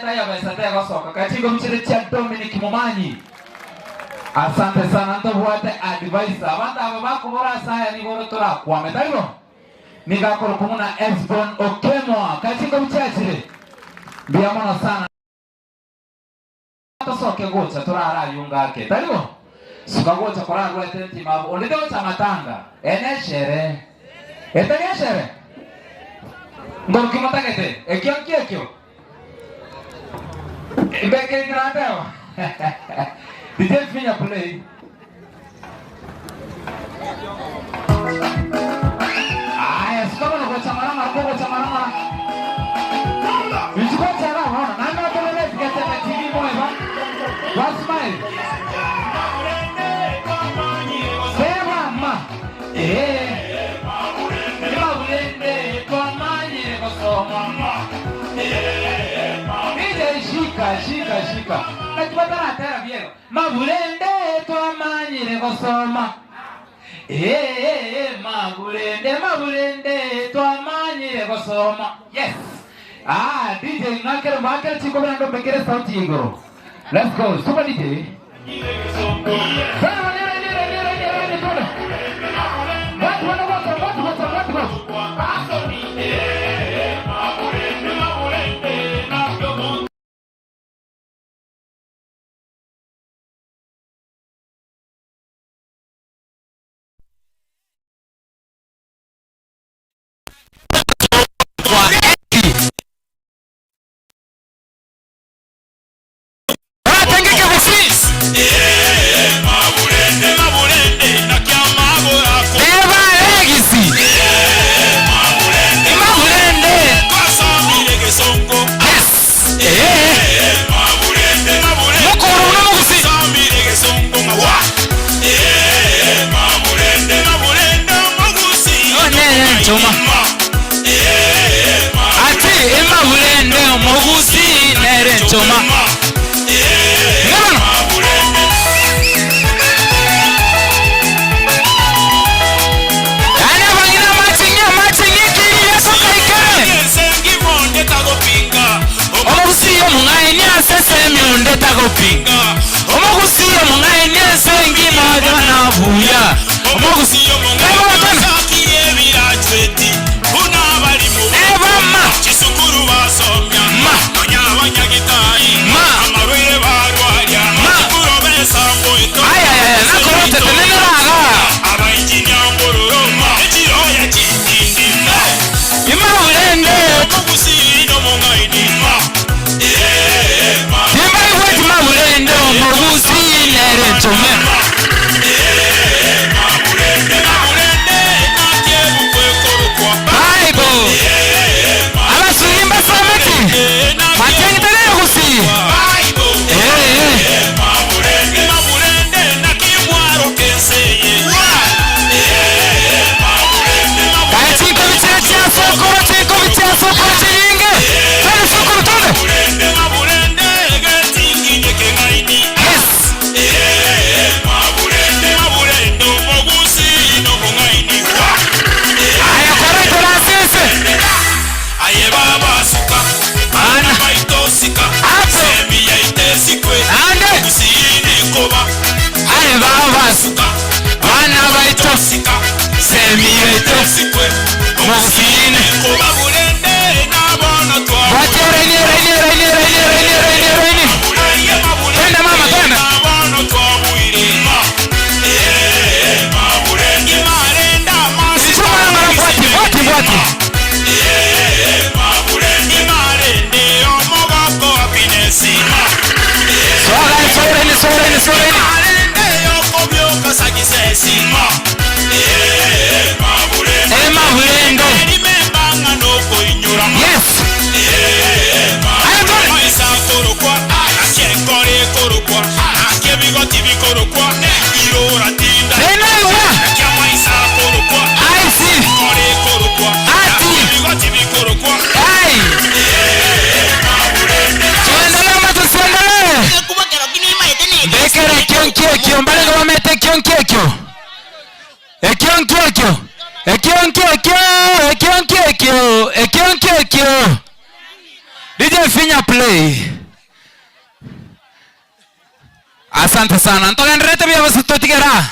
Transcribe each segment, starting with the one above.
Tayabesa tegosoka kachingo chire chia Dominic Momanyi. Asante sana ntobwate advisor. Abanto aba bakobora ase aya nigo ore torakwame taibo? Nigo akorokwa buna Esbon Okemwa. Kachingo chiachire. Mbuya mono sana. Tosoke gocha torare ayio ngake taibo? Suka gocha korarwete entima abwo. Onde togocha matanga. Ene eshere. Etari eshere? Ngoroki motagete? Ekio nkio ekio? Mbeke inateba. DJ Finya play. Aya, sika bono gocha mara mara kogocha mara mara. Inchi gocha ra bono. Nando tolele tikete TV moeba. Ba smile. Seba ma. Eh. Mabulende twamanyire gosoma. DJ shika shika shika. Naki bataratera biego. Mabulende twamanyire gosoma. Eh, mabulende mabulende twamanyire gosoma. Yes. Ah, DJ ngakere mwakere chikobera ndo mbekere sauti igoro. Let's go. Super DJ. Bana, nere, nere, nere, nere, nere, nere. Watu wanagosa, watu gosa, watu gosa. Oratengeke gose? Teba Legisi. Imabulende. Yes. Eh. Mokoro buna mogusi. Oh, nere nchoma. Ati imabulende omogusi nere nchoma. Ng'ono. Yaani abang'ina amaching'e amaching'e ekeri yasoka ikere. Omogusi omong'aini ase esemi onde tagopinga. Omogusi omong'aini ase engima gana buya. Omogusi Eba batana. Eba ma. Ma. Ma. Ma. Ay, ay, ay, nakorote tenenera aga. Imabulende. Timbaigweti mabulende omogusi nere nchome. Bible. Abasuri mbasometi. Matiang'i tarere gusi. Eh, eh. Kaya chinkobi chire chia sokoro chinkobi chia sokoro chinyinge. Twende sokoro twende. Yes. Aya kore torasese. Ana. Hapo. Ande. Aye baba. Bana baito. Semi yaito. Mogusine. Wache raini raini raini raini raini raini raini. Twende mama twende. Chuma mara bwati bwati bwati. Soga soga soga soga. Ema bulendo. Yes. Aya twende. Tena iwa. I see. Ati. Hey. Tuendelee ama tusiendelee? Mbekere ekio nkio ekio mbarenge bamete ekio nkio ekio ekio nkio ekio ekio nkio ekio ekio nkio ekio ekio nkio ekio. DJ finya play. Asante sana. Ntogendererete buya gose totigera?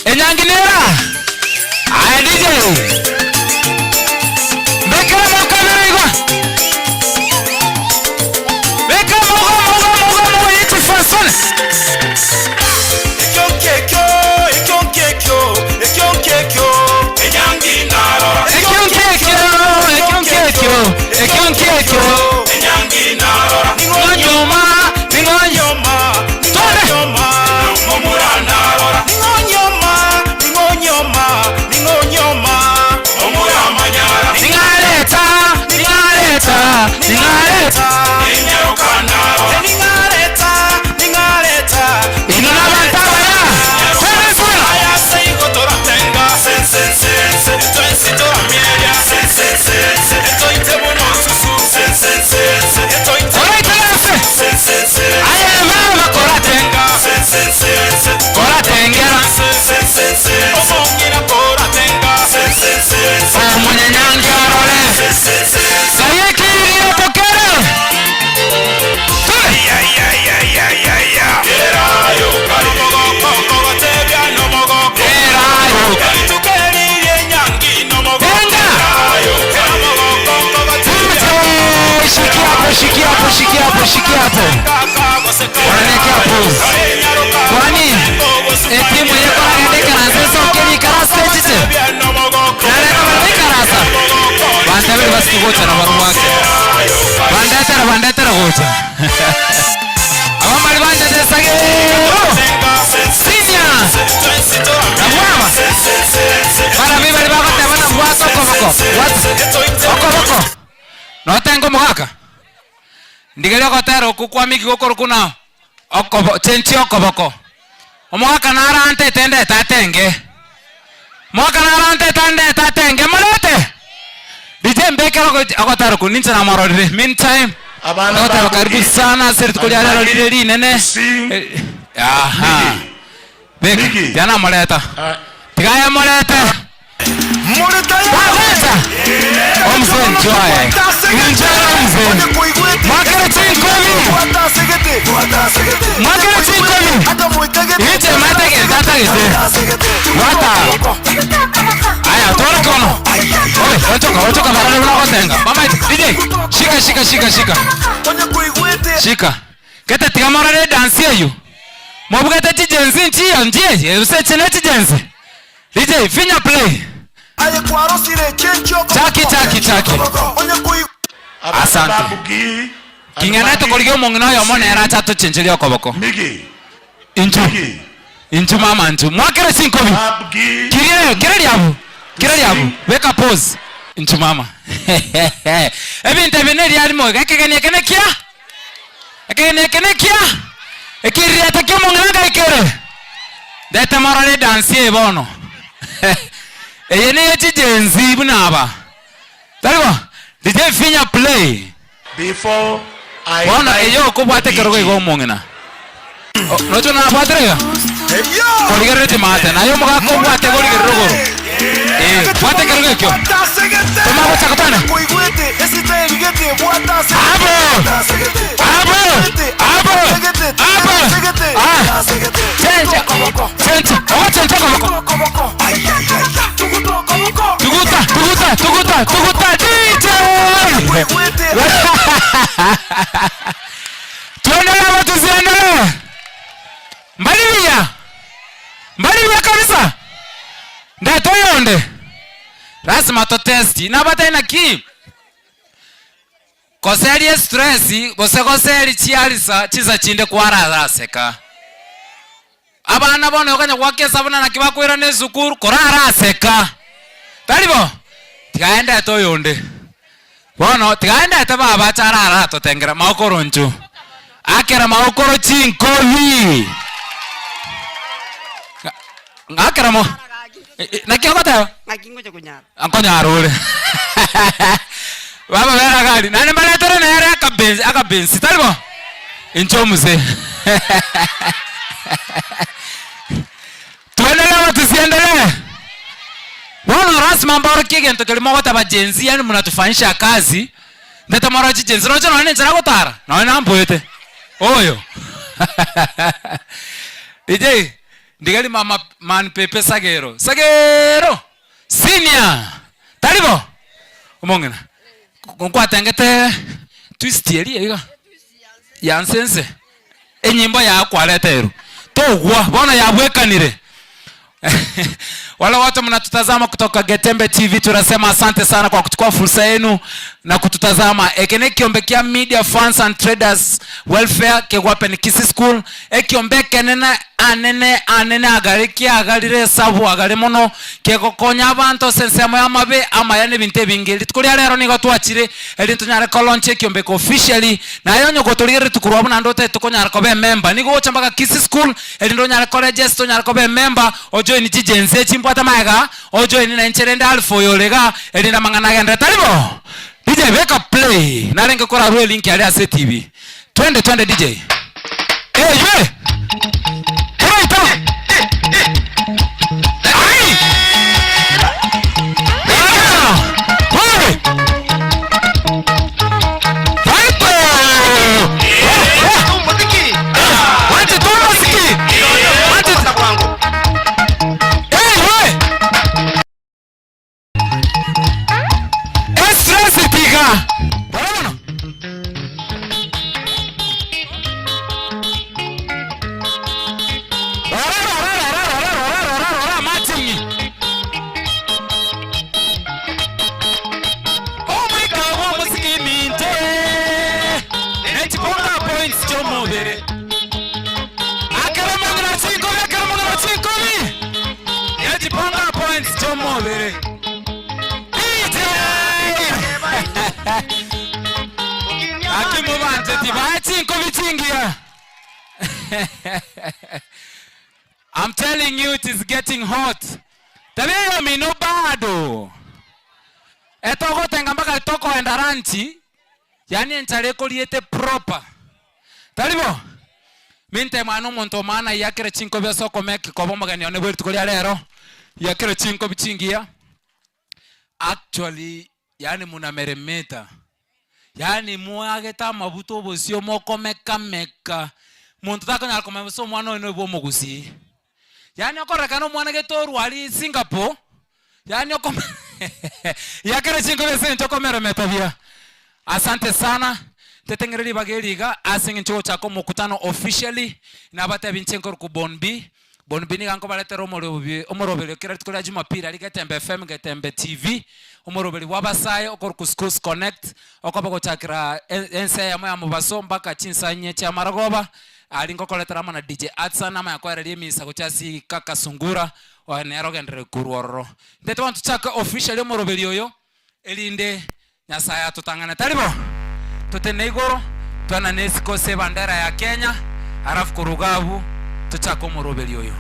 Enyangi nera? Aye DJ. Mbekera amaboko abere iga. Beka amaboko amaboko amaboko amaboko yechifasoni. Ekio nkekio, ekio nkekio, ekio nkekio, enyangi narora. Ekio nkekio, ekio nkekio, ekio nkekio. Enyangi narora. Ning'o nyoma, ning'o nyoma, ning'o Twende. nyoma, momura narora. Ning'o nyoma, ning'o nyoma, ning'o nyoma, momura manyara. Ning'areta, ning'areta, ning'areta. Ninyaruka narora. Ning'areta, ning'areta. Inwe nabanto abaya. Twende sana. Aya seigo toratenga. Se se se se, twensi toramieria. Se se se se, toite mono susu. Se se se se, toite. Oraikaranse. Se se se, Aye baba koratenga. se se se se. Koratengera. Se se se se, omong'ina koratenga. Se se se se, Omonyanyangi orore. se se se se. Sayekirie tokere. Twende. Ya ya ya ya ya ya. Erayo kari. Nomogoko kogotebia nomogoko. Erayo. Tukeririe nyangi nomogoko. Tenga. Erayo nomogoko kogotebia. Shikia hapo, shikia hapo, shikia hapo, shikia hapo. Wananiwekea pause. Kwani eh, timu yeko nagendekera nse sokeri ikarasa echiche nareta baraikarasa bantabere basikugocha na barwake bandetera bandetera gocha abamari banjetesagero sinya nabwaba barabi bari bagoteba nabwate okoboko bwata okoboko notenga omogaka ndigeria ogotera okwo kwa miki gokorokwa na okobo chenchia okoboko omogaka narantete ndete atenge omogaka narantete ndete atenge morete DJ mbekere ogo- ogotera okwo ninche namororire meantime Abana ogotera ba karibu Bugi. sana ase rituko ria rero rire rinene Sing. Eh, aha beka Miki. tiga namoreta Ah. tiga yamorete Wagweta! Omzee enjoy. Enjoy omzee. Mwakere chinkobi. Mwakere chinkobi. Iche matege tatagete. Wata. Aya, twara kono. Oi, ochoka, ochoka barare buna gotenga. Mama DJ, shika shika shika shika. Shika. Kete tiga morore dance eyo. Mobugete chijenzi nchiyo nchiye, useche ne chijenzi. DJ, finya play. Chaki chaki chaki. Asante. King'ana tokorigia omong'ina oyomo nere ache atochencherie okoboko. Miki. Inchu. Miki. Inchu mama inchu. Mwakere chinkobi. Abgi. Kirie, kire riabu. Kire riabu. Beka pause. Inchu mama. Ebinto ebi neriarimo iga ekegeni eke nekia? Ekegeni eke nekia? Ekiririato kia omong'ina ngai kere? Ndete morore edansi eye bono. Eye neye chigenzi buna aba. Tari bo? DJ finya play. Before I Bono invite eye okobwata ekerogo iga omong'ina. Roche nabwatire iga? Korigereria chimate. Naye omogaka obwate korigereria rogoro. Eh, bwata ekerogo ekio. Toma gochaka twane. Abo! Abo! Abo! Abo! Ah! Chencha! Chencha! Ogochencha okoboko. Tuguta, tuguta, tuguta, tuguta, DJ! Tuendelee ama tusiendelee? Mbali buya? Mbali buya kabisa? Ndete oyonde? Lazima totesti. Nabatebie naki? Goseria estress gose goseria chiarisa chinsa chinde kwararaseka. Abana bono okanya goaka esabuni naki bakoirana esukuru koraraseka. Tari bo? Tiga aendete oyonde. Bono tiga aendete baba ache arara atotengera maokoro inchu. Akera maokoro chinkobi. Ng'akera mo. Naki ogoteba? Ng'aki ngocha konyara. Nkonyara ore. Baba bera gari. Naende mbaretere nere akabenzi akabenzi tari bo? Inche omuse. Tuendelee ama tusiendelee? Bono lazima mborokie egento keria mogoteba Gen Z yani mnatufanyisha kazi. Ndete morore chichensi roche nonye nenchera agotara, nonye namboete. Oyo. DJ, ndigeri mama man pepe sagero. Sagero! Senior! Tari bo? Omong'ina, nkwatengete twist eria iga, ya nse nse, enyimbo yao kwareterwe, togwa, bono yabwekanire. Wale wote mnatutazama kutoka Getembe TV tunasema asante sana kwa kuchukua fursa yenu na kututazama. Eke ne kiombe kia Media Fans and Traders Welfare kegwape ni Kisii School. Ekiombe ekenene anene anene agare kiagarire esabu agare mono kegokonya abanto ase ensemo y'amabe amaya na ebinto ebinge. Rituko ria rero nigo twachire erinde tonyare kolaunch ekiombe eke officially. Naye onye ogotorigereria rituko rwabo naende otagete konyara koba emember nigo ogocha mpaka Kisii School erinde onyare koregister onyare koba emember ojoini chigency echi mbwate magega ojoini na inche rende Alpha oyo ore igaa erinde amang'ana agenderere tari bo? DJ beka play narenge korarwa elink aria ase etv twende twende DJ eywe koraito ai Ah! Wewe! Faito! Wanti tumosiki! Wanti Ewe! Estress tiga! Bora mono. Rora, rora, rora, rora, rora, rora, rora, amache ng'i. Omoika bw'omosiki minto, ne chiponga points chi'omobere. Akero omong'ina chinkobi, akero omong'ina chinkobi, ne chiponga points chi'omobere. DJ! Aki mobancheti bae chinkobi chingiya. I'm telling you it is getting hot. Tabia yomino bado. Etogotenga mpaka tokoenda lunch, yaani enchara ekoriete proper. Tari bo? Meantime aye nomonto omana yakere chinkobi ase okomeki koba omogeni one bwe rituko ria rero, yakere chinkobi chingiya. Actually yaani munameremeta, yaani mwagete amabuta obosio mokomekameka, monto takonyara komanya gose omwana oyo noyo omogusii. Yaani okorekana omwana gete orwari Singapore, yaani okome yakere chinkobi ase eng'encho okomeremeta buya. Asante sana, nteteng'ere ribaga eri iga ase eng'encho ogochaka omokutano officially, nabatebi inche nkorokwa Bon B, Bon B niga nkobaretera omorobi omoroberio kera rituko ria Jumapili aria Getembe FM, Getembe TV, omoroberi bwa abasae okorokwa Schools Connect, okoba gochakera ensa eyemo ya mobaso mpaka chinsa inye chia marogoba, aria ngokoretera amo na DJ Atsan amanye koereria emisa gochia ase Kaka Sungura, oyo nere ogenderere korwa ororo. Ntete bono tochake officially omoroberi oyo, erinde Nyasae atotang'ane, tari bo? Totene igoro, twenane isiko ase ebandera ya Kenya, alafu korwa iga abwo tochake omoroberi oyo.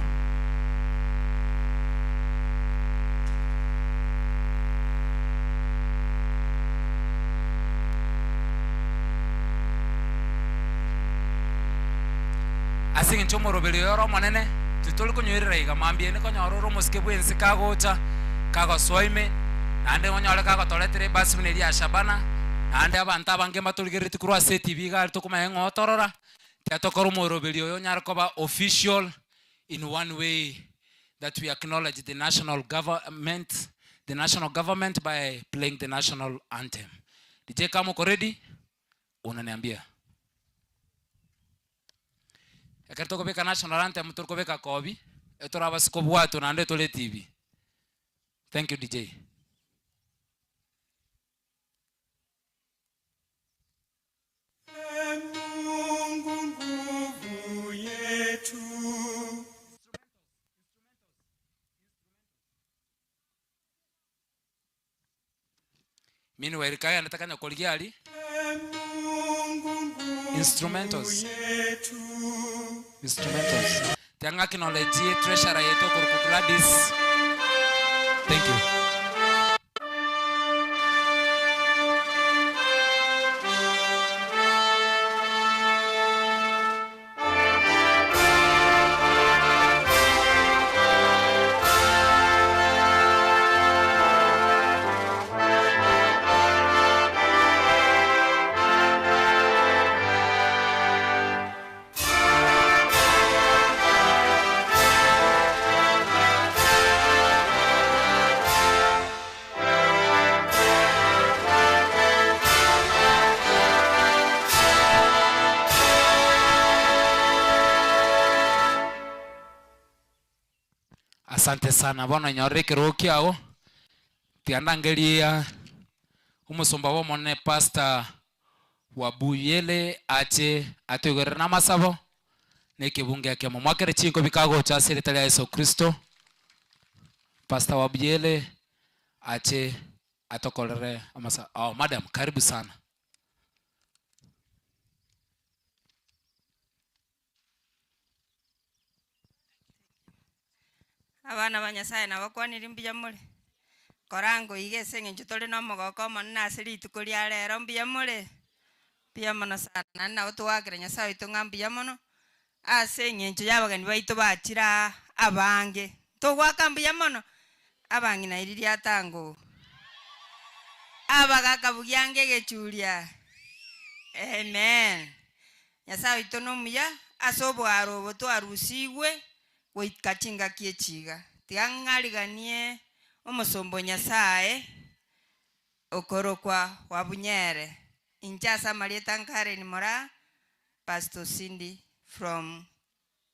Ase eng'encho omoroberi oyo ore omonene, titori konyoirera iga, mambia ere konyora ore omosike bw'ense kagocha, kagosoa ime, Naende onyore kagotoretera ebasi buna eria ya Shabana, naende abanto abange mbatorigereretie korwa ase etibi iga aria tokomanya ng'a otorora, tiga tokore omoroberi oyo onyare koba official in one way that we acknowledge the national government, the national government by playing the national anthem. DJ kama uko ready, unaniambia. Ekero tokobeka national anthem torikobeka kobi, etorabase kobwatwa naende tore etibi. Thank you DJ. Mungu nguvu yetu. Meanwhile kagende takanya korigia aria Mungu nguvu instrumentals yetu. instrumentals tiga ng'a acknowledge treasurer yaito okorokwa Gladys thank you. Asante sana bono nyorire ekerogo kiago, tiga ndangerie omosomba bw'Omonene Pastor Wabuyele ache atoigorere namasabo na ekebungo ekemo. Mwakere chinkobi kagocha ase erieta ria Yeso Kristo. Pastor Wabuyele ache atokorere amasabo. Oh, madam, karibu sana. Abana ba Nyasaye nabakwanirie mbuya more? Korango iga ase eng'encho tore nomogoko omonene ase rituko ria rero mbuya more? Mbuya mono sana naende nabo togoakera Nyasaye oito ng'a mbuya mono, ase eng'encho y'abageni baito bachire aa abange. Togoaka mbuya mono? Abang'ina eri riatango abagaka bugia ange egechuria. Amen. Nyasae oito nomuya, ase oboaro obo twarusigwe goika chingaki echi iga. Tiga ng'ariganie omosomba o Nyasae okorokwa Wabunyere, inche ase amarieta Karen Moraa, Pastor Cindy from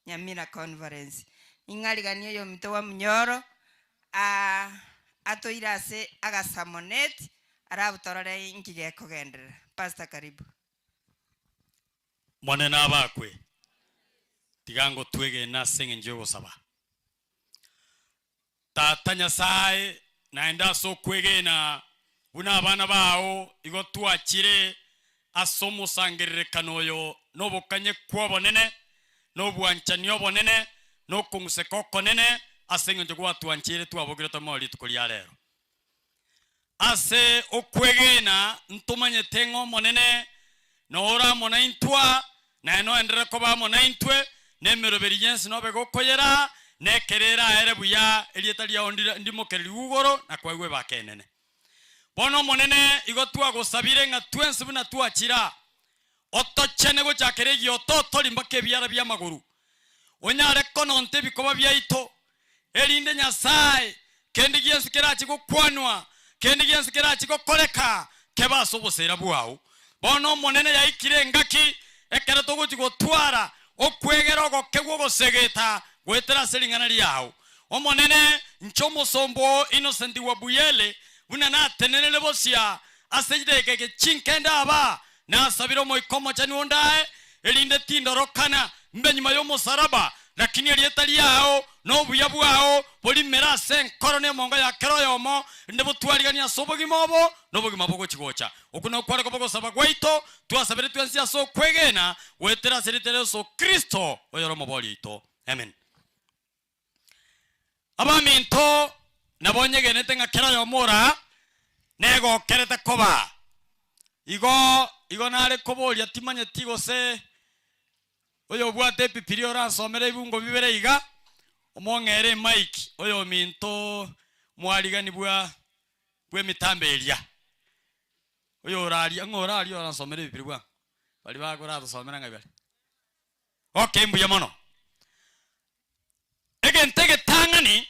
Nyamira Conference. Ning'ariganie oyominto Wamunyoro aa atoire ase agasamoneti alafu torore inki gekogenderera. Pastor karibu. Monene abakwe, tiga ngotwegene ase engencho y'ogosaba. Tata Nyasae, naende ase okwegena buna abana bao igo twachire ase omosangererekano oyo nobokanyekwa obonene, na obwanchani obonene, na okong'useka okonene, ase engencho gwatwancheire twabokire tomoe rituko ria rero. Ase okwegena ntomanyete ng'a Omonene nore amo naintwe, naye noenderere koba amo naintwe, na emeroberi y'ense nobe gokoyera, na ekero eraere buya erieta riao ndimokererigwe igoro na koegwa ebaka enene. Bono Omonene, igo twagosabire ng'a twensi buna twachire aa, otochene gochakera egiototori mpaka ebiara bi'amagoro, onyare kononta ebikoba biaito, Erinde Nyasae, kende gionsi kerache gokwanwa, kende gionsi kerache gokoreka, kebe ase oboseera bwao. Bono Omonene yaikire engaki ekero togochia gotwara okwegera ogoke gw'ogosegeta goetera ase ring'ana riao. Omonene, inche omosomba oo Innocent Wabuyele, buna natenenere bosia ase chidakika eke chinkende aba, Nasabire Omoika Omochenu ondae, erinde tindorokana mbe nyuma y'omosaraba, lakini erieta riao na obuya bwao borimere ase enkoro na emonga ya kera oyomo, erinde botwariganie ase obogima obo na obogima bogochi-gocha. Okwo nokware koba ogosaba gwaito, twasabire twensi ase okwegena, goetera ase erieta ria Yeso Kristo, oyore Omoboria oito. Amen. Abaminto, nabo nyegenete ng'a kera oyomo ore aa negokerete koba igo. Igo nare koboria timanyeti gose oyobwate ebibilia oransomere ebibungo bibere iga, omong'ere emic oyominto mwarigani bwa bw'emitambo eria. Oyoraria, ng'o oraria oransomere ebibilia bwango? Baria bakoratosomera ng'ai bare? Okay, mbuya mono. Egento egetang'ani,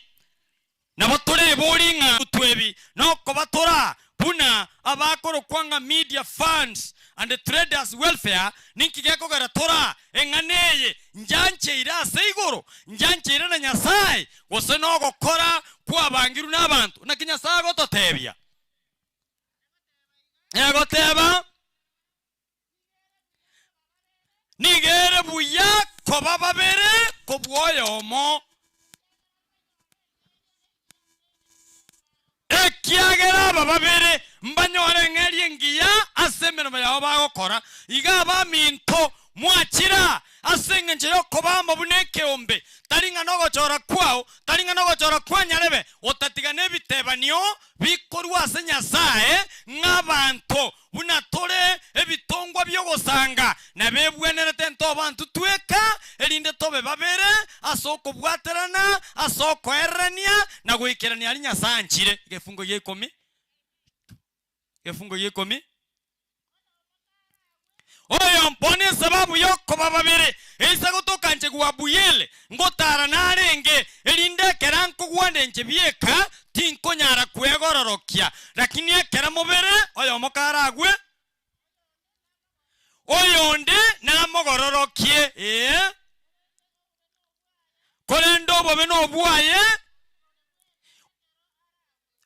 nabo torebori ng'a ebi nokoba tora buna abakorokwa ng'a Media Funds and Traders Welfare, ninki gekogera tora eng'ana eye njancheire ase igoro, njancheire na Nyasae, gose nogokora kwabangirwe nabanto? Naki Nyasae agototebia? Egoteba. Nigo ere buya koba babere kobua oyomo, ekiagera aba babere mbanyore eng'eria engiya ase emeremo yabo bagokora. Iga abaminto, mwachire aa ase engencho y'okoba amo buna ekeombe, tari ng'a nogochora kwao, tari ng'a nogochora kwa nyarebe, otatiga nebitebanio bikorwa ase Nyasae, ng'a abanto Buna tore ebitongwa bi'ogosanga, nabebwenerete ntobe abanto tweka, erinde tobe babere ase okobwaterana, ase okoererania, na goikerania aria Nyasae anchire. Egefungo gia ikomi, egefungo gia ikomi. Oyo bono esababu y'okoba babere, eisa gotoka inche Gwabuiel, ngotara narenge, erinde ekero nkogwanda inche bieka, tinkonyara kwegororokia, lakini ekero mobere oyomo karagwe, oyonde namogororokie, ee. Korende obobe nobwaye.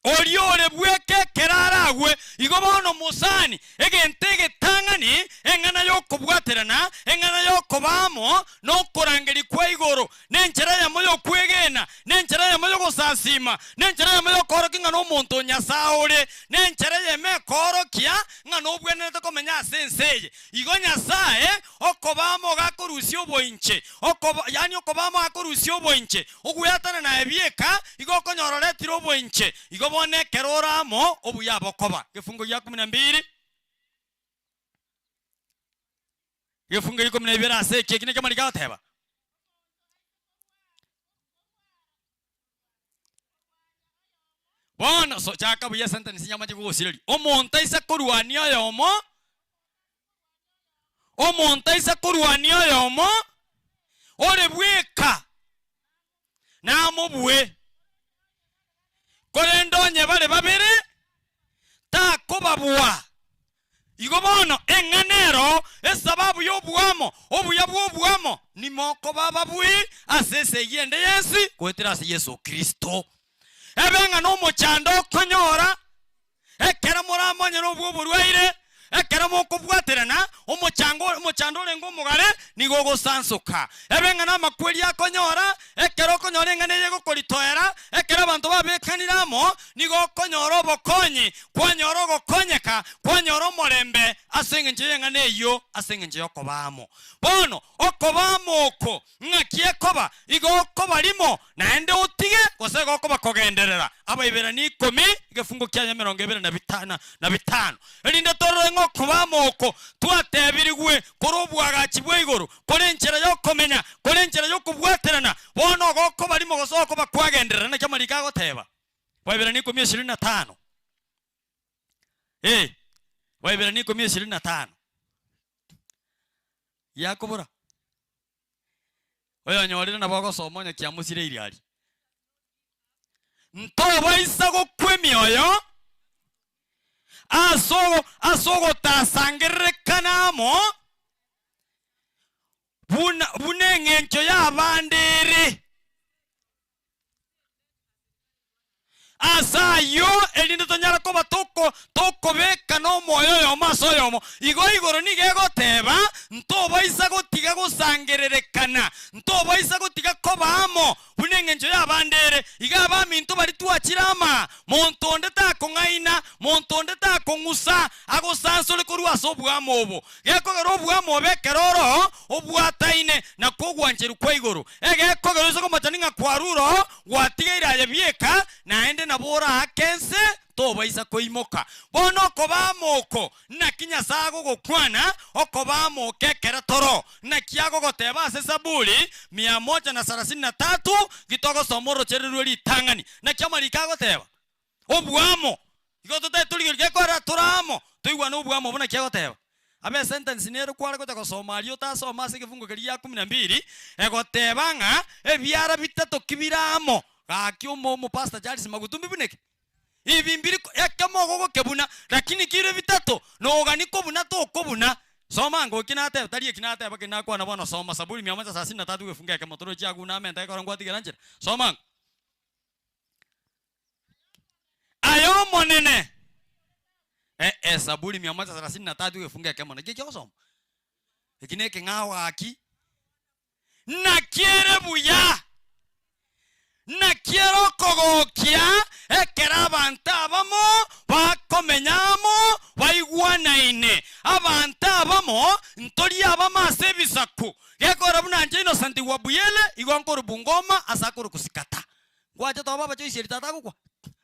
Oria ore bweka ekero aragwe. Igo bono mosani, egento egetang'ani, eng'ana y'okobwaterana, eng'ana y'okoba amo, na okorangeria kwa igoro, nenchera eyemo y'okwegena, nenchera eyemo y'ogosasiima, nenchera eyemo y'okoorokia ng'a nomonto o Nyasae ore, nenchera eyemo ekoorokia ng'a nobwenerete komenya ase ense eye. Igo Nyasae okoba amo gakorusia oboinche, okoba, yaani okoba amo gakorusia oboinche, Ogweatanana aye bieka, igo okonyora oretire oboinche. Igo bono ekero ore amo, obuya bokoba. Egefungo gia kumi na mbili. Egefungo gia ikomi na ibere ase eki, eki nakio amariko agoteba. Bono so chaka buya esentence nyamache kogosireria. Omonto aise korwania oyomo, Omonto aise korwania oyomo ore bweka, namobue, korende onye bare babere, takobabua. Igo bono eng'ana ero esababu y'oboamo, obuya bw'oboamo, nimokoba ababui ase esegi ende yensi goetera ase Yeso Kristo. Ebe ng'a nomochando okonyora, Ekero moramonyene obwo oborwaire, ekero mokobwaterana, omochango omochando orenge omogare nigo ogosansoka. Ebe ng'a namakweri akonyora, ekero okonyora eng'ana eye egokoritoera, ekero abanto babekanire amo, nigo okonyora obokonyi, kwanyora ogokonyeka, kwanyora omorembe ase engencho y'eng'ana eyio, ase engencho y'okoba amo. Bono okoba amo oko Ng'aki ekoba? Igo okoba rimo, naende otige, gose igo okoba kogenderera. Abaiberania ikomi, egefungo kiaye emerongo ebere na bitano na bitano. Erinde torore ng'a okoba amo oko twatebirigwe kore oboagachi bwa igoro, kore enchera y'okomenya, kore enchera y'okobwaterana. Bono igo okoba rimo gose okoba kwagenderera. Naki amariko agoteba. Abaiberania ikomi ishirini na tano. Eh, Abaiberania ikomi ishirini na tano. Giakobora. Oyonyorire nabo ogosoma onye kiamosireirie aria. Ntobaisa gokwa emioyo ase ogo ase ogotasangererekana amo buna buna eng'encho y'abande ere. Ase ayio, erinde tonyare koba toko tokobekana omoyo oyomo ase oyomo. Igo igoro nigo egoteba, Ntobaisa gotiga gosangererekana, ntobaisa gotiga koba amo, buna engencho y'abande ere. Iga abaminto baria twachire ama, monto onde takong'aina, monto onde takong'usa, agosansore korwa ase oboamo obo. Gekogera oboamo obo ekero oro obwataine nakwo ogwancherwa kwa igoro. Egekogera oise komochani ng'a kwarure oo, gwatigaire aye bieka, naende nabo oraake ense, tobaisa koimoka. Bono okoba amo oko, naki Nyasae agogokwana, okoba amo oko ekero toro. Naki agogoteba ase Zaburi mia moja na sarasini na tatu, gitogosoma orochereru rwe ritang'ani. Naki amariko agoteba? Oboamo. Igo totari torigereria gekorera tore amo, toigwane oboamo obo naki agoteba. Abe esentence nere kware gocha gosoma aria otasoma ase egefungo keria gia kumi na mbili, egoteba ng'a ebiara bitato ki bire amo, gaki omo omopastor Charles Magutu mbibuneke? Ibi mbiri ekemo ogogokebuna, lakini kire bitato nogani kobuna tokobuna. Soma ango eki nateba, tari eki nateba keri nakwana bono soma Saburi mia moja sasini na tatu egefungo ekemo torochi agwo namente ekero ngwatigera nchera. Soma ango. Aye Omonene, eh, Esaburi mia moja thelathini na tatu egefungo ekemo nakio ekiogosoma. Eki na ekeng'ao gaki. Naki ere buya, naki ere okogokia ekero abanto abamo bakomenya amo baigwanaine. Abanto abamo ntori abamo ase ebisaku. Gekogera buna inche Innocent Wabuyele igo nkorwa Bungoma ase akorokwa Sikata. Ngwache tobe abachoisieri tata agokwa?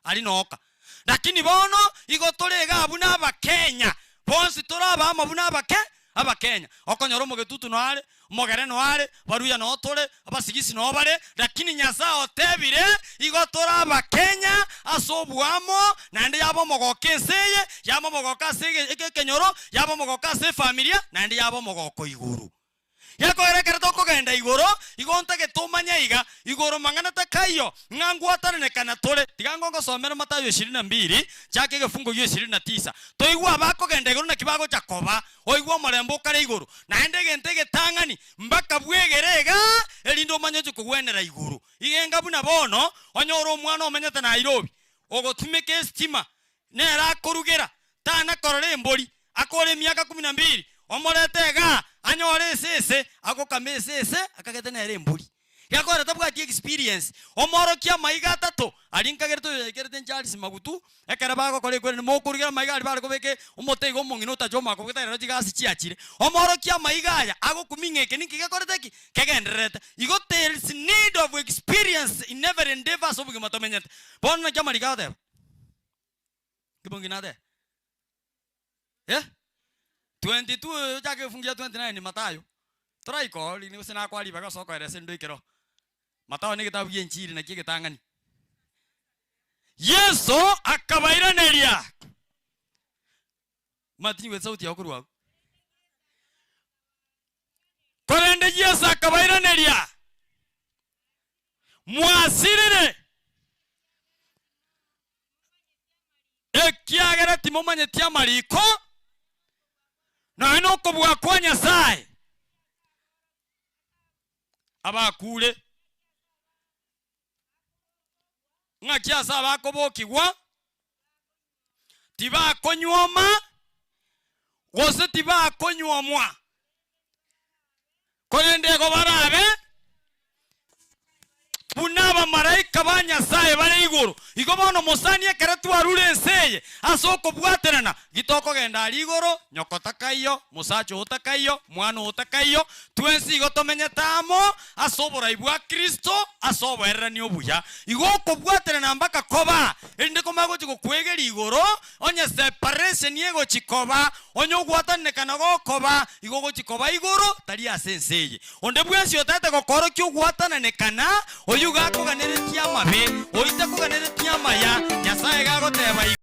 Aria noka. Lakini bono igo tore igaa buna abakenya, bonsi tore abamo buna abake abakenya. Okonyora omogetutu noo are, omogere noo are, abaruya noo tore, abasigisi noo bare, lakini Nyasae otebire igo tore abakenya ase oboamo, naende yaba omogoko ense eye, yaba omogoko ase ege ekenyoro, yaba omogoko ase efamilia, naende yaba omogoko igoro. Gekogera ekero tokogenda igoro, igo ntagete omanye iga, igoro mang'ana takaiyo, ng'a ngwatananekana tore. Tiga ngogosomere Mathayo ishirini na mbili, chaka egefungo gia ishirini na tisa, toigwe abakogenda igoro naki bagocha koba, oigwe omorembe okare igoro. Naende egento egetang'ani, mbaka bwegere iga, erinde omanye oche kogwenera igoro. Iga enga buna bono, onyore omwana omenyete Nairobi. ogotumeka esitima, nere akorugera, tana korora embori, akore emiaka kumi na mbili, omorete igaa, anyore esese, agokama esese, akagete nere embori. Gekogera tabwati experience. Omoorokia amaiga atato, aria nkagerete oyo yaikerete Charles Magutu, ekero bagokora ekweri mokorugera amaiga aria bare kobeka omote iga omong'ina otacha omaka kobeka rero chigasi chiachire. Omoorokia amaiga aya agokumia ng'a eke ninki gekorete ki? Kegendererete. Igo there is need of experience in every endeavour ase obogima tomenyete. Bono naki amariko agoteba? Nki mong'ina ateba? Eh? 22 ochake efungu ya 29 Mathayo. Toraika oo riria gose nakoa ribaga ase okoeresa endo ekero. Mathayo na egetabu gie enchiri nakio egetang'ani. Yeso akabairaneria, Omanyete tinyigweti sauti yao korwa agwo. Korende Yeso akabairaneria, Mwasirire, ekiagera timomanyeti amariko, nonya nokobua kwa Nyasae. Abakure, ng'aki ase abakobokigwa, tibakonyuoma, gose tibakonyuomwa, korende igo barabe buna abamalaika ba Nyasae bare igoro. Igo bono mosani ekero twarure ense eye ase okobwaterana, gitokogenda aria igoro, nyoko takaiyo, mosacha oo takaiyo, mwana oo takaiyo, twensi igo tomenyete amo ase oborai bwa Kristo ase oboererani obuya. Igo okobwaterana mpaka koba, erinde komanya gochia gokwegeria igoro, onye separation egochia koba, onye ogwatananekana gokoba, igo ogochia koba igoro, tari ase ense eye. Onde bwensi otagete gokoorokia ogwatananekana, oyio iga akoganeretie amabe, oyio takoganeretie amaya, Nyasae iga agoteba iga.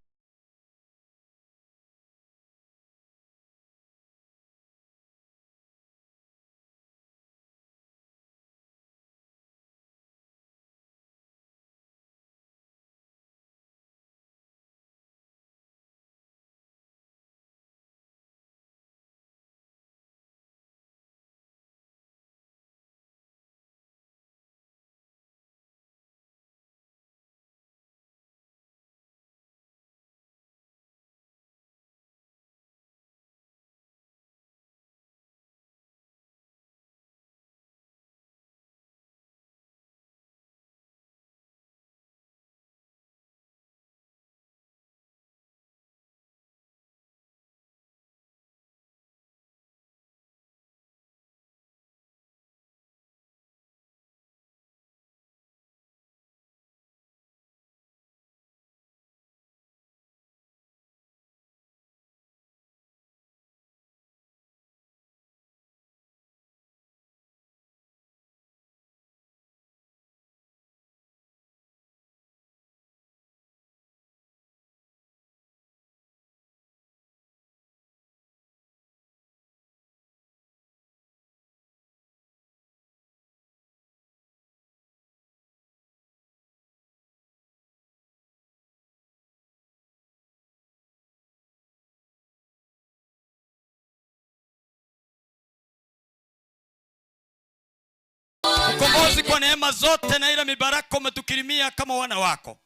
Mkombozi, kwa neema zote na ila mibaraka umetukirimia kama wana wako,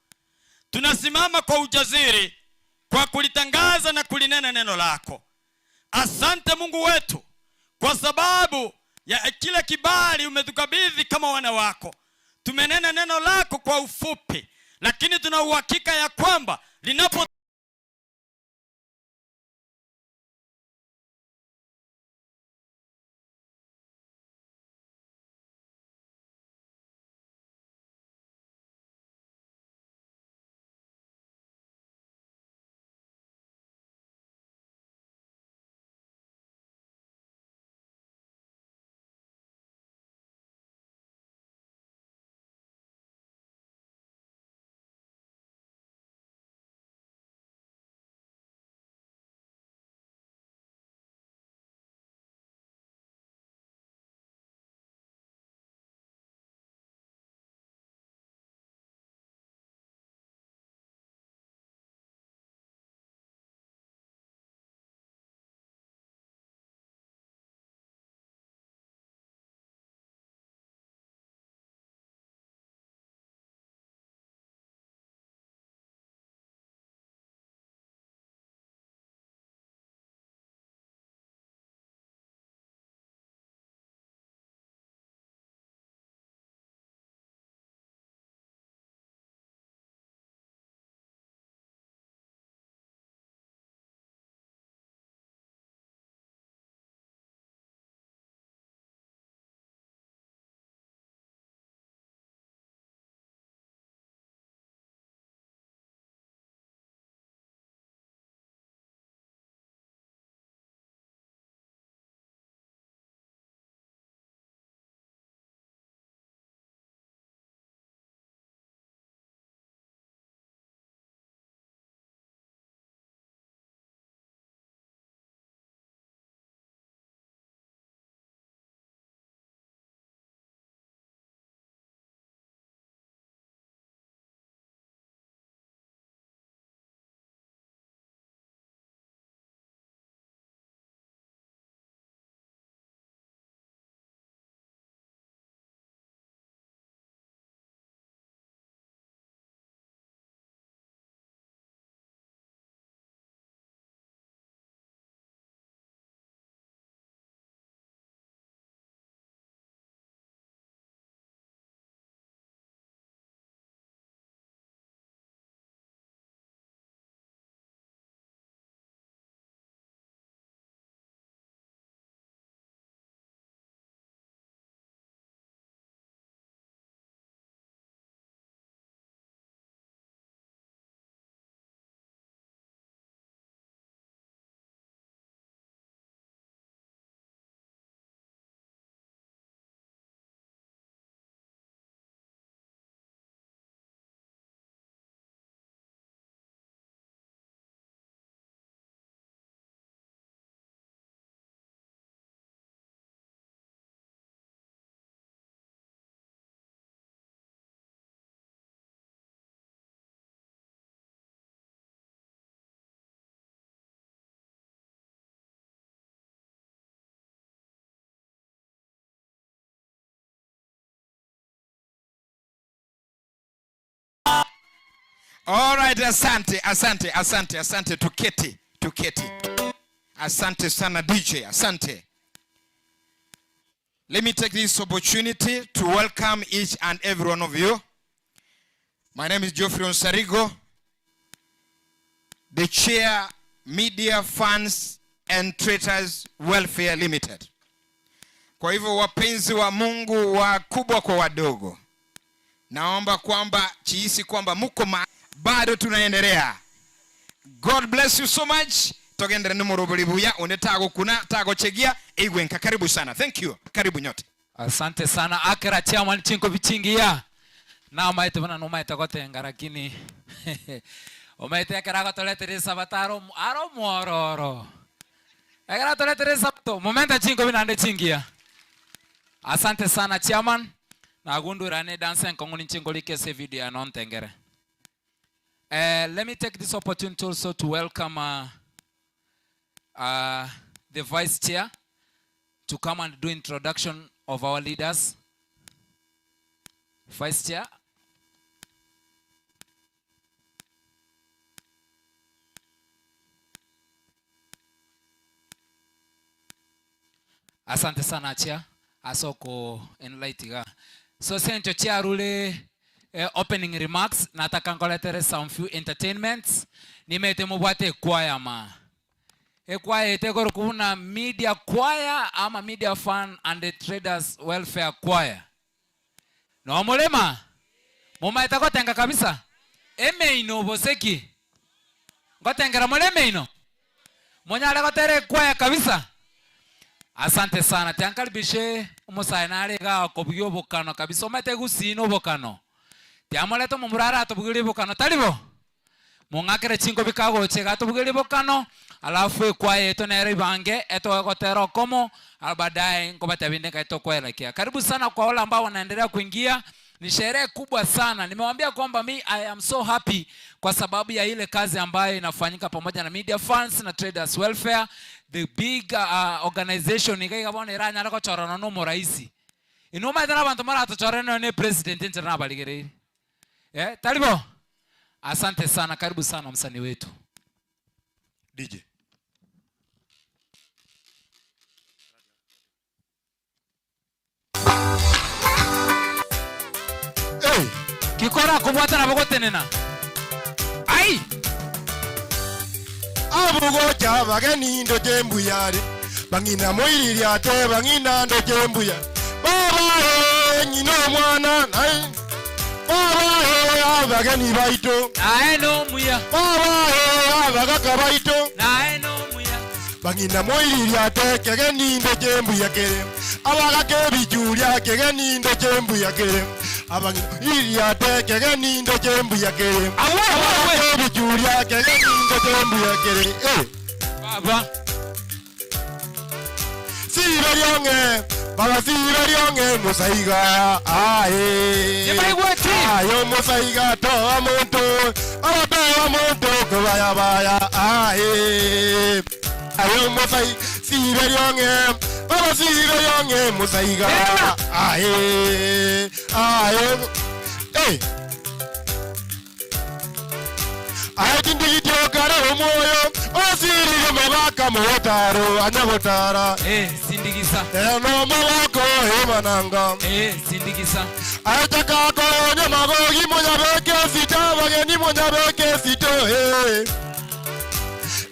tunasimama kwa ujasiri kwa kulitangaza na kulinena neno lako. Asante Mungu wetu kwa sababu ya kila kibali umetukabidhi kama wana wako. Tumenena neno lako kwa ufupi, lakini tuna uhakika ya kwamba linapo Alright, asante, asante, asante, asante. Tuketi, tuketi. Asante sana DJ, asante. Let me take this opportunity to welcome each and every one of you. My name is Geoffrey Onsarigo, the chair, Media Funds and Traders Welfare Limited. Kwa hivyo wapenzi wa Mungu wakubwa kwa wadogo, naomba kwamba chihisi kwamba muko ma bado tunaendelea. God bless you so much. Togendere ni muruburi buya onde tagokuna tagochegia eigwenka. Karibu sana. Thank you. Karibu nyote. Asante sana akera chairman chinko bichingiya namaete buna nomaete gotenga lakini omaete ekero agotoretera esabato aro aro omwororo ekero atoretera esabato momenta chinkobi naende chingiya asante sana chairman nagundure ne dance enkong'u ninche nkorike ase evideo yane ontengere eh, let me take this opportunity also to welcome uh, uh, the vice chair to come and do introduction of our leaders. Vice Chair. Asante sana chair ase oko enlight iga. So sencho chiarure eh, opening remarks nataka nkoretere some few entertainments nimete mobwate ekwaya ma ekwaya ete ekorokwa buna media choir ama media fun and the traders welfare choir nomorema momaete gotenga kabisa emeino bose ki ngotengera more emeino Monyare gotera ekwaya kabisa. Asante sana. Tiankaribishe omosae nare igaa okobugia obokano kabisa. Omanyete gusii na obokano. Tiamorete omomura aratobugerie obokano tari bo? Mong'akere chinkobi kagocha iga atobugerie obokano alafu ekwaya yaito nere ibange etoe gotera okomo alafu baadaye nkobatebia inde nkai tokoelekea. Karibu sana kwa wale ambao wanaendelea kuingia. Ni sherehe kubwa sana. Nimewambia kwamba mi I am so happy kwa sababu ya ile kazi ambayo inafanyika pamoja na Media Funds na Traders Welfare, the big uh, organization iga iga bono eranyare gochorana na omoraisi. Inwe omanyete na abanto maratochorane nonya na epresident inche nabarigereire. Eh, tari bo? Asante sana, karibu sana msanii wetu. DJ. Hey. Kikora kobwata nabo gotenena. Ai! Abugocha bageni ndoche mbuyare bang'ina moiriria ate bang'ina ndoche mbuya baba eh, ng'ina omwana naye baba eh, abageni baito Naye nomuya. baba eh, abagaka baito Naye nomuya. Bang'ina moiriria ate kegeni ndoche mbuya kere Abagaka ebichuria kegeni ndoche mbuya kere Abang'ina moiriria ate kegeni ndoche mbuya kere Awe, awe, awe. Abagaka ebichuria kegeni ndoche mbuya kere Eh. Baba. Sibe riong'e baba sibe riong'e mosaiga aye Tibaigweti. Aye omosaiga toa monto abatoa monto kobayabaya aye Aye omosai sibe riong'e baba sibe riong'e mosaiga aye aye eh Aye tindigiti okare omwoyo osirire mogaka mogotaro anya gotara Eh, sindigisa. Ero nomogoko emananga Eh, sindigisa. Aye chakako nyamagogi monyabeke esito abageni monyabeke esito eh.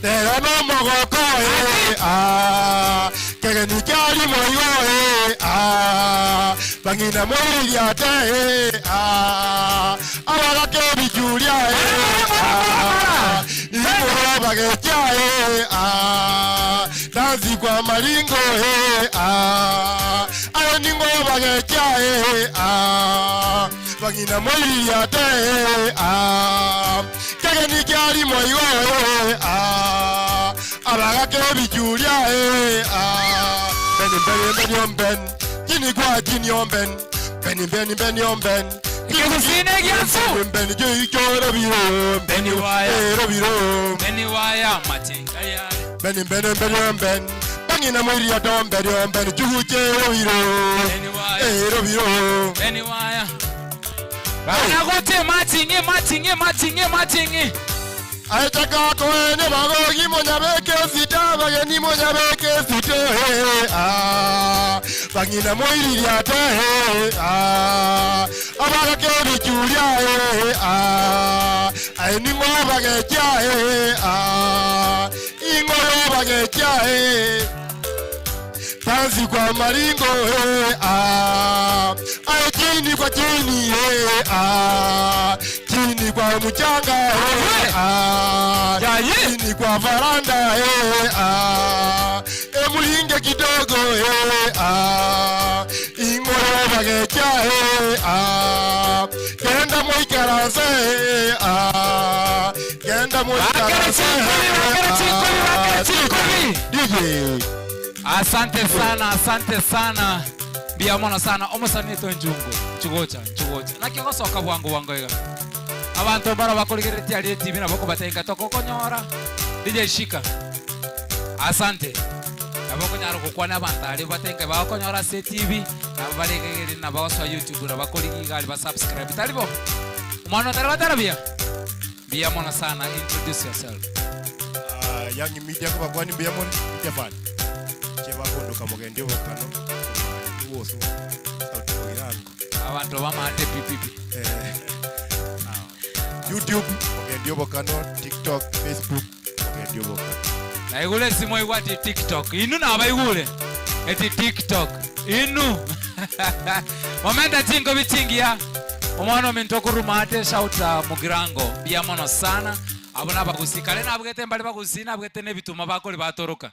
Ero nomogoko eh, ah. Kegeni kiari moigo eh, ah. Bang'ina moiriria ate eh, ah. Abagaka ebichuria eh, ah. Igoro bagekia eh, ah. Dansi kwa maringo eh, ah. Aye ningo bagekia eh, ah. Bang'ina moiriria ate eh, ah. Kegeni kiari moigo eh, ah. Abagaka ebichuria eh, ah. Beni beni beni omben Chini kwa chini omben Beni beni beni omben Ekegusii negiansu. Beni geichoro biro Beni waya. Ero biro Beni waya machenga yare. Beni beni beni omben Bang'ina mwiria tombe omben Chuguche ero biro Beni waya. Ero biro Beni waya. Bana gocha ematching ematching ematching ematching. Aitaka koenye bagogi monyabeke sita bageni monyabeke sito he ah bangina moiriria te he ah abagake bichuria he ah aye ningo bagecha he ah ingo bagecha he Tansi kwa maringo he ah aye chini kwa chini he ah chini kwa mchanga he ah chini kwa varanda he ah emulinge kidogo he ah ingoro bagecha he ah genda moikaranse he ah genda moikaranse Bakere chikobi, DJ Asante sana, asante sana. Mbia mono sana. Omosanito njungu. Nchugocha, nchugocha. Naki gosoka bwango bwango iga. Abanto mbaro bakorigereretie aria etibi nabo okobatenga tokokonyora. DJ shika. Asante. Nabo okonyara gokwana abanto aria batenke bagokonyora ase etibi, nabo baregererie na bagosoa YouTube na bakorigia iga aria basubscribe. Tari bo? Omwana otari gotera buya? Mbuya mono sana. Introduce yourself. Ah, Young Media kobakwani mbuya more Media fan che bakondoka mogende obokano oboso sauti mogirango Abanto bamate pipipi. Eh, YouTube mogende obokano TikTok Facebook mogende obokano Naigure esimo igwe ati TikTok. Inu nabaigure eti TikTok. Inu. Momenta chinkobi chingiya. Omwana ominto okoruma ate shauta mugirango. Mbuya mono sana. Abwo nabagusii. Kare nabwete mbare bagusii nabwete nebituma bakori batoroka.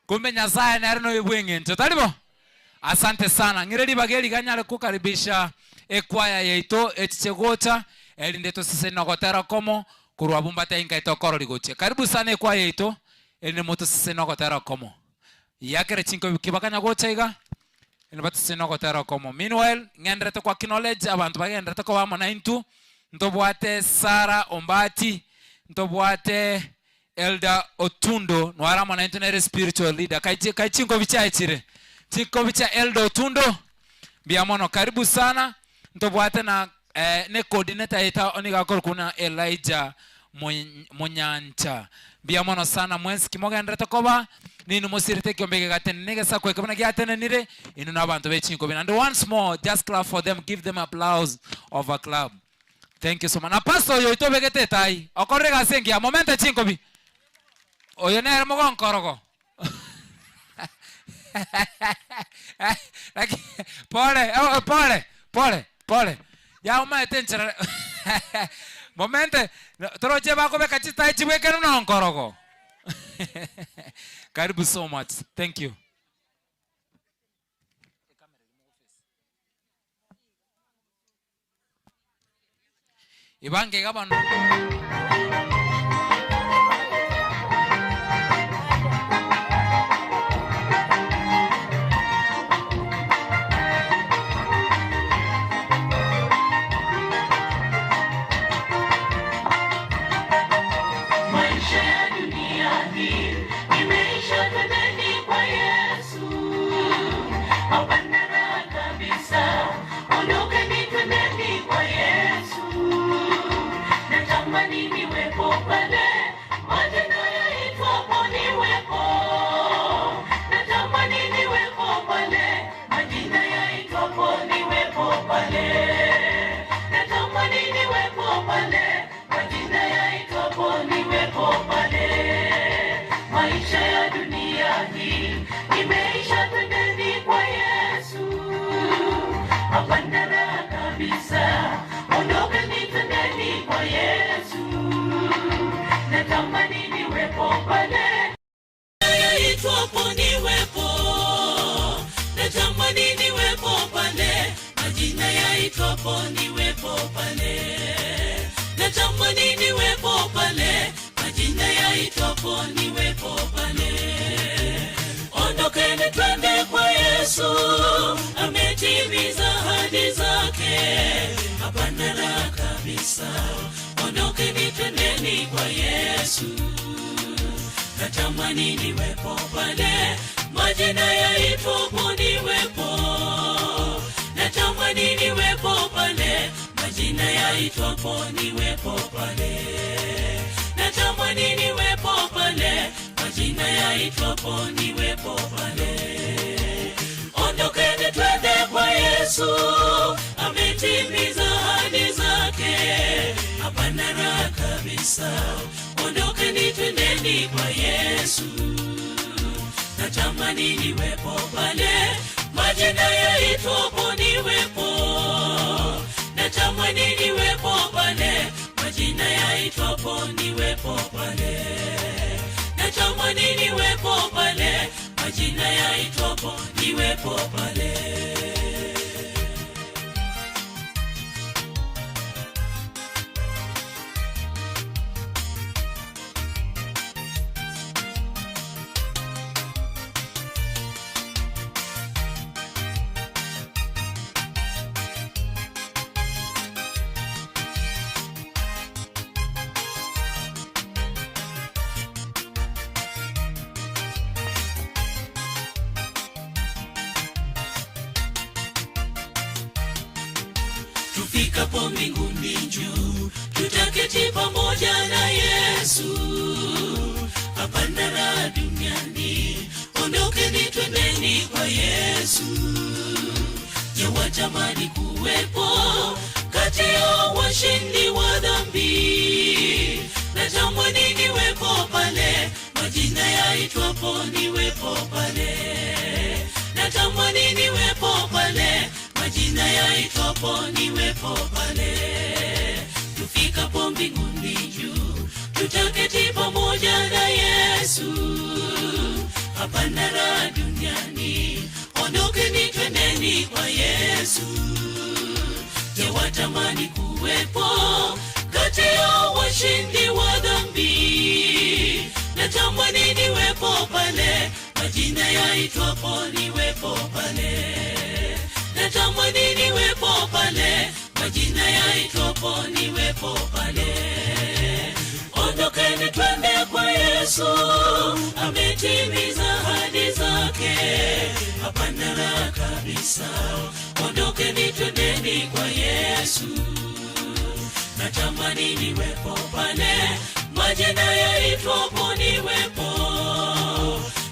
Kumbe Nyasaye nere noyo bweng'encho. Tari bo? Asante sana. Ng'ire ribaga eri iga nyare kokaribisha ekwaya yaito echiche gocha erinde toseseni nogotera okomo korwa abwo mbatebie nkai tokorori gochia. Karibu sana ekwaya yaito erinde motoseseni nogotera okomo. Yakere chinkobi ki bakanya gocha iga erinde batoseseni nogotera okomo. Meanwhile ng'enderete ko acknowledge abanto bagenderete koba amo naintwe, ntobwate Sarah Ombati, ntobwate Elder Otundo nware amo naintwe nere spiritual leader. Kai kai chinkobi chiaye chire? Chinkobi chia Elder Otundo mbuya mono karibu sana ntobwate na eh, ne coordinator yaito nigo akorokwa buna Elijah Monyancha mbuya mono sana mwensi ki mogenderete koba ninwe mosirete ekiombe gegatenena egesaku eke buna giatenenire inwe na abanto be chinkobi naende once more just clap for them give them applause of a club Thank you so much. Na pastor oyo oito obegete etai, okorire egasi engiya, momente chinkobi. Oyo nere mogonkorogo. Laki pole, eh, pole, pole, pole. Ya omaete enchera momente toroche bakobeka chitai chibwekane nonkorogo. Karibu so much. Thank you. Ebange iga bono. Maisha ya dunia hii imeisha, twendeni kwa Yesu. Hapana raha kabisa, ondokeni, twendeni kwa Yesu. Natamani niwepo pale majina yaitwapo, niwepo. Natamani niwepo pale majina yaitwapo, niwepo pale. Natamani niwepo pale majina yaitwapo, niwepo pale. Maisha ya dunia hii imeisha, twendeni kwa Yesu. Hapana raha kabisa, ondokeni, twendeni kwa Yesu. Natamani niwepo pale yaitwapo, niwepo. Natamani niwepo pale majina yaitwapo, niwepo pale. Natamani niwepo pale majina yaitwapo, niwepo pale. Ondokeni twende kwa Yesu, ametimiza ahadi zake, hapana raha kabisa. Ondokeni twendeni kwa Yesu. Natamani niwepo pale majina yaitwapo, niwepo. Natamani niwepo pale majina Majina yaitwapo niwepo pale. Natamani niwepo pale. Majina yaitwapo niwepo pale. Ondokeni twende kwa Yesu, ametimiza ahadi zake. Hapana raha kabisa. Ondokeni twendeni kwa Yesu. Natamani niwepo pale, majina yaitwapo niwepo. Natamani niwepo pale, majina yaitwapo niwepo pale. Natamani niwepo pale, majina yaitwapo niwepo pale. Tufikapo mbinguni juu, tutaketi pamoja na Yesu. Hapana raha duniani, ondokeni twendeni kwa Yesu. Je, watamani kuwepo kati ya washindi wa dhambi? Natamani niwepo pale, majina yaitwapo niwepo pale. Natamani niwepo pale, majina yaitwapo niwepo pale. Tufikapo mbinguni juu, tutaketi pamoja na Yesu. Hapana raha duniani, ondokeni twendeni kwa Yesu. Je, watamani kuwepo kati ya washindi wa dhambi? Natamani niwepo pale, majina yaitwapo niwepo pale. Natamani niwepo pale, majina yaitwapo niwepo pale. Ondokeni twende kwa Yesu, ametimiza ahadi zake. Hapana raha kabisa. Ondokeni twendeni kwa Yesu. Natamani niwepo pale, majina yaitwapo niwepo.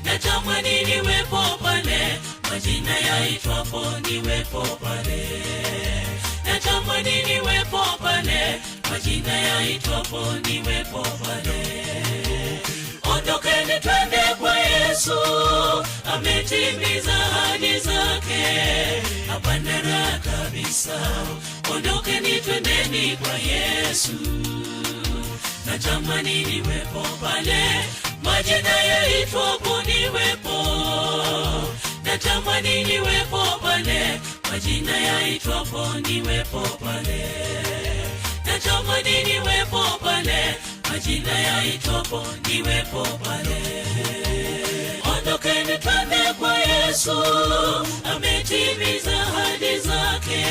Natamani niwepo pale, majina yaitwapo niwepo pale. Natamani niwepo pale, majina yaitwapo niwepo pale. Ondokeni twende kwa Yesu, ametimiza ahadi zake. Hapana raha kabisa. Ondokeni twendeni kwa Yesu. Natamani niwepo pale, majina yaitwapo niwepo. Natamani niwepo pale, majina yaitwapo niwepo pale. Natamani niwepo pale, majina yaitwapo niwepo pale. Ondokeni twende kwa Yesu, ametimiza ahadi zake.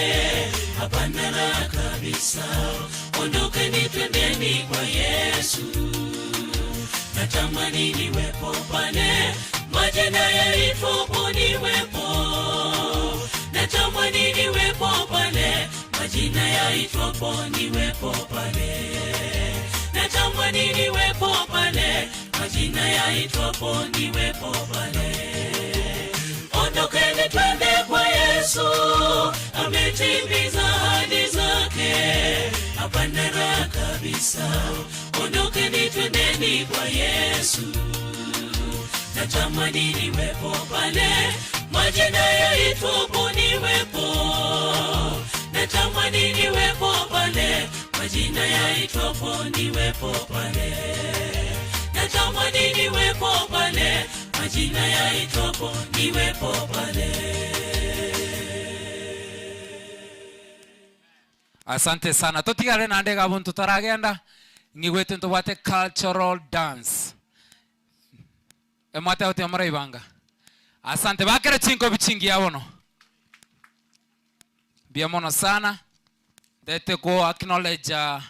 Hapana raha kabisa. Ondokeni twendeni kwa Yesu. Natamani niwepo pale, majina yaitwapo niwepo. Natamani niwepo pale, majina yaitwapo niwepo pale. Natamani niwepo pale, majina yaitwapo niwepo pale. Ondokeni twende kwa Yesu, ametimiza ahadi zake. Hapana raha kabisa. Ondokeni twendeni kwa Yesu. Natamani niwepo pale, majina yaitwapo niwepo. Natamani niwepo pale, majina yaitwapo niwepo pale. Natamani niwepo pale, majina yaitwapo niwepo pale. Asante sana. Totigare naende iga abwo ntotaragenda, ng'igwete ntobwate cultural dance. Emwate gotiga moraibanga. Asante bakere chinkobi chingiya bono. Mbuya mono sana. Ntagete ko acknowledge ah,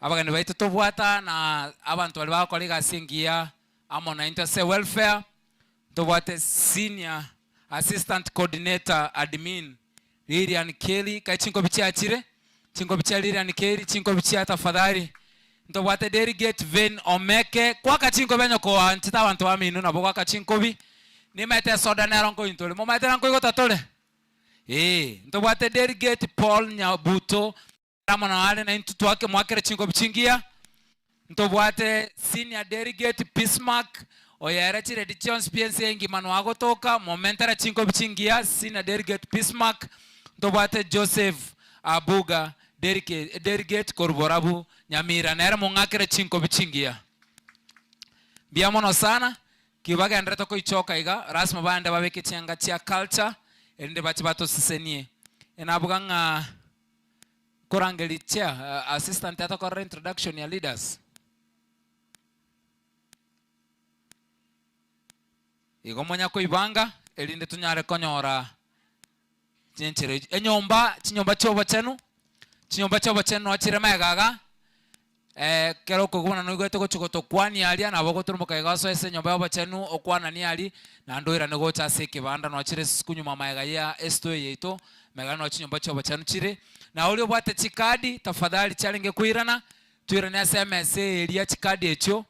abageni baito tobwata na abanto baria bagokora egasi engiya amo naintwe ase welfare. Ntobwate senior assistant coordinator admin Lilian Kelly, kae chinkobi chiachire. Chinkobi chia Lilian Keri, chinkobi chia tafadhali. Ntobwate Delegate Vane Omeke, kwaka chinkobi onye koanchete abanto bamino nabo gwaka chinkobi. Nimaete esoda nero nkointore, momaete na nkoigota tore? Ee, ntobwate Delegate Paul Nyabuto amo na are naintwe twake mwakere chinkobi chingiya. Ntobwate Senior Delegate Bismarck, oyo ere chiredi chionsi pi ense engima noa agotoka, momentere chinkobi chingiya, Senior Delegate Bismarck. Ntobwate Joseph Abuga, Delegate korwa Borabu, Nyamira, nere mong'akere chinkobi chingiya. Mbuya mono sana, ki bagenderete koichoka iga, lasima baende babeke chianga chia culture, erinde bache batosesenie. Enabuga ng'a korangeria chair, assistant atokorere introduction ya leaders. Igo monya koibanga, erinde tonyare konyora chinchera echio. Enyomba, chinyomba chia obochenu, chinyomba chia obochenu noo chire magega iga, ekero okoigwa buna noigwete gochia gotokwania aria, nabo ogoturumoka iga osoe ase enyomba ya obochenu, okwananie aria, naende oirane gocha ase ekebanda noo chire kunyuma magega ya esitoe yaito, magega noo chinyomba chia obochenu chire. Na oria obwate chikadi, tafadhali chiarenge koirana, toirane ase emesa eye eria chikadi echio,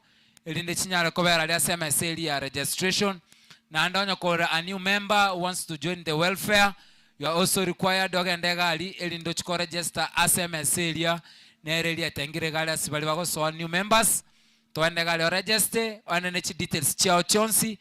erinde chinyare kobera aria ase emesa eria ya registration. Naende onye kore a new member who wants to join the welfare, you are also required ogende iga aria erinde ochie koregister ase emesa eria nere eria etengire iga aria ase baria bagosoa new members, togende iga aria oregiste, oende ne chidetails chiao chionsi,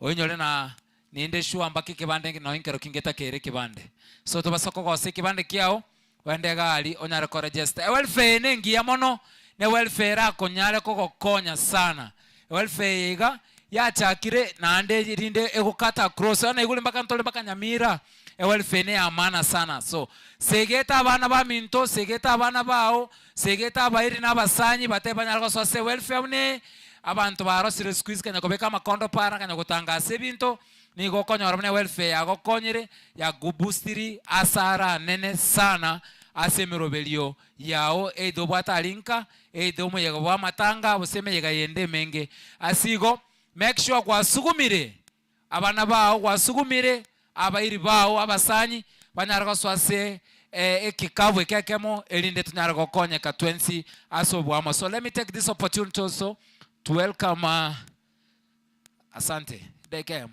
oinyore na ninde sure mpaka ekebande nonye nkero kinge takeire ekebande. So tobasa kogosa ekebande kiao, Ogende iga aria onyare koregister. Ewelfare eye nengiya mono, ne welfare erakonyare kogokonya sana. Ewelfare eye iga yachakire naende rinde egokata across, bono naigure mpaka ntore mpaka Nyamira, ewelfare eye neya maana sana. So, segeta abana baminto, segeta abana bao, segeta abairi na abasanyi batebe banyare gosoa ase ewelfare buna eye, abanto barosire siku hizi kanya kobeka amakondo para, kanya gotangasa ebinto. Nigo okonyora buna ewelfare yagokonyire, yagoboostiri ase aranene sana ase emeroberio yao either obwate aria nka, either omoyega bwa amatanga gose emeyega yende emenge. Ase igo, make sure gwasugumire abana bao, gwasugumire abairi bao abasanyi banyare gosoa ase ekikabu eke ekemo erinde tonyare gokonyeka twensi ase oboamo. So let me take this opportunity also to welcome Asante. Dakika eyemo.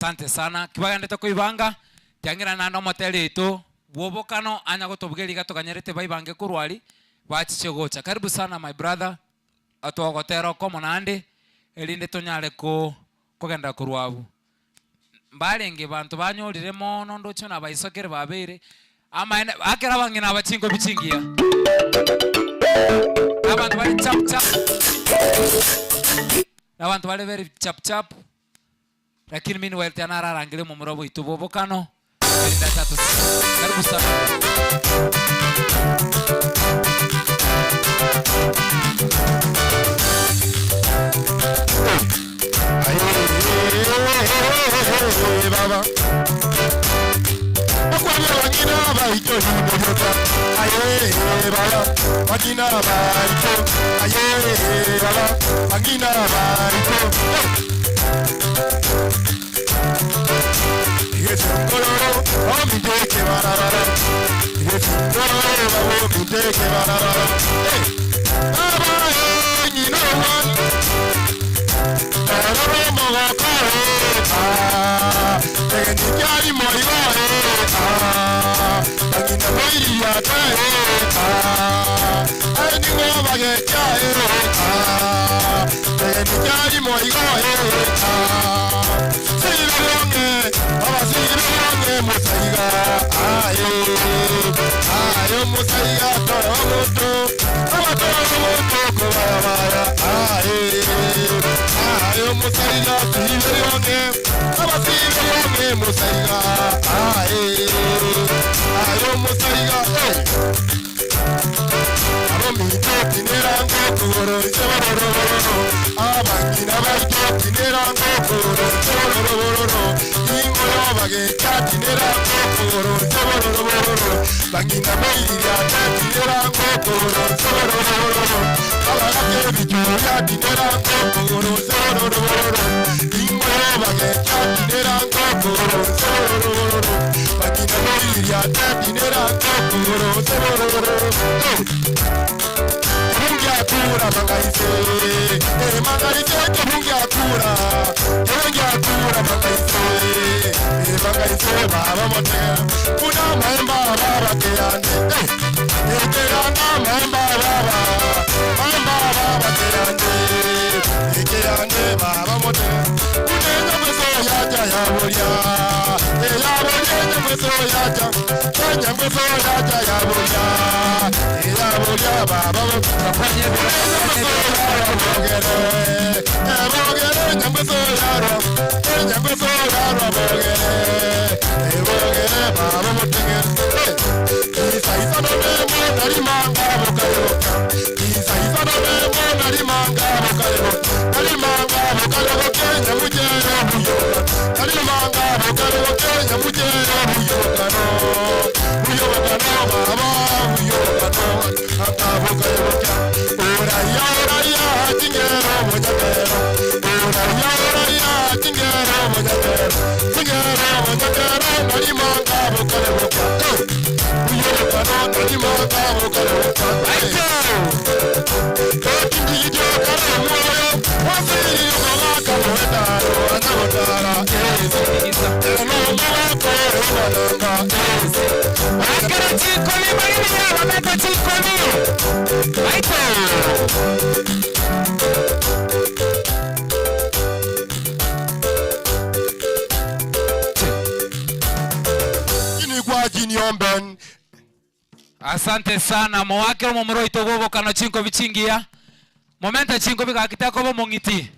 Asante sana. Ki bagendete koibanga, tiang'ira naende omoteri oito bw'obokano anya gotobugeria iga toganyerete baibange korwa aria, bachiche gocha. Karibu sana my brother, twagotera okomo naende, erinde tonyare ko kogenda korwa abwo. Mbarenge banto banyorire mono ndoche buna abaisokere babeire, amaene akera abang'ina aba chingobi chingiya. Abanto bare chap chap, abanto bare very chap chap, lakini meanwhile tiga nararangerie omomura oboito bwa obokano, erinde ache atosesenie. Karibu sana. Aye baba Bakwanya bangina baito himorioka Aye baba bangina baito Aye baba bangina baito Igechongororo ominteke barabara Igechongororo babo minteke barabara Hey Baba eh nyina omwana Eroro omogoko eh ah Egeni kiari moigo eh ah Bang'ina boiriata eh ah Aye nigo bagecha eh ah Egeni kiari moigo eh ah Sibirong'e baba sibirong'e mosaiga aye aye omosaiga tore omonto baba tore omonto kobarabara aye aye omosaiga sibirong'e baba sibirong'e mosaiga aye. ngokoro inche bororo Abang'ina baito tinera ngokoro inche bororo Ingo yobagecha tinera ngokoro inche bororo Bang'ina boiriria tinera ngokoro inche bororo Abagaka ebichuria tinera ngokoro inche bororo Ingo yobagecha tinera ngokoro inche bororo Bang'ina boiriria tinera ngokoro inche bororo Kebungiakura mangaise, eh mangaise kebungiakura, kebungiakura mangaise, eh mangaise baba mote, kuna maemba baba keande, eh eh keanda maemba baba, maemba baba keande, eh keande baba mote, kuna nyamweso yaja yaboria, eh yaboria nyamweso yaja, eh nyamweso yaja yaboria, eh yaboria baba mote. Asante sana mowake omomura oito bw'obokano chinkobi chingiya momente chinkobi gaki tekoba omong'iti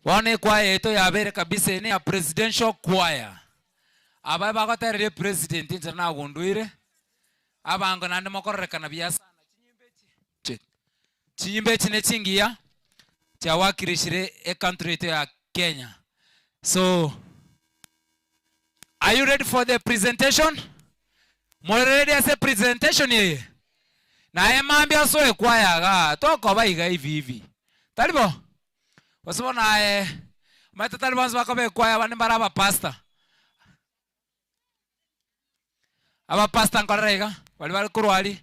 bono ekwaya yaito yabere kabisa eye neya presidential choir aba bagotereria epresident inche nagunduire abango naende mokororekana buya sana chinyimba echi ne chingiya chiawakilishire ecountry yaito ya Kenya so Are you ready for the presentation? More ready ase presentation eye? Naye mambia osoe kwaya igaa, tokoba iga hivi hivi. Tari bo? Gose bono aye, omanyete tari bonsi bakoba ekwaya abande mbare abapastor. Abapastor nkorera iga, baria bare korwa aria,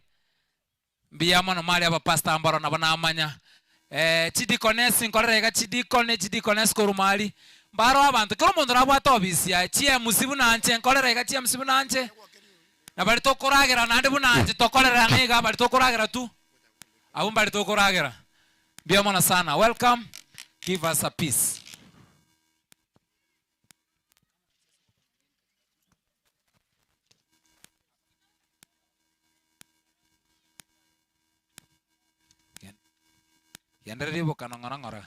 mbuya mono mware abapastor mboro nabo namanya. Chideaconess nkorera iga chideacon, chideaconess korwa mwaria, mbaro abanto, kera omonto nabwate ofisi yaye, chiMC buna inche nkorera iga chiMC buna inche, na baria tokoragera naende buna inche tokorerana iga baria tokoragera tu, abwo mbaria tokoragera. Mbuya mono sana, welcome, give us a piece. Gendereria obokano ng'ora ng'ora.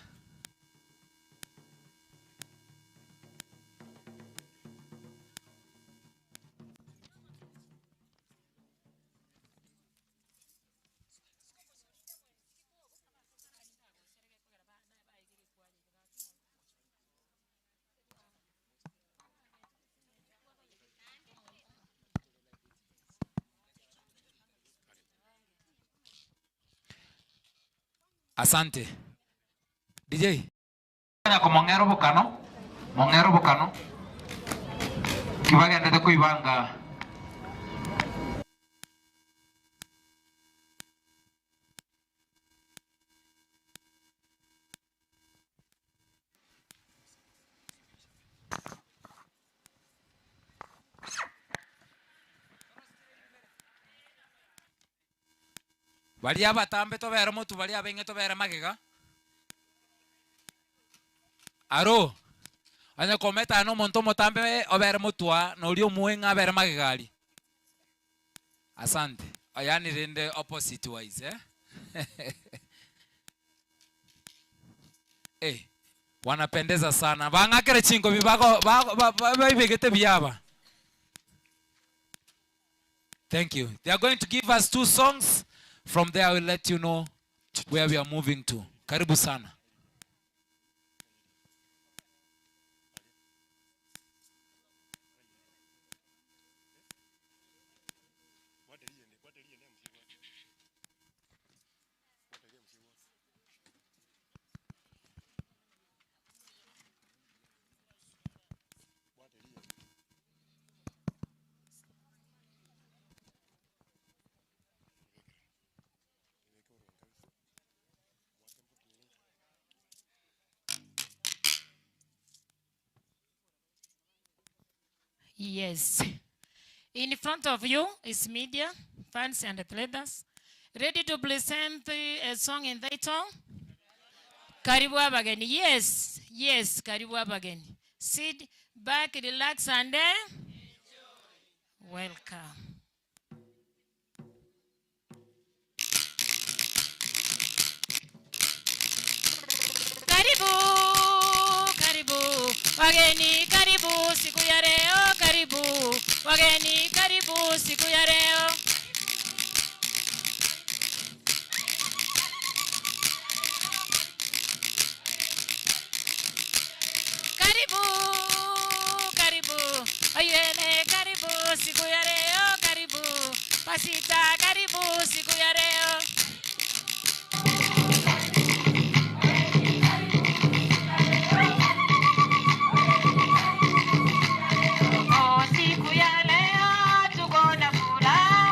Asante. DJ. Konya komong'era obokano, mong'ere obokano, ki bagendete koibanga. Baria abatambe tobere motwe, baria abaing'e tobere magega. Aro, onye kometana na omonto omotambe obere motwe aa, na oria omoeng'e abere magega aria. Asante. Yaani rende opposite wise eh? Eh, wanapendeza sana. Bang'akere chinkobi bago bago ba- ba- baibegete buya aba. Thank you. They are going to give us two songs. From there, I will let you know. where we are moving to. Karibu sana. Yes. In front of you is media, fans and athletes, ready to present a song entitled Karibu Abageni. Yes, yes, Karibu Abageni. Sit back, relax and welcome. Karibu, karibu, wageni karibu siku ya leo, karibu, wageni karibu siku ya leo. Karibu, karibu, ayene karibu siku ya leo, karibu, pasita karibu siku ya leo. Oh, siku ya leo tuko na furaha.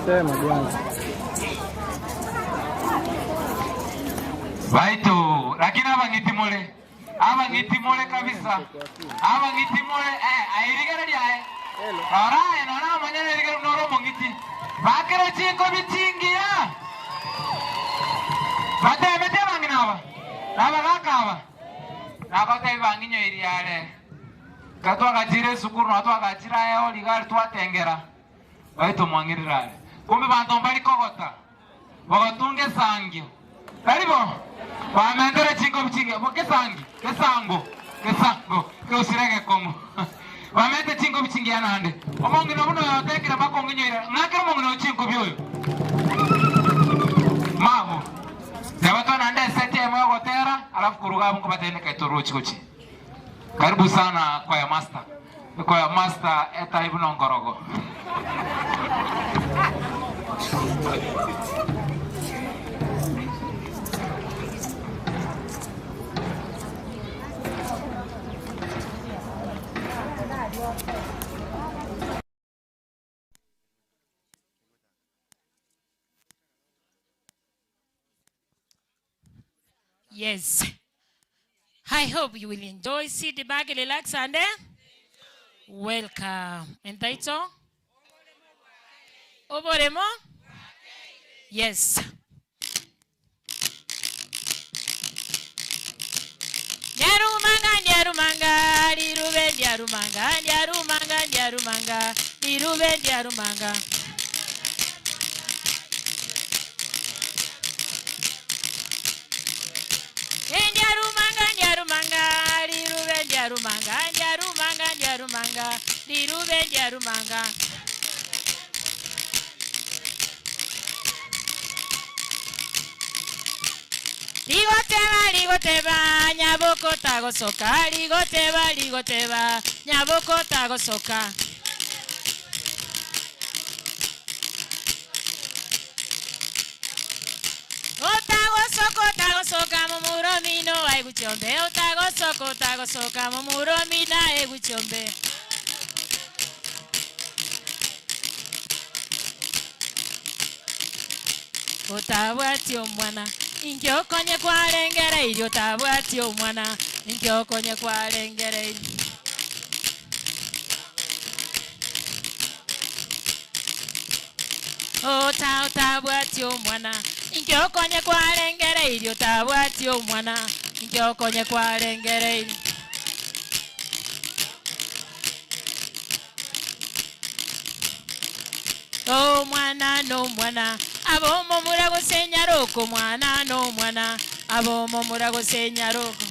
Sema bwana. Baito, lakini abang'iti more, abang'iti more kabisa, abang'iti more, eh, airigereria aye. Rora aye, nora amanyene erigere noro omong'iti. Bakere chinkobi chingiya. Batemete abang'ina aba, nabagaka aba. Nabatebi bang'inyoirie are. Katwagachire esukuru, na twagachire aye origari twatengera. Baito mwang'irire are. Kumbe banto mbari kogota. Bagatunga esangio. Tari bo? Bamentere chinkobi chingiya. Bo kesangi, kesango, kesango, keusire egekong'u. Bamente chinkobi chingiya naende. Omong'ina buna oyo otekire mpaka ong'inyoire. Ng'akere omong'ina oyo chinkobi oyo. Mabo. Teba twana eseti emo yogotera, alafu kuruga abo nkobatebia nekaitorochi gochia. Karibu sana kwaya master. Kwaya master etaibu nongorogo. Yes. I hope you will enjoy. Sit back, relax, and welcome. Entitled? Oboremo? Yes. Nyarumanga, nyarumanga, lirube, nyarumanga, nyarumanga, nyarumanga, lirube, nyarumanga. Nyarumanga, nyarumanga, lirube, nyarumanga, nyarumanga, nyarumanga, lirube, nyarumanga. Ligoteba, ligoteba, nyaboko tagosoka, ligoteba, ligoteba, nyaboko tagosoka. Otagosoka, otagosoka, mumuro mino aiguchombe, otagosoka, otagosoka, mumuro mina aiguchombe. Otabwati omwana, inki okonye kwarengereirie, otabwati omwana, inki okonye kwarengereirie. Ota otabwati omwana, inki okonye kwarengereirie, otabwati omwana, inki okonye kwarengereirie. Omwana n'omwana, abomo muragosenya roko, mwana n'omwana, abomo muragosenya roko.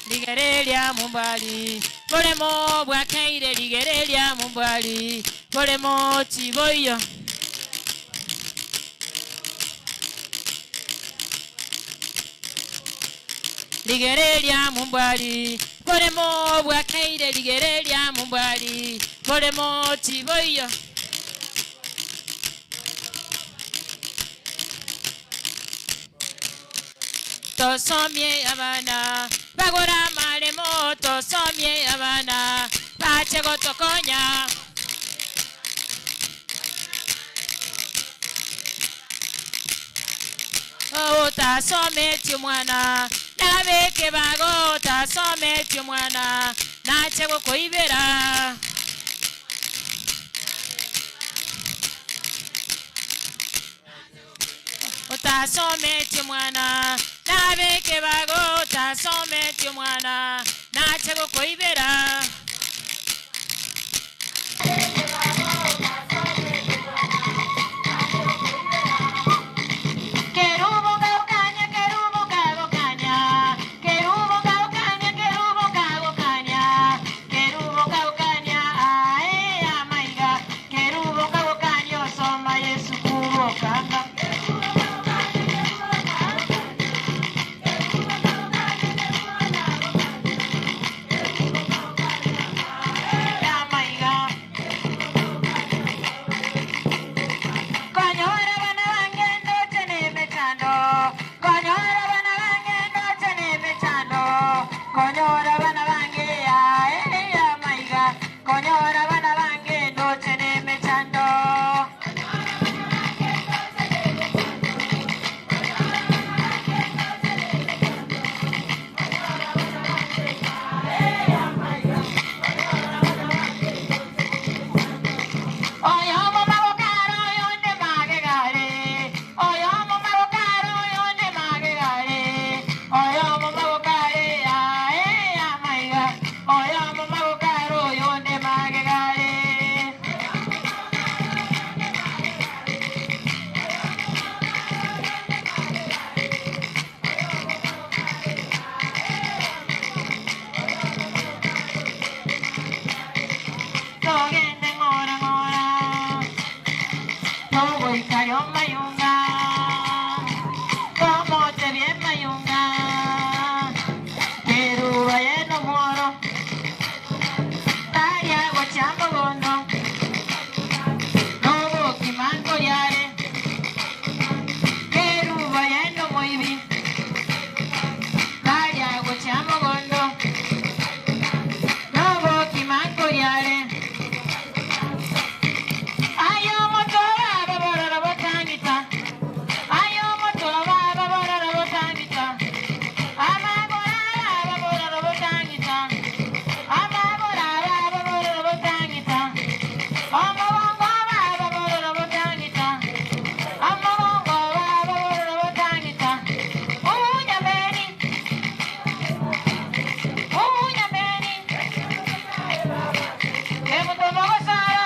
Ligereria mumbali, boremo bwakeire, ligereria mumbali, boremo chiboyo. Ligereria mumbali, boremo bwakeire, ligereria mumbali, boremo chiboyo. Tosomie abana, bagora maremo, tosomie abana, bache gotokonya. Otasometi omwana, nabeke bago, otasometi omwana, nache gokoibera. Otasometi omwana, nabeke bago, otasometi omwana, nache gokoibera. Kerubo gaukanya, kerubo gagokanya, kerubo gaukanya, kerubo gagokanya, kerubo gaukanya, ae amaiga, kerubo gagokanya, osoma Yesu kubokanga. Mayunga, Komotebie Mayunga, Keruba ye nomworo, Taria gochia mogondo, Nobokima nkoriare, Keruba ye nomoibi, Taria gochia mogondo, Nobokima nkoriare. Aye omoto baba bororo botang'ita, aye omoto baba bororo botang'ita, amagoro baba bororo botang'ita, amagoro baba bororo botang'ita, omobongo baba bororo botang'ita, omobongo baba bororo botang'ita, unyameni, unyameni, emutomo gosara.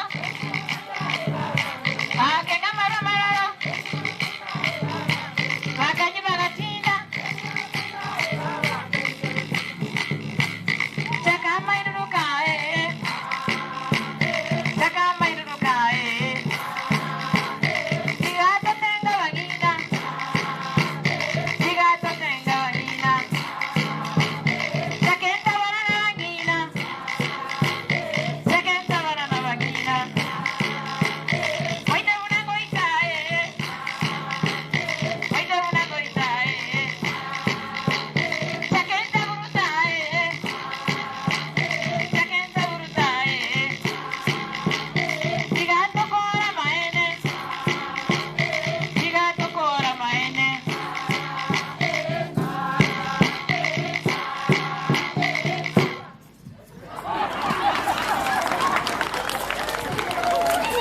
Akena mara marara. Bakanyi bagatinda. Chakama iruruka eh. Chakama iruruka eh. Tigato tenga bagina. Tigato tenga bagina. Chakenta barana bagina. Chakenta barana bagina. Oite una goita, eh. Oite una goita, eh. Chakenta buruta, eh. Chakenta buruta, eh. Tigato kora maene. Tigato kora maene.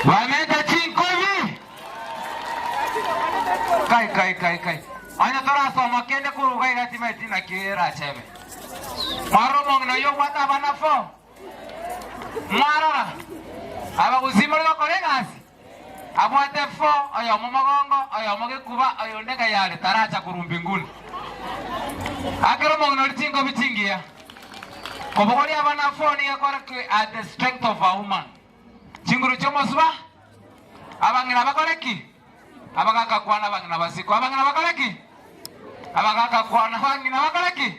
Wameta chinkobi. Kai kai kai kai. Anya torasoma kende kuruga igatima tina kira chebe. Mwaro mongno yo wata bana fo. Mwarora. Aba uzima ro koregasi. Abwate fo oyo momogongo oyo mogekuba oyo ndeka yale taracha kurumbinguni. Akero mongno chinkobi chingia. Kobogori abana fo ni yakora at the strength of a woman. Chinguru chomosuba abang'ina bakoreki abagakakwana abang'ina basiko abang'ina bakoreki abagakakwana abang'ina bakoreki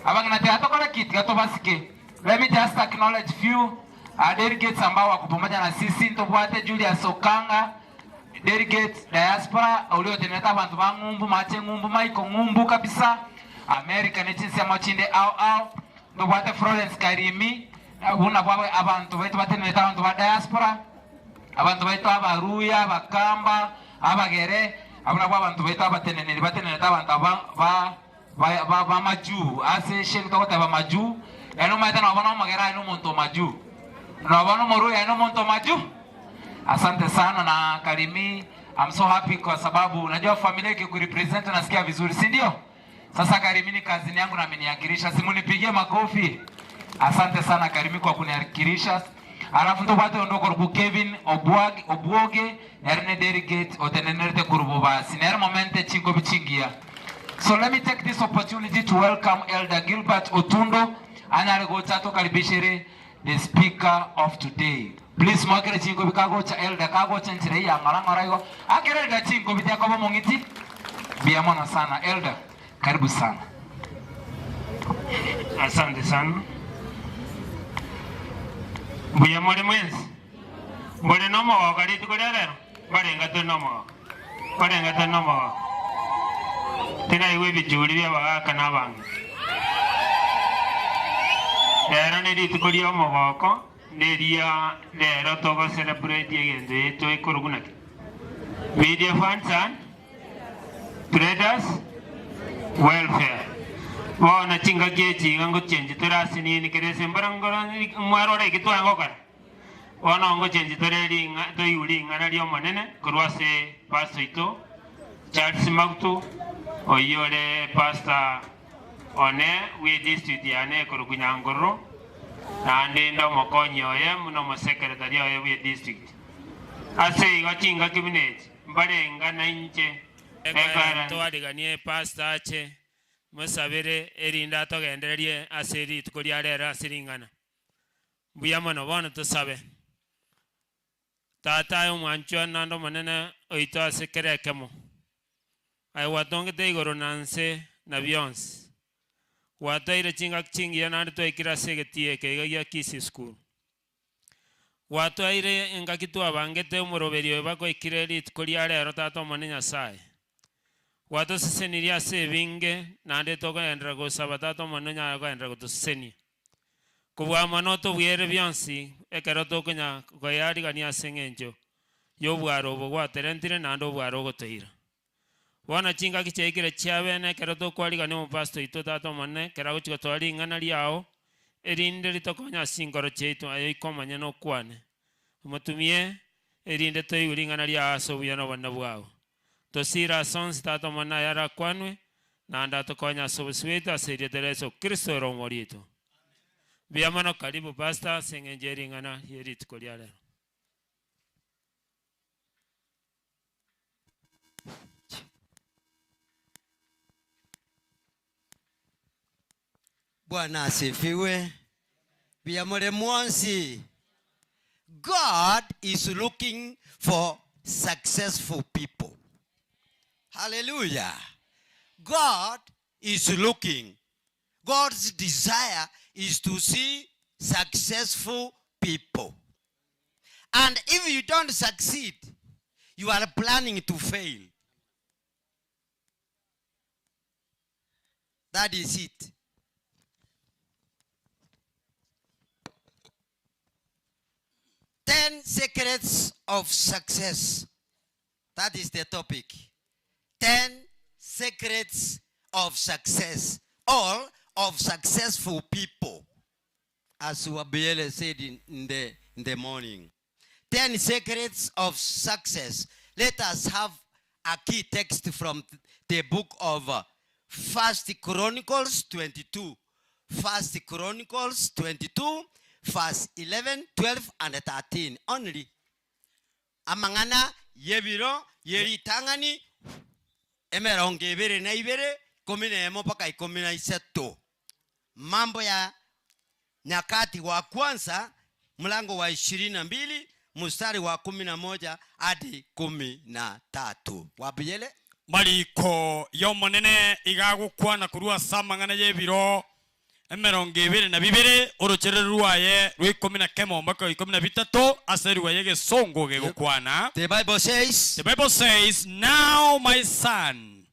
abang'ina tiga tiga tobasike. Let me just acknowledge few delegates ambao wako pamoja na sisi. Ntobwate Julius Okanga delegate diaspora ulioteneta abantu ba ng'umbu mache ng'umbu maiko ng'umbu kabisa America nechinsi amachinde au au ntobwate Florence Karimi buna bwawe abantu baitu bateneta abantu ba diaspora abantu baitu abaruya abakamba abagere abuna bwa abantu baitu abateneneri bateneneta abantu ba ba ba ba, ba majuu ase shengu togoteba majuu eno maete nobona omogere aye nomonto majuu nobona omoruya aye nomonto majuu. Asante sana na Karimi, I'm so happy kwa sababu unajua familia ikikurepresent unasikia vizuri, si ndio? Sasa Karimi ni kazini yangu na ameniakirisha, simunipigie makofi. Asante sana Karimi kwa kuniakirisha. Alafu ntobwate ondoko rubu Kevin Obwag Obwoge erne delegate otenenerete kurubu basi nere momente chingo bichingia. So let me take this opportunity to welcome Elder Gilbert Otundo anyare gocha tokaribishere the speaker of today. Please mwakere chingo bikagocha Elder kagocha nchire ya ngora ngora igo. Akere Elder chingo bitiakobo mongiti. Biamono sana Elder. Karibu sana. Asante sana. Mbuya muri mwensi. Mbore nomogoka rituko ria rero. Barenga turi nomogoka. Barenga turi nomogoka. Tinaigwa ebichuri bia abagaka na abange. Rero ni rituko ria omogoko neria rero togo celebrate egento yetu ekorugu naki. Media fans and traders welfare. Bona chingaki echiga ngochenji tore ase nini kere ase mbara ngoro mwarora eki twangokora. Bono ngochenji tore ring'a toigwe ring'ana ria omonene korwa ase pastor oito Charles Magutu oyio ore pastor one bwe district yane ekorokwa Nyangororo naende inde omokonyi oye buna omosekretari oye bwe district. Ase igo chingaki buna echi mbarenga nainche Ekero twariganie pastor ache mosabere erinde atogendererie ase rituko ria rero ase ring'ana. Mbuya mono, bono tosabe. Tata aye omwanchwa naende omonene oito ase kera ekemo, aye gwatongete igoro na nse na bionsi, gwatoire chingaki chingiya naende twaikire ase egetii eke iga gia Kisii School. Gwatwaire engaki twabangete omoroberio oyo bagoikire rituko ria rero Tata Omonene Nyasae. Gwatosesenirie ase ebinge naende tokogenderera gosaba Tata Omonene onyare kogenderera gotosesenia. Kobua mono tobwere bionsi ekero tokonya koyarigania ase eng'encho y'obwaro obo gwaterentire naende obwaro ogotoira. Bono chingaki chiaikire chiabene ekero tokwarigania omopastor oito Tata Omonene ekero agochia gotoa ring'ana riao erinde ritokonye ase chinkoro chiaito aye oike omonyene okwane. Omotumie erinde toigwe ring'ana riao ase obuya na obonene bwao. Tosire ase onsi Tata Omonene aye arakwanwe, naende atokonye ase obosio bwaito ase erieta ria Yeso Kristo ere Omori oito. Mbuya mono karibu Pastor ase eng'encho ye ring'ana rie rituko ria rero. Bwana asifiwe. Mbuya more mwensi. God is looking for successful people. Hallelujah. God is looking. God's desire is to see successful people. And if you don't succeed, you are planning to fail. That is it. Ten secrets of success. That is the topic. Ten secrets of success or of successful people. As Wabiele said in, in the, in the morning. Ten secrets of success. Let us have a key text from the book of uh, First Chronicles 22. First Chronicles 22, verse 11, 12, and 13 only. Amang'ana y'ebiro ye ritang'ani emerongo ebere na ibere, ikomi nemo mpaka ikomi na isato. Mambo ya Nyakati wa kwanza mlango wa ishirini na mbili mstari wa kumi na moja hadi kumi na tatu. Wabiyele. Mariko y'Omonene iga agokwana korwa ase amang'ana y'ebiro emerongo ebere na bibere, orocherero rwaye rwa ikomi na kemo mpaka ikomi na bitato, ase erugha y'egesongo gegokwana. The Bible says. The Bible says, Now, my son,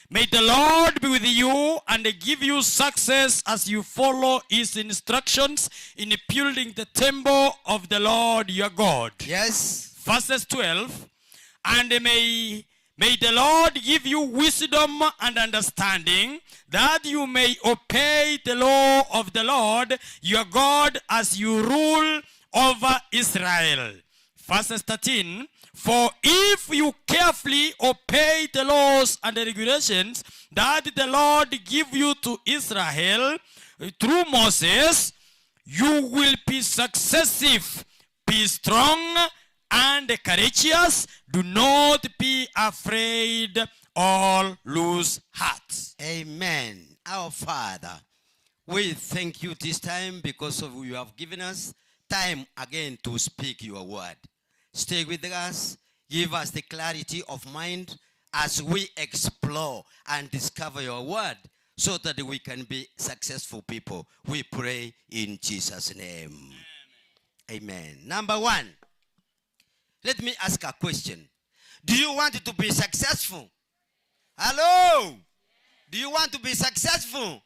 may the Lord be with you and give you success as you follow his instructions in building the temple of the Lord your God. Yes. Verses 12, And may, may the Lord give you wisdom and understanding that you may obey the law of the Lord your God as you rule over Israel. Verses 13, For if you carefully obey the laws and the regulations that the Lord give you to Israel through Moses, you will be successive. Be strong and courageous. Do not be afraid or lose heart. Amen. Our Father, we thank you this time because of you have given us time again to speak your word. Stay with us. Give us the clarity of mind as we explore and discover your word so that we can be successful people. We pray in Jesus' name. Amen. Number one, let me ask a question. Do you want to be successful? Hello? Do you want to be successful?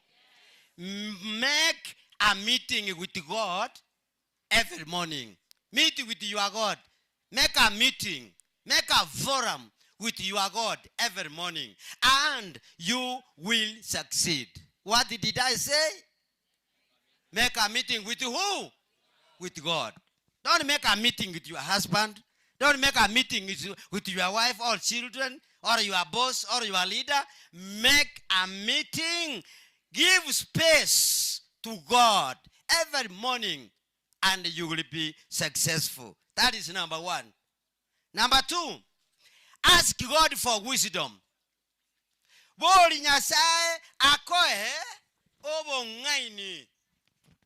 Make a meeting with God every morning. Meet with your God. Make a meeting. Make a forum with your God every morning. And you will succeed. What did I say? Make a meeting with who? With God. Don't make a meeting with your husband. Don't make a meeting with, with your wife or children or your boss or your leader. Make a meeting. Give space to God every morning and you will be successful. That is number one. Number two, ask God for wisdom. Bori Nyasae akoe obong'aini.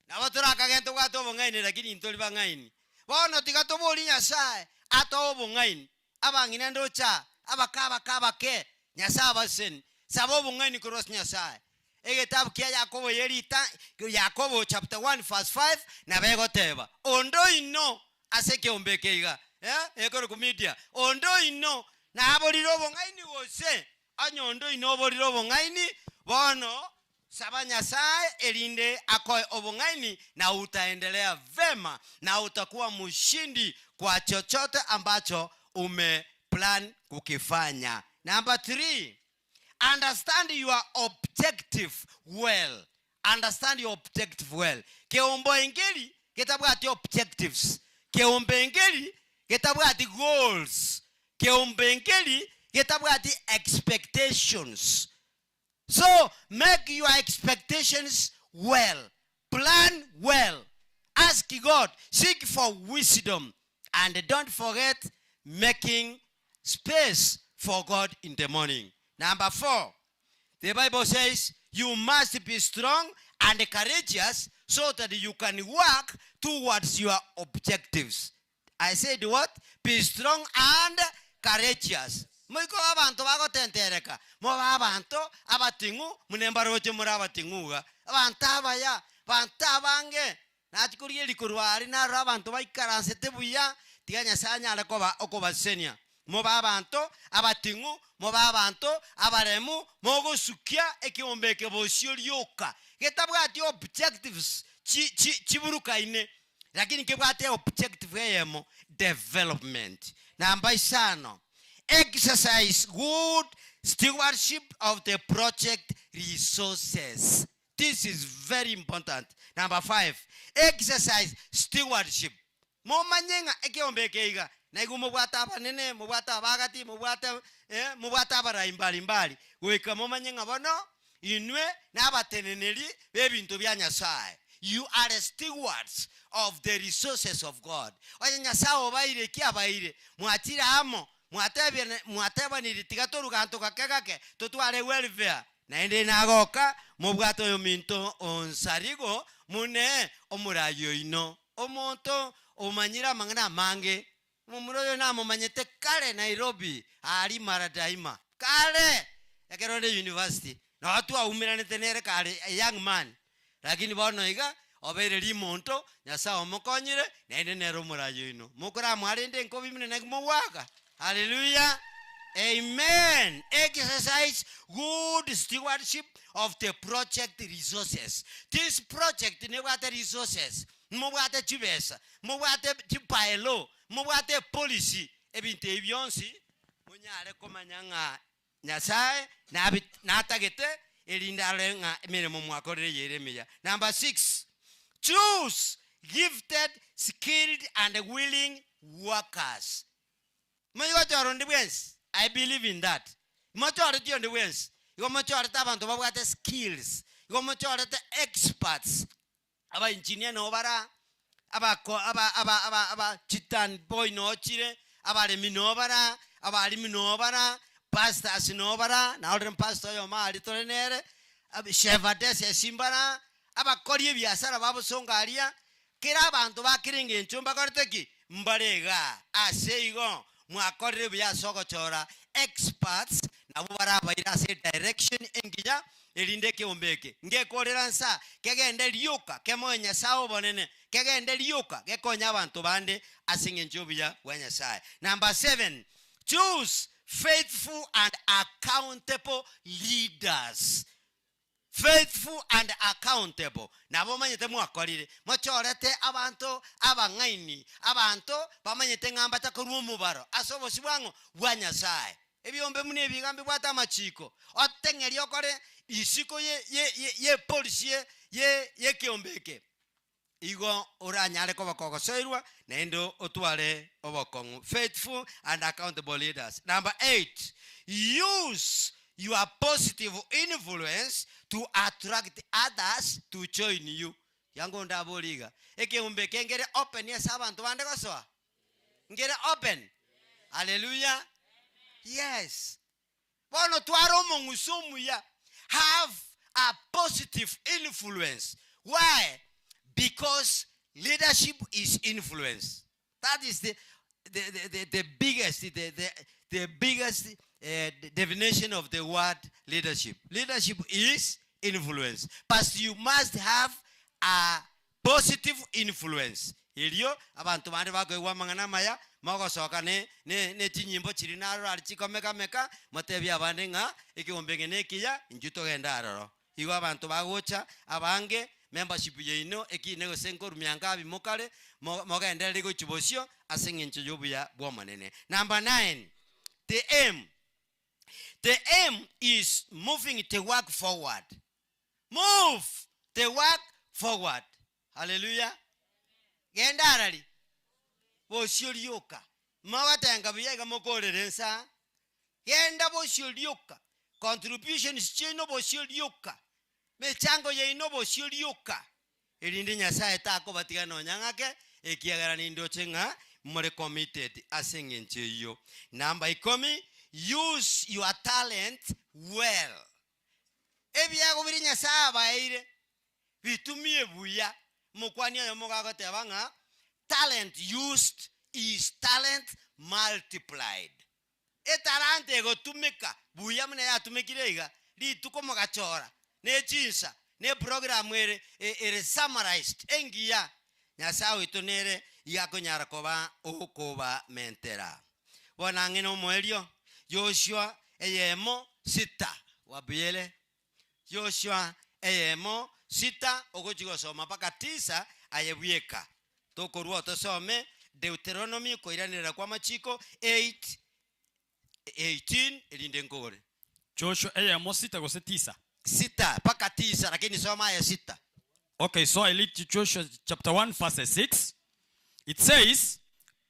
Nabo torakage ntobwate obong'aini lakini ntori bang'aini. Bono tiga tobori Nyasae. Atoe obong'aini, abang'ina ndoche aa, abake abake abake, Nyasae abasesenie. Saba obong'aini korwa ase Nyasae. Egetabu kia Yakobo ye rita Yakobo chapter 1 verse 5 nabo egoteba, Onde oino ase ekeombe eke iga, eh, ekorokwa media, onde oino naborire obong'aini gose onye onde oino oborire obong'aini, bono saba Nyasae erinde akoe obong'aini na utaendelea vema na utakuwa mshindi kwa chochote ambacho ume plan kukifanya. Number 3, Understand your objective well, understand your objective well. Keombo engeri getabwati objectives, keombo engeri getabwati goals, keombo engeri getabwati expectations. So make your expectations well, plan well, ask God, seek for wisdom and don't forget making space for God in the morning. Number 4, the Bible says you must be strong and courageous so that you can work towards your objectives. I said what? Be strong and courageous. Moikobe abanto bagotentereka, mobe abanto abating'u buna mbaroche more abating'u iga. Abanto abaya, abanto abange, Nachia korigereria korwa aria narore abanto baikaransete buya, tiga Nyasae anyare koba okobasesenia. Mobe abanto abating'u, mobe abanto abaremu, mogosukia ekeombe eke bosio rioka, getabwati objectives chi chi chiburukaine, lakini kebwate objective eyemo, development. Namba isano, exercise good stewardship of the project resources. This is very important. Number 5, exercise stewardship. Momanye ng'a ekeombe eke iga, naigwe mobwate abanene, mobwate abagati, mobwate eh, mobwate abarai mbari mbari, goika momanye ng'a bono inwe nabateneneri b'ebinto bia Nyasae. You are stewards of the resources of God. Onye Nyasae obaeire eki abaeire, mwachire amo, mwatebia mwatebaniri tiga torwe ganto gake gake, totware welfare, Naende nagoka mobwate oyominto o Nsarigo mune omoraai oino, omonto omanyire amang'ana amange. Omomura oyo namomanyete kare Nairobi aaria Maradaima, kare ekero ore university, noo twaumeranete nere kare a young man, lakini bono iga obeire rimonto, Nyasae omokonyire, naende nere omoraai oino. Mokoramoa rende enkobi buna naki mogoaka. Hallelujah! Amen! Exercise good stewardship of the project resources. This project nebwate resources, mobwate chibesa, mobwate chibylaw, mobwate epolicy, ebinto ebi bionsi monyare komanya ng'a Nyasae nabi natagete erinde arore ng'a emeremo mwakorire eyere emiya. Number 6, choose gifted, skilled and willing workers. Mochi gochora onde bwensi, I believe in that. Mochoreti onde bwensi, igo mochorete abanto babwate skills, igo mochorete experts. Aba engineer noo bara, abako aba aba aba aba chitan boy noo chire, abaremi noo bara, abalimu noo bara, pastors noo bara, narorire mpastor oyomo aria tore nere, shepherdesses mbara, abakori ebiasara ba bosongo aria, kera abanto ba kera engencho mbakorete ki? Mbare igaa. Ase igo, mwakorire buya ase ogochora experts nabwo barabaire ase edirection engiya, erinde ekeombe eke ngekorera nsa kegende rioka kemoe Nyasae obonene, kegende rioka gekonye abanto bande ase engencho y'obuya bwa Nyasae. Number 7, choose faithful and accountable leaders. Faithful and accountable. Nabo omanyete mwakorire, mochorete abanto abang'aini, abanto bamanyete ng'a mbacha korwa omobaro ase obosio bwang'o? Bwa Nyasae. Ebiombe buna ebi iga mbibwate amachiko, oteng'erie okore isiko ye ye ye yepolisi ye ye yekeombe eke, igo oranyare koba kogosoirwa naende otware obokong'u. Faithful and accountable leaders. Number 8, use your positive influence to attract others to join you. Yango ndabori iga, ekeombe eke nkere open ase abanto bande gosoa? Nkere open? Haleluya! Yes. Bono tware omong'uso omuya, have a positive influence. Why? Because leadership is influence. That is the. the, the, the, the biggest, the, the, the biggest eh, definition of the word leadership. Leadership is influence. But you must have a positive influence. Erio abanto bande bakoigwa amang'ana amaya, mogosoka ne ne ne chinyimbo chiria naroro aria chikomeka-meka, motebie abande ng'a ekeombe eke nekiya, inchuo togende aroro. Igo abanto bagocha abange, membership yaino ekine gose nkorumia nkabi mokare, mo mogenderere gochia bosio ase eng'encho y'obuya bw'Omonene. Number nine, the aim. The aim is moving the work forward. Move the work forward. Haleluya. Genda arari bosio rioka. Mogotenga buya iga mokorera ensa. Genda bosio rioka. Contributions chiaino bosio rioka. Mechango yaino bosio rioka. Erinde Nyasaye takobatiga nonya ng'ake, ekiagera nindoche ng'a more committed ase eng'encho eyio. Number ikomi, use your talent well. Ebiago biria Nyasae abaeire, bitumie buya. Omokwani oyomo iga agoteba ng'a talent used is talent multiplied. Etalanta egotumeka buya buna yatumekire iga, rituko mogachora, ne chinsa, ne eprogram ere ere summarized engiya, Nyasae oito nere iga akonyara koba okobamentera. Bono ang'e nomoerio, Yoshua eyemo sita wabuyere, Yoshua eyemo sita ogochia gosoma mpaka tisa aye bweka. Tokorua otosome Deuteronomy koiranerera kw'amachiko 8, 18 erinde nkore. Joshua eyemo sita gose tisa? Sita mpaka tisa lakini soma aye sita. Okay, so I read Joshua chapter 1 verse 6. It says,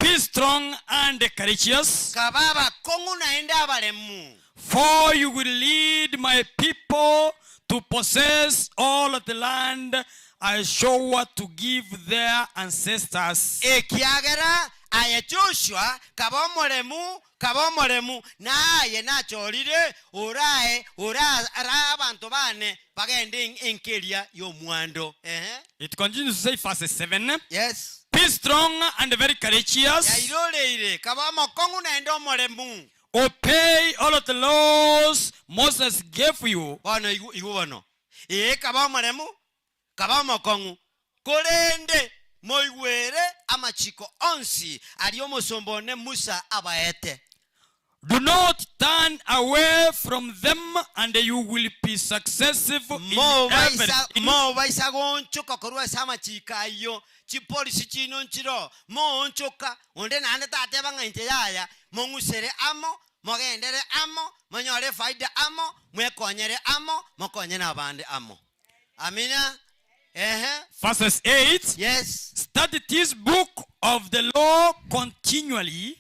Be strong and courageous. Kabe abakong'u naende abaremu. For you will lead my people to possess all the land I swore to give their ancestors. Ekiagera aye Joshua kabe omoremu, kabe omoremu, na aye nachorire orae orae abanto baane bagende enka eria y'omwando. Ehe. It continues to say, verse 7. Yes. Be strong and very courageous. Yairoreire, kabe omokong'u naende omoremu. Obey all of the laws Moses gave you. Bono igwa, igwa bono. Ee, kabe omoremu, kabe omokong'u, korende moigwere amachiko onsi aria omosomba one Musa abaete. Do not turn away from them and you will be successful in Mobaisa, everything. mobaisa goonchoka korwa ase amachiko ayio, chipolisi chiino nchiroo, moonchoka, onde naende tateba ng'a inche yaya, mong'usere amo, mogendere amo, monyore efaida amo, mwekonyere amo, mokonye nabande amo. Amina. Ehe. Verses 8. Yes. Study this book of the law continually.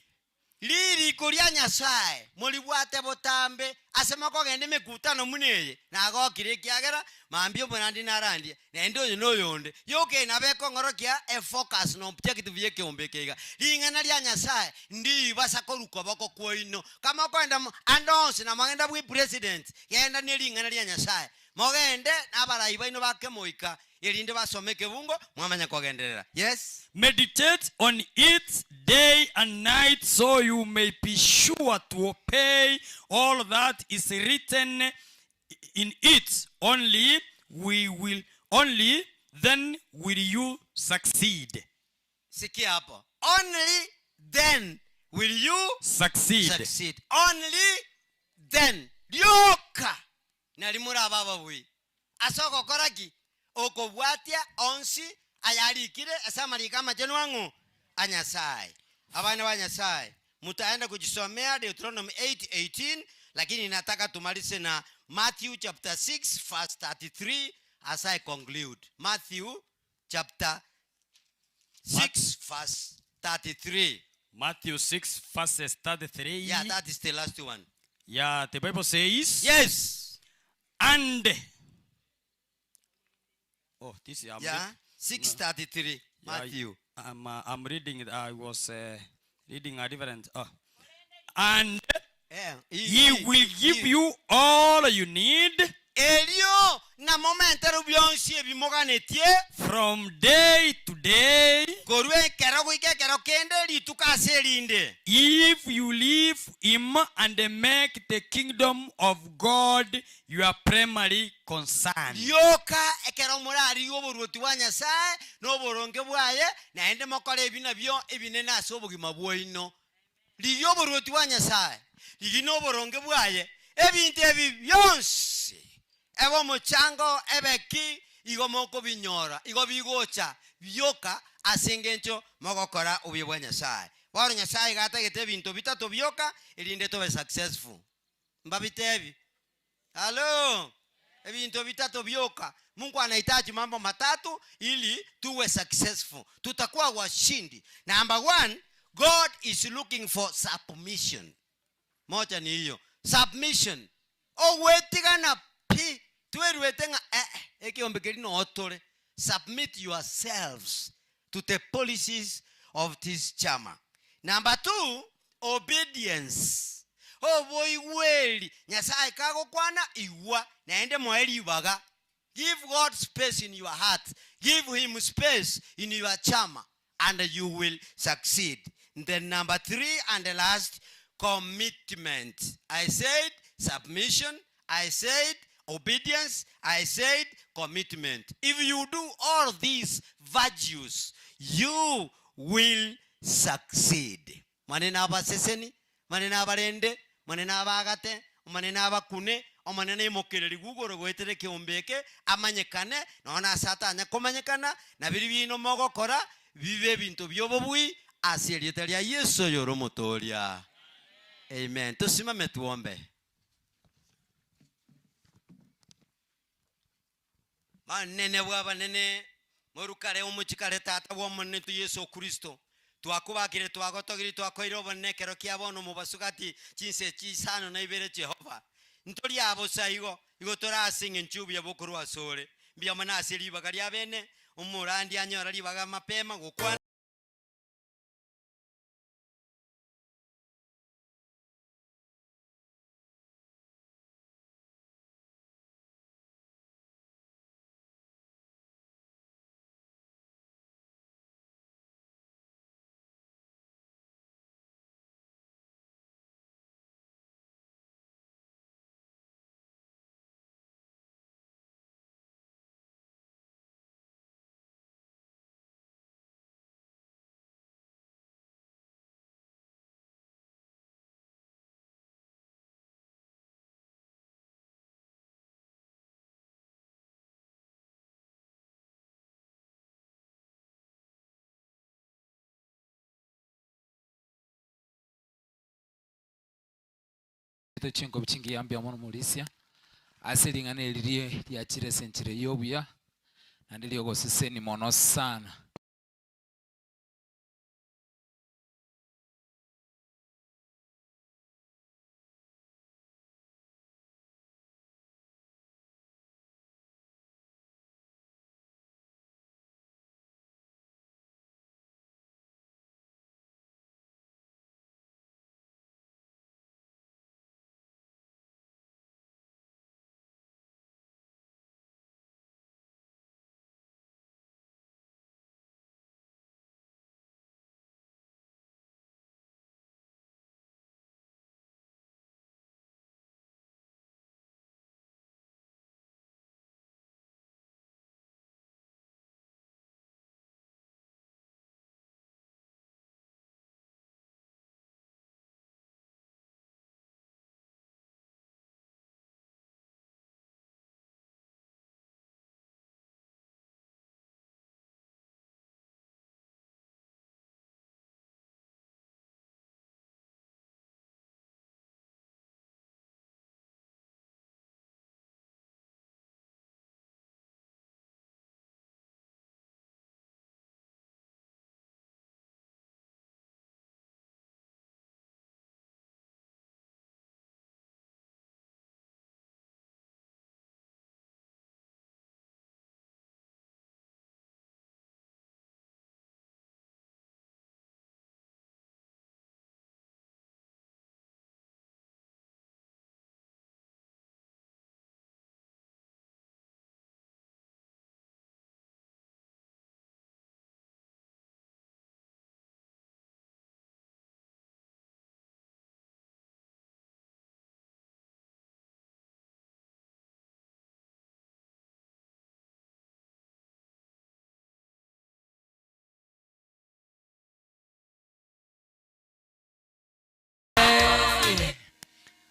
Ririko ria Nyasae moribwate botambe ase mokogenda emekutano buna eye, nagokire ekiagera mambia omorandi narandie, naende oyo noyonde. Yoka eye nabo ekong'orokia efocus na objective y'ekeombe eke iga. Ring'ana ria Nyasae ndibasa korwa koboko kwaino. Kama okoenda ande onsi na mogenda bwe president, genda ne ring'ana ria Nyasae. Mogende nabarai baino ba kemoika, erinde basome ekebungo, mwamanya kogenderera. Yes. Meditate on it day and night so you may be sure to obey all that is written in it. Only we will only then will you succeed. Sikia hapo. Only then will you Succeed. succeed. Only then. Rioka nari morabe ababui. Ase ogokora ki? Okobwatia onsi ayarikire ase amariko amachenu ang'o? A Nyasae. Abana ba Nyasae, mutaenda kujisomea Deuteronomy 8:18, lakini nataka tumalize na Matthew chapter 6 verse 33 as I conclude. Matthew chapter 6 verse 33. Matthew 6 verses 33. Yeah, that is the last one. Yeah, the Bible says. Yes. And oh, this is I'm Yeah, read- 6:33, Yeah, I- Matthew. I'm, I'm reading it. I was reading a different. And Yeah, he will give you all you need. Erio. Ng'a momentere bionsi ebi moganetie. From day to day. Korwa ekero goika ekero kende, rituko ase erinde. If you leave him and make the kingdom of God your primary concern. Rioka ekero morarigie oboruoti bwa Nyasae na oboronge bwaye, naende mokore ebi nabio ebinene ase obogima bwaino. Rigia oboruoti bwa Nyasae, rigia na oboronge bwaye, ebinto ebi bionsi, ebe omochango, ebe ki, igo mokobinyora, igo bigocha bioka ase engencho mogokora obuya bwa Nyasae. Bono Nyasae iga atagete ebinto bitato bioka erinde tobe successful. Mbabitebi. Hallo! Ebinto bitato bioka. Mungu anahitaji mambo matatu ili tuwe successful. Tutakuwa washindi. Number one, God is looking for submission. Moja ni hiyo. Submission. Ogwetigana pi. Tweruete ng'a eh, ekeombe keria noo tore. Submit yourselves to the policies of this chama. Number two, obedience. Oboigweri. Nyasaye kagokwana, igwa, naende moe ribaga. Give God space in your heart. Give him space in your chama and you will succeed. Then number three and the last, commitment. I said submission, I said obedience, I said commitment. If you do all these virtues, you will succeed. Omonene abaseseni, Omonene abarende, Omonene abaagate, Omonene abakune, Omonene aimokererigwe igoro goetera ekeombe eke, amanyekane, nonya nase atanya komanyekana, na biria biino mogokora bibe ebinto bi'obobui ase erieta ria Yeso oyore Omotooria. Amen. Tosimame twombe. Banene bw'abanene, morukare omochie kare Tata bw'Omonene oito Yeso Kristo, twakobakire, twagotogirie, twakoeire obonene ekero kia bono omobaso gati chinsa echi isano na ibere Jehova. Ntori aa bosa igo, igo tore ase engencho y'obuya bokorwa asore. Mbuya mono ase ribaga ria bene, omorandi anyora ribaga mapema gokwana. Chinkobi chingiya mbuya mono Morisia, ase ring'ana eri rie riachire ase enchera y'obuya, naende ri'ogosesenia mono sana.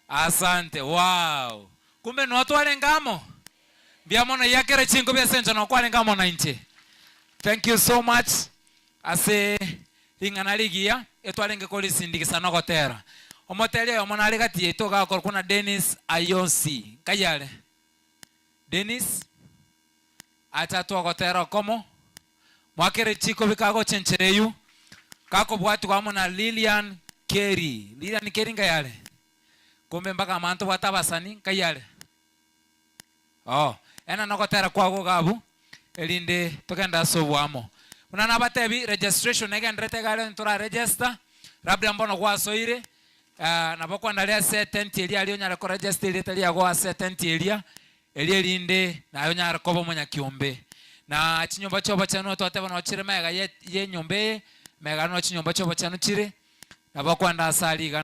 Asante. Wow. Kumbe noo twarenge amo? Mbuya mono yakere chinkobi ase enchera noo kwarenge amo nainche. Thank you so much ase ring'ana rigiya etwarenge korisindikisa na ogotera. Omoteri oyomo nare gati yaito iga akorokwa na Dennis Ayonsi. Nkai are? Dennis acha atwe ogotera okomo. Mwakere chikobi kagocha enchera eywo, gakobwatigwa amo na Lilian Kerry. Lilian Kerry nkai are? Kumbe mpaka amanto bwate abasani, nkai are? Oo, ena nogotera kwago iga abwo, erinde togende ase oboamo. Buna nabatebi, registration negenderete iga aria ntora register, labda mbono gwasoire, nabo kwandare ase etent eria aria onyare koregister erieta riago ase etent eria, erio erinde naye onyare koba omonyakiombe. Na chinyomba chi'obochenu twateba noo chire magega ye yenyomba eye, magega noo chinyomba chi'obochenu chire, nabo kwenda ase aria iga.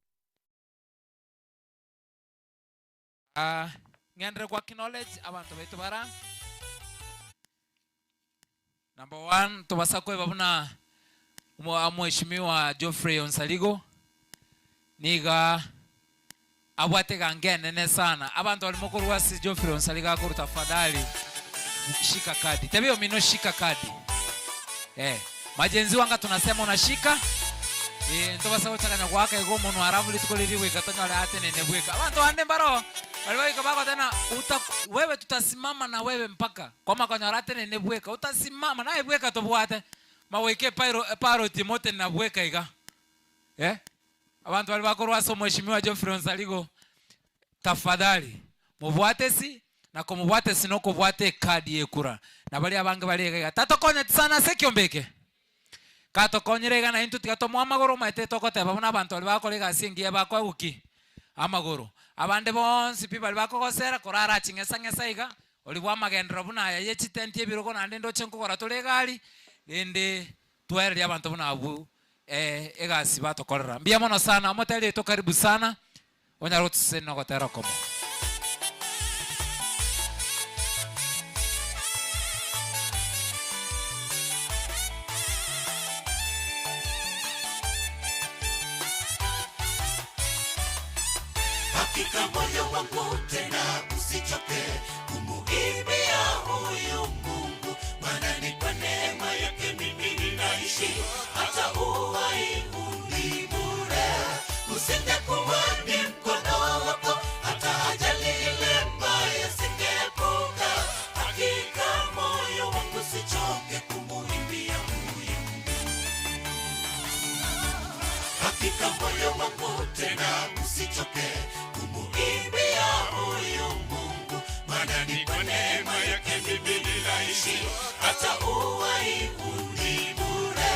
Ng'enderere kwa acknowledge abanto baito bara. Number one, tobasa kweba buna Mheshimiwa Geoffrey Onsarigo niga abwate egango enene sana. Abanto baria mokorwa ase Geoffrey Onsarigo akorwa tafadhali shika kadi. Tebia omino shika kadi. Eh, majenzi wanga tunasema unashika Eh, ntobasa gochakanya goaka igo omonwa alafu rituko riria goika tonyore atenene bweka. Abanto bande mbaro baria bagoika bagoteba uta wewe tutasimama na wewe mpaka kwama konyora atenene bweka utasimama naye bweka tobwate magoika epairo eparoti motenena bweka iga eh. Abanto baria bakorwa ase omweshimiwa Geoffrey Onsarigo tafadhali mobwate si na komobwata ase nokobwata ekadi y'ekura, na baria abange bare iga iga, tatokonyeti sana ase ekiombe eke? Katokonyire iga naintwe tiga tomoe amagoro omanyete togoteba buna abanto baria bagokora egasi engiya bakoegwa ki? Amagoro. Abande bonsi pi baria bakogosera korara ching'esa ng'esa iga, oria bw'amagenderero buna aya ye chitenti ebirogo naende ndoche nkogora tore egari, rende twererie abanto buna abwo egasi batokorera. Mbuya mono sana, omotebia oito karibu sana. Onyare gotosesenia nogotera okomo. Hakika moyo wangu tena usichoke kumuimbia huyu Mungu, maana ni kwa neema yake mimi ninaishi, hata uhai huu ni bure. Usingekuwa ni mkono wako, hata ajali ile mbaya singeepuka. Hakika moyo wangu usichoke kumuimbia huyu Hakika moyo wangu tena usichoke kumuimbia huyu Mungu, maana ni kwa neema yake mimi ninaishi, hata uhai huu ni bure.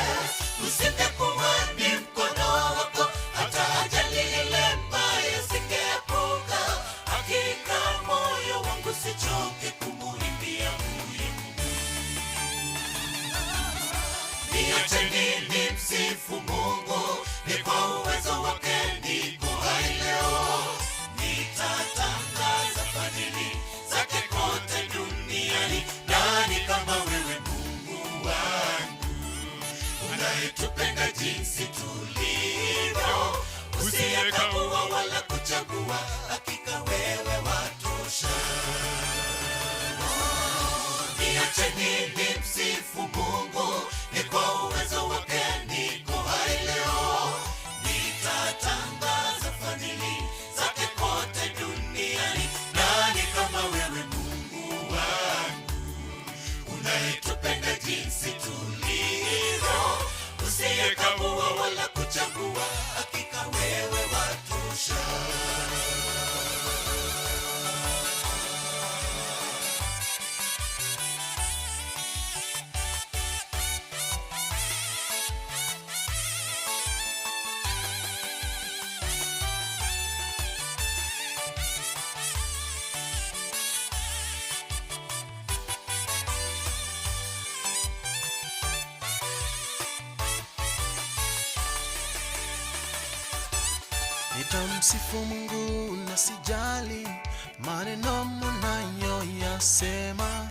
Usingekuwa ni mkono wako, hata ajali ile mbaya singeepuka. Hakika moyo wangu usichoke kumuimbia huyu Niacheni nimsifu Mungu, ni kwa uwezo wake niko hai leo. Nitatangaza fadhili zake kote duniani. Nani kama wewe Mungu wangu, unayetupenda jinsi tulivyo, usiyekagua wala kuchagua, hakika wewe watosha. Niacheni nimsifu Mungu, ni kwa uwezo wake niko hai leo. Nitatangaza fadhili zake kote duniani. Nani kama wewe Mungu wangu, unayetupenda jinsi tulivyo, usiyekagua wala kuchagua, hakika wewe watosha. Nitamsifu Mungu na sijali maneno munayoyasema.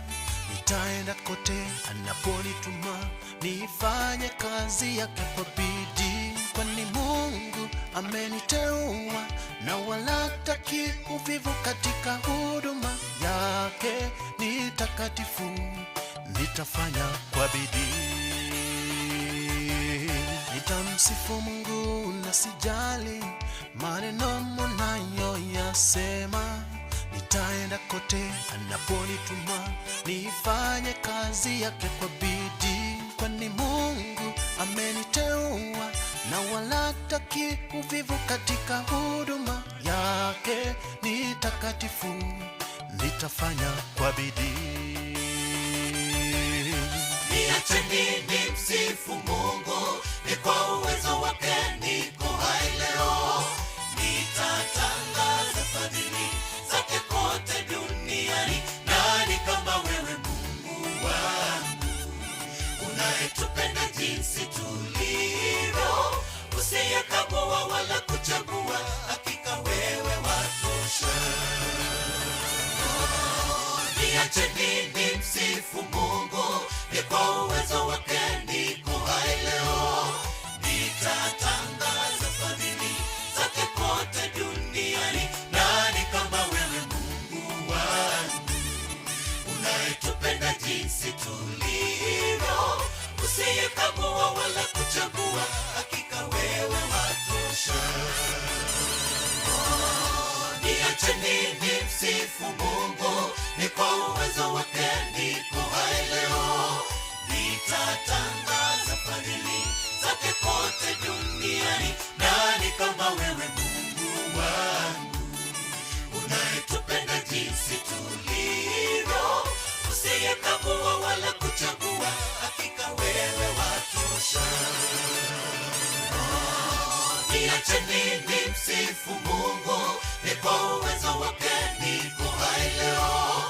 Nitaenda kote anaponituma, nifanye kazi yake kwa bidii, kwani Mungu ameniteua na wala taki uvivu katika huduma yake. Ni takatifu, nitafanya kwa bidii. Nitamsifu Mungu na sijali maneno munayoyasema. Nitaenda kote anaponituma, nifanye kazi yake kwa bidii, kwani Mungu ameniteua na wala taki uvivu katika huduma yake. Ni takatifu, nitafanya kwa bidii. Niacheni nimsifu Mungu, ni kwa uwezo wake niko hai leo. Nitatangaza fadhili zake kote duniani. Nani kama wewe Mungu wangu, unayetupenda jinsi tulivyo, usiyekagua wala kuchagua, hakika wewe watosha. Niacheni nimsifu Mungu, ni kwa uwezo wake niko hai leo. Nitatangaza fadhili zake kote duniani. Nani kama wewe Mungu wangu, unayetupenda jinsi tulivyo, usiyekagua wala kuchagua, hakika wewe watosha. Niacheni nimsifu Mungu, ni kwa uwezo wake niko hai leo. Nitatangaza fadhili zake kote duniani. Nani kama wewe Mungu wangu, unayetupenda jinsi tulivyo, usiyekagua wala kuchagua, hakika wewe watosha. Niacheni nimsifu Mungu, ni kwa uwezo wake niko hai leo.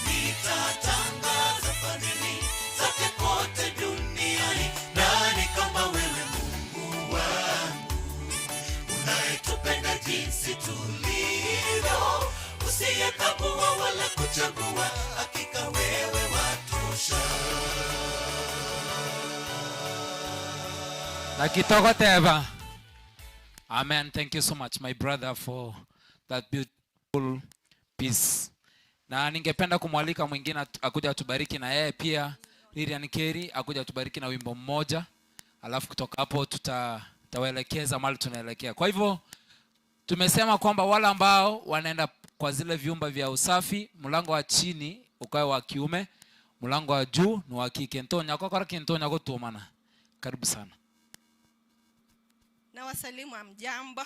Nitatangaza fadhili zake kote duniani. Nani kama wewe Mungu wangu, unayetupenda jinsi tulivyo, usiyekagua wala kuchagua, hakika wewe watosha. Nakitokoteva. Amen. Thank you so much my brother for that beautiful piece. Na ningependa kumwalika mwingine akuja atubariki na yeye pia, Lilian Kerry akuja atubariki na wimbo mmoja, alafu kutoka hapo tutawaelekeza mahali tunaelekea. Kwa hivyo tumesema kwamba wale ambao wanaenda kwa zile vyumba vya usafi, mlango wa chini ukawe wa kiume, mlango wa juu ni wa kike. Ntonya kwa kintonya kutumana. Karibu sana. Na wasalimu hamjambo.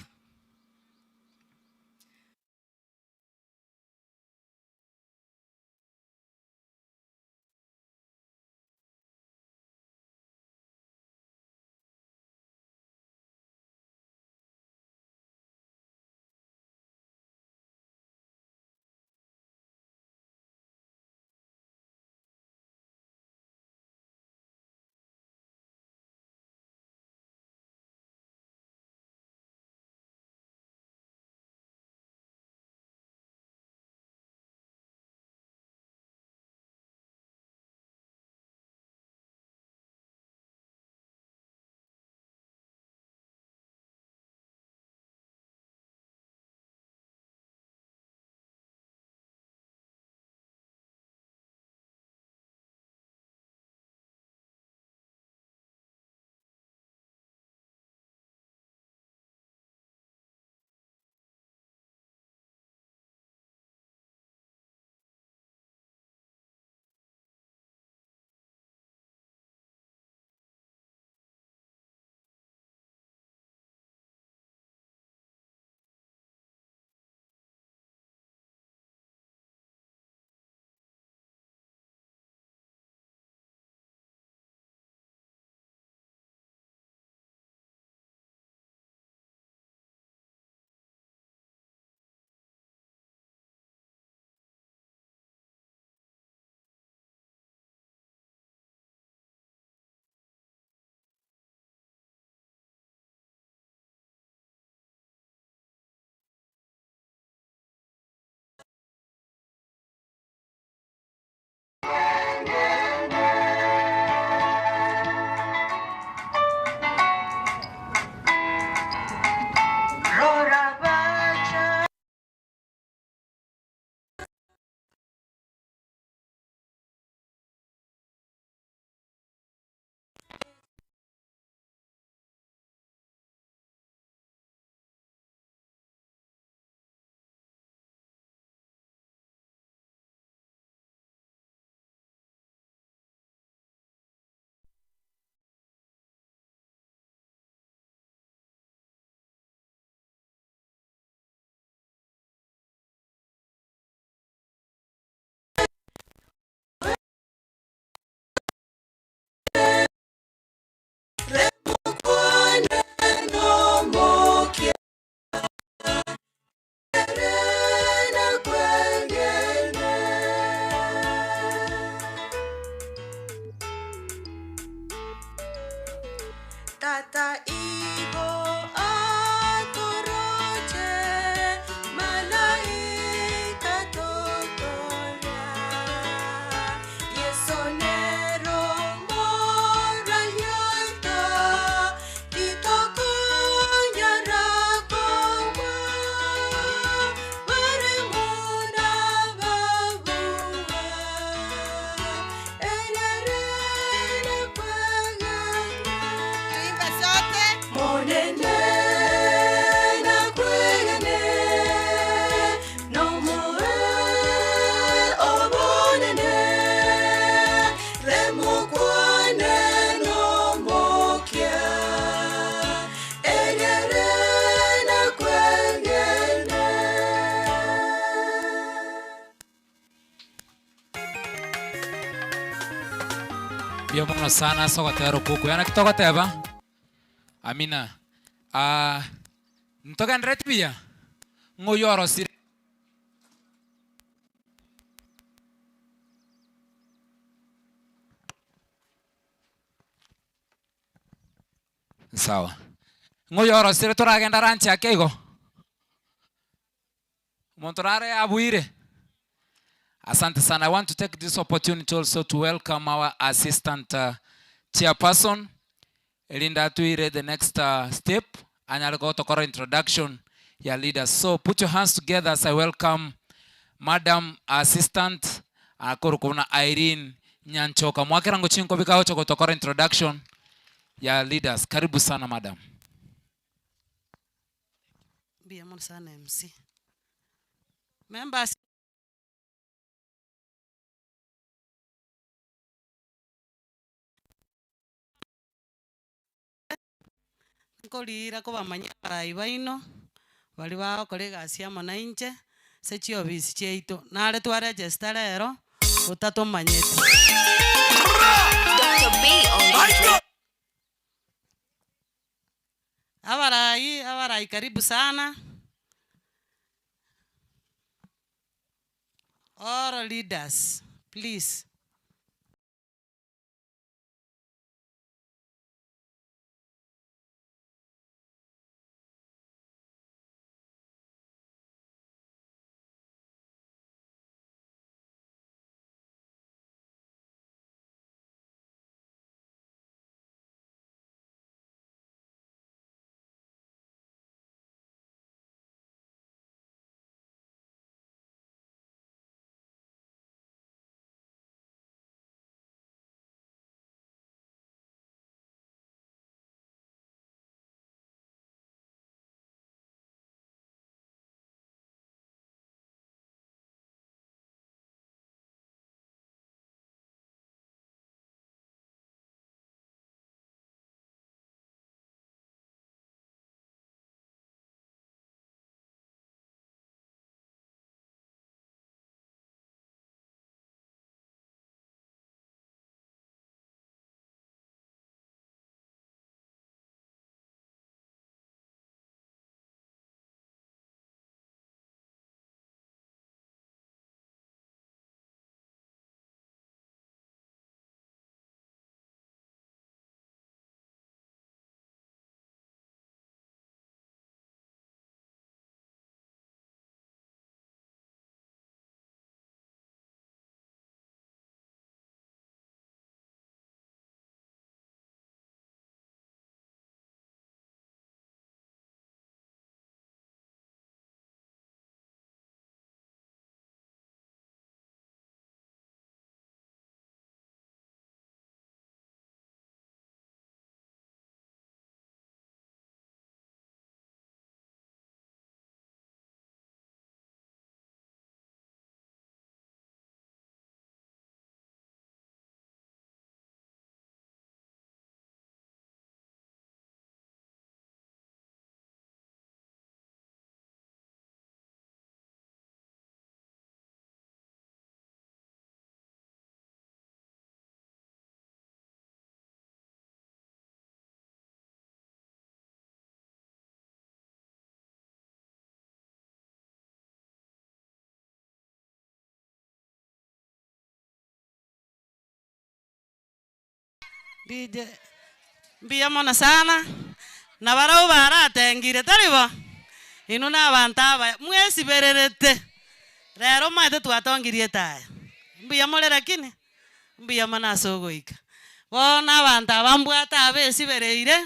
Tata igo atoroche, malaika totoria. Yeso nero morayata, titokonyara kogwa, bare muna babua, ererere kwegena. Tuimbe sote. Monene na kwegene, nomoe obonene, remokwane nomokia, erere na kwegene. Mbuya mono sana ase ogotera okwo okuya. Naki togoteba? Amina. Ah, ntogendereti buya? Ng'a oyio orosire. Sawa. Ng'a oyo orosire toragenda ranchi ake igo? Omonto nare abuire? Asante sana. I want to take this opportunity also to welcome our assistant chairperson erinde atuire the next step anyare gotokora introduction ya leaders. So put your hands together as I welcome Madam Assistant akorokwa buna Irene Nyanchoka. Mwakera ngo chinkobi kagocha gotokora introduction ya leaders. Karibu sana madam. Mbuya mono sana MC. Members. Nkorira kobamanyia abarai baino, baria bagokora egasi amo na inche, ase chiofisi chiaito. Nare twaregister rero, otatomanyeti. Abarai, abarai karibu sana, all leaders please. DJ, Mbuya mono sana, na barabwo baratengire, tari bo? Inwe na abanto abaya, mwesibererete. Rero omanyete twatongirie etaya. Mbuya more lakini? Mbuya mono ase ogoika. Bono abanto aba mbwate aba esibereire,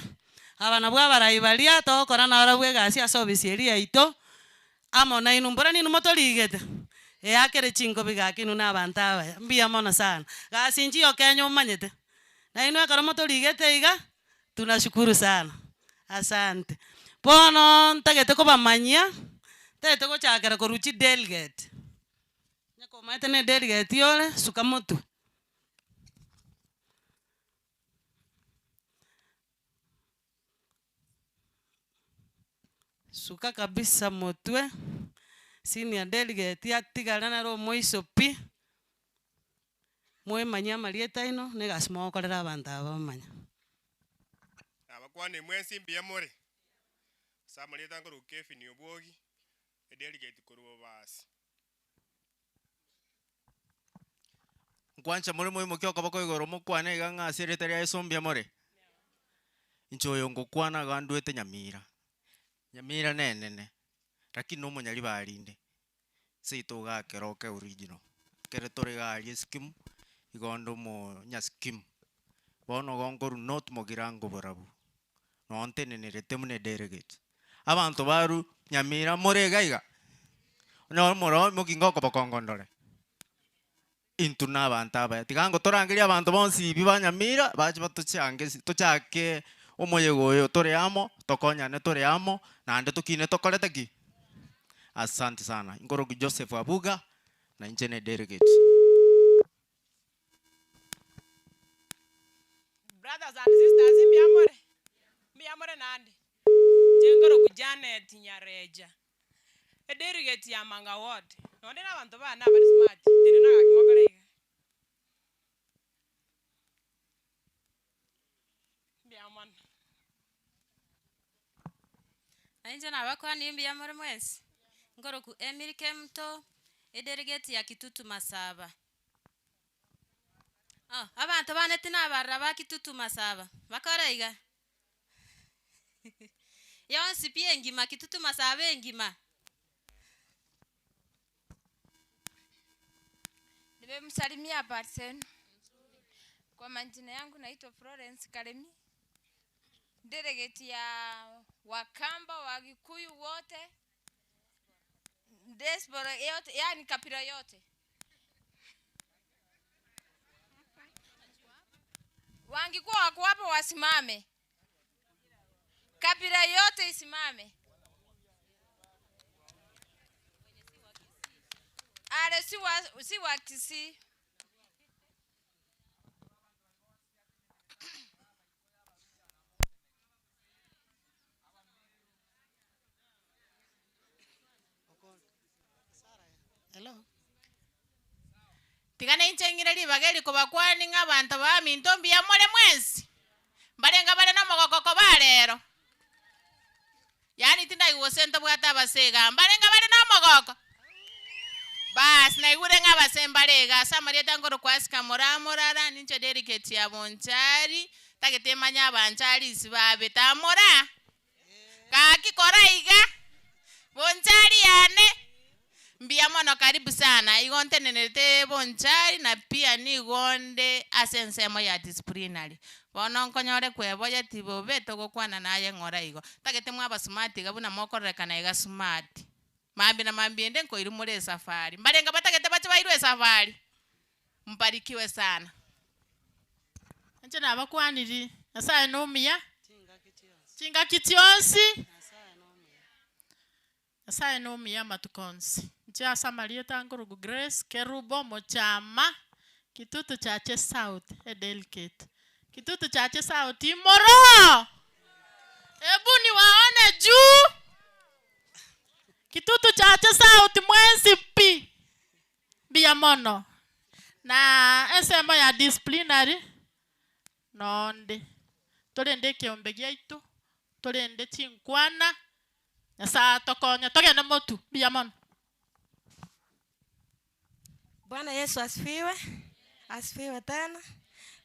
aba nabwo abarai baria togokora nabarabwo egasi ase ofisi eria yaito, amo nainwe. Mbora ninwe motorigete? Eakere chinkobi gaki inwe na abanto abaya. Mbuya mono sana. Gasi inche Kenya omanyete. Nainwe ekero motorigete iga, tunashukuru sana. Asante. Bono ntagete kobamanyia, ntagete gochakera korwa chidelegate. Onye komanyete na edelegate ore, suka motwe. Suka kabisa motwe, senior delegate atigare nere omoiso pi, mwemanyie amarieta aino, na egasi mogokorera abanto aba bamanye. Nabakwane mwensi mbuya more? Ase amarieta nkorwa Kevin Obwogi, edelegate korwa Bobasi. Nkwancha more moimokie okoboko igoro mokwane iga ng'a ase erieta ria Yeso mbuya more? Inche oyo ngokwana iga ndwete Nyamira, Nyamira nenene, lakini nomonyaribari inde, seito igaa Keroka original, ekere tore iga aria eskimu, igo onde omonyaskimu. Bono igo nkorwa North Mugirango borabu, noo ntenenerete buna edelegate. Abanto barwa Nyamira more iga iga, onyore more oimoki ngokoboko ndore. Intwe nabanto abaya. Tiga ngotorangerie abanto bonsi pi ba Nyamira bache batochange ase tochake omoyega oyo tore amo, tokonyane tore amo, naende tokine tokorete ki? Asante sana. Nkoroki Joseph Abuga, na inche ne delegate. Brothers and sisters mbuya more? Mbuya more naende? Inche nkorokwa Janet Nyareja, edelegate ya Manga ward. Nonde na abanto bane abare smart, tenena gaki mokore iga. Mbuya mono. Nainche nabakwanirie mbuya more mwensi, nkorokwa Emily Kemunto, edelegate ya Kitutu Masaba. Oh, abanto bane tinabarora ba Kitutu Masaba, bakore iga. Yonsi pi engima, Kitutu Masaba engima. Nimemsalimia habari zenu. Kwa majina yangu naitwa Florence Karemi, delegate ya Wakamba, Wakikuyu wote, diaspora yote, yani kabila yote. Wangikuwa wako hapo wasimame, kabila yote isimame. Ale si wa, si wa Kisii. Hello. Tiga nainche ng'ire ribaga eri kobakwani ng'a abanto baminto mbuya more mwensi, mbarenge bare nomogoko koba rero. Yaani tindaigwa gose ntobwate abase igaa, mbarenge bare nomogoko? Baas, naigure ng'a abase mbare igaa, ase amarieta nkorokwa Asika Moraa Morara, ninche delegate ya Bonchari, ntagete manye abanchari isi babete aa Moraa. Gaki kora iga, Bonchari yane, mbuya mono karibu sana, igo ntenenerete Bonchari na pia nigo nde ase ensemo ya disciplinary. Bono nkonyore kweboyeti bobe togokwana naye ng'ora igo. Ntagete mwaba smart iga buna mokororekana iga smart. Mambia na mambia ende nkoirwa more esafari. Mbarenge batagete bache bairwe esafari? Mbarikiwe sana. Inche nabakwaniri, Nyasae nomuya chingaki chionsi, Nyasae nomuya amatuko onsi. Inche ase amarieta nkorokwa Grace Kerubo Mochama, Kitutu Chache South, edelicate. Kitutu Chache South imoroo! Ebu niwaone juu! Kitutu Chache South mwensi pi! Mbuya mono. Na ensemo ya disciplinary nonde. Torende ekeombe giaito, torende chinkwana, Nyasae atokonye togende motu. Mbuya mono. Bwana Yesu asifiwe. Asifiwe tena.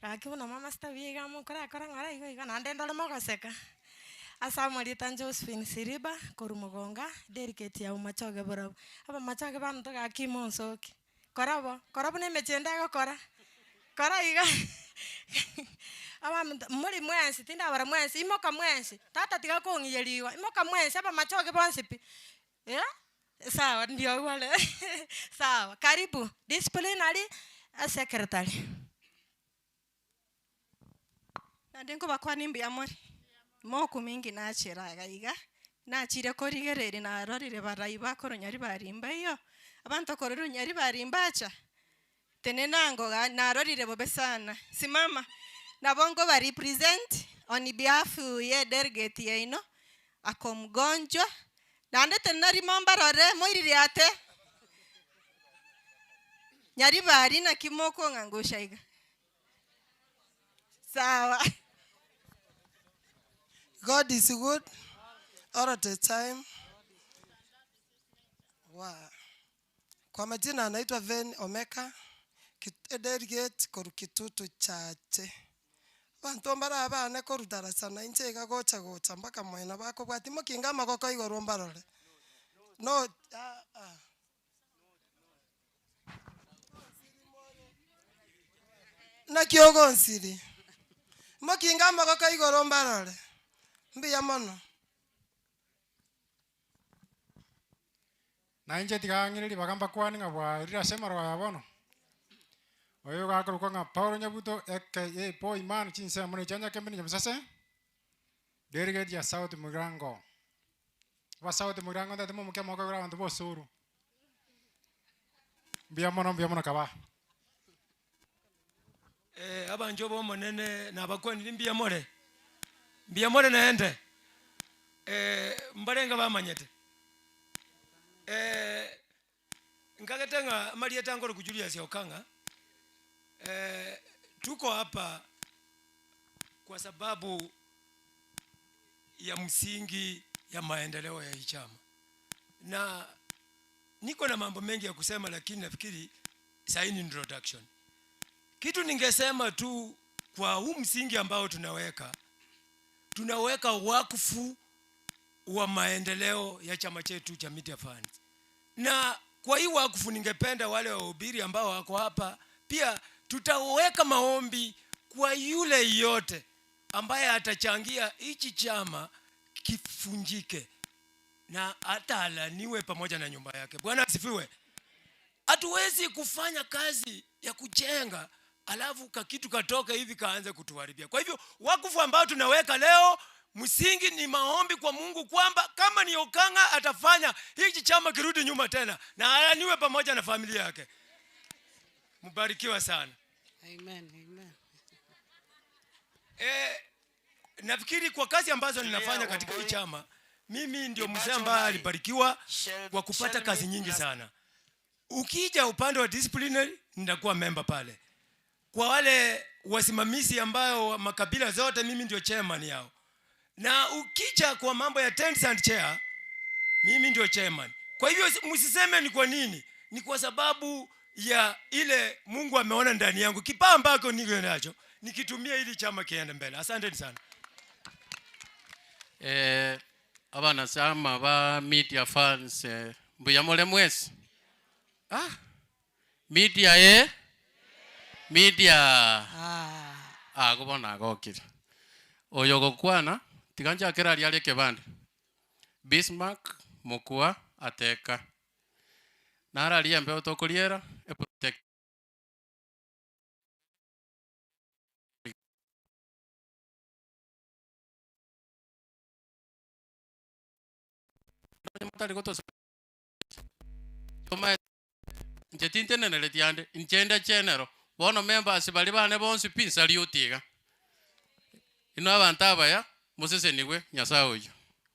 Gaki buna mama sitabi iga mokorakora ng'ora igo igo naende ndore mogoseka. Ase amarieta Josephine Siriba, korwa Mogonga, delegate ya Bomachoge Borabu. Abamachoge baminto gaki monsoki, kora bo, kora buna emechie ende egokora, kora iga abaminto more mwensi tindabara mwensi, imoka mwensi, tata tiga kong'iyeri igo, imoka mwensi abamachoge bonsi pi, eh, sawa ndiogware sawa, karibu, disciplinary secretary. Naende nkobakwania mbuya more, mokumia inki nachera iga iga, nachire korigereria narorire barai bakorwa Nyaribari mbaiyo, abanto korwa Nyaribari mbacha, tenena ngoga narorire bobe sana, simama, nabo nkoba represent on behalf ye delegate yaino, ako mgonjwa, naende tenena rimo mbarore moiririate, Nyaribari naki mokong'angusha iga. Sawa. God is good all the time. Wow. Kwa majina anaitwa Ven Omeka, Kit- delegate korwa Kitutu Chache. Abanto mbare abane korwa darasa na inche iga gocha gocha mpaka moino bakobwati mokinga amagoko igoro mbarore. No, ah, ah. Naki ogonsiria? Mokinge amagoko igoro mbarore. Mbuya mono. Na inche tiga ng'ire ribaga mbakwane ng'a bwaerire ase amarogo aya bono. Oyo gakorokwa ng'a Paulo Nyabuto aka Boy Man chinsemo na echianya kembe na Nyamusase, delegate ya South Mugirango. Aba South Mugirango ntagete momoke amaboko igoro abanto b'osoro. Mbuya mono mbuya mono kaba. Eh, abanchwa b'Omonene nabakwanirie mbuya more? Mbuya more naende? Eh, mbarenge bamanyete? Eh, nkagete ng'a amarieta nkorokwa Julius Okang'a, eh, tuko hapa kwa sababu ya msingi ya maendeleo ya hii chama, na niko na mambo mengi ya kusema, lakini nafikiri sahi ni introduction. Kitu ningesema tu kwa huu msingi ambao tunaweka, tunaweka wakfu wa maendeleo ya chama chetu cha Media Funds. Na kwa hii wakfu ningependa wale wahubiri ambao wako hapa pia tutaweka maombi kwa yule yote ambaye atachangia hichi chama kifunjike na hata alaniwe pamoja na nyumba yake. Bwana asifiwe. Hatuwezi kufanya kazi ya kujenga alafu kakitu katoke hivi kaanze kutuharibia. Kwa hivyo wakfu ambao tunaweka leo, msingi ni maombi kwa Mungu kwamba kama ni Okang'a atafanya hichi chama kirudi nyuma tena na alaniwe pamoja na familia yake. Mbarikiwa sana. Amen, amen. Nafikiri kwa kazi ambazo ninafanya katika hii chama, mimi ndio mzee ambaye alibarikiwa kwa kupata kazi nyingi sana. Ukija upande wa disciplinary, nitakuwa member pale. Kwa wale wasimamizi ambao makabila zote, mimi ndio chairman yao. Na ukija kwa mambo ya tents and chair, mimi ndio chairman. Kwa hivyo msiseme ni kwa nini, ni kwa sababu ya ile Mungu ameona ndani yangu, kipawa ambacho niko nacho nikitumia ili chama kiende mbele. Asanteni sana. Abana chama ba media fans, mbuya mule mwesi. Media e? Media. Gobona agokire. Oyo gokwana tiga nchakere aria are ekebande. Bismarck Mokua ateka. Naro aria embeo tokoriera eprotect. Motari gotosa inche tintenenereti ande inche nde general bono members bari bane bonsi pi nsalute iga inwe abanto abaya mosesenigwe Nyasaye oyio.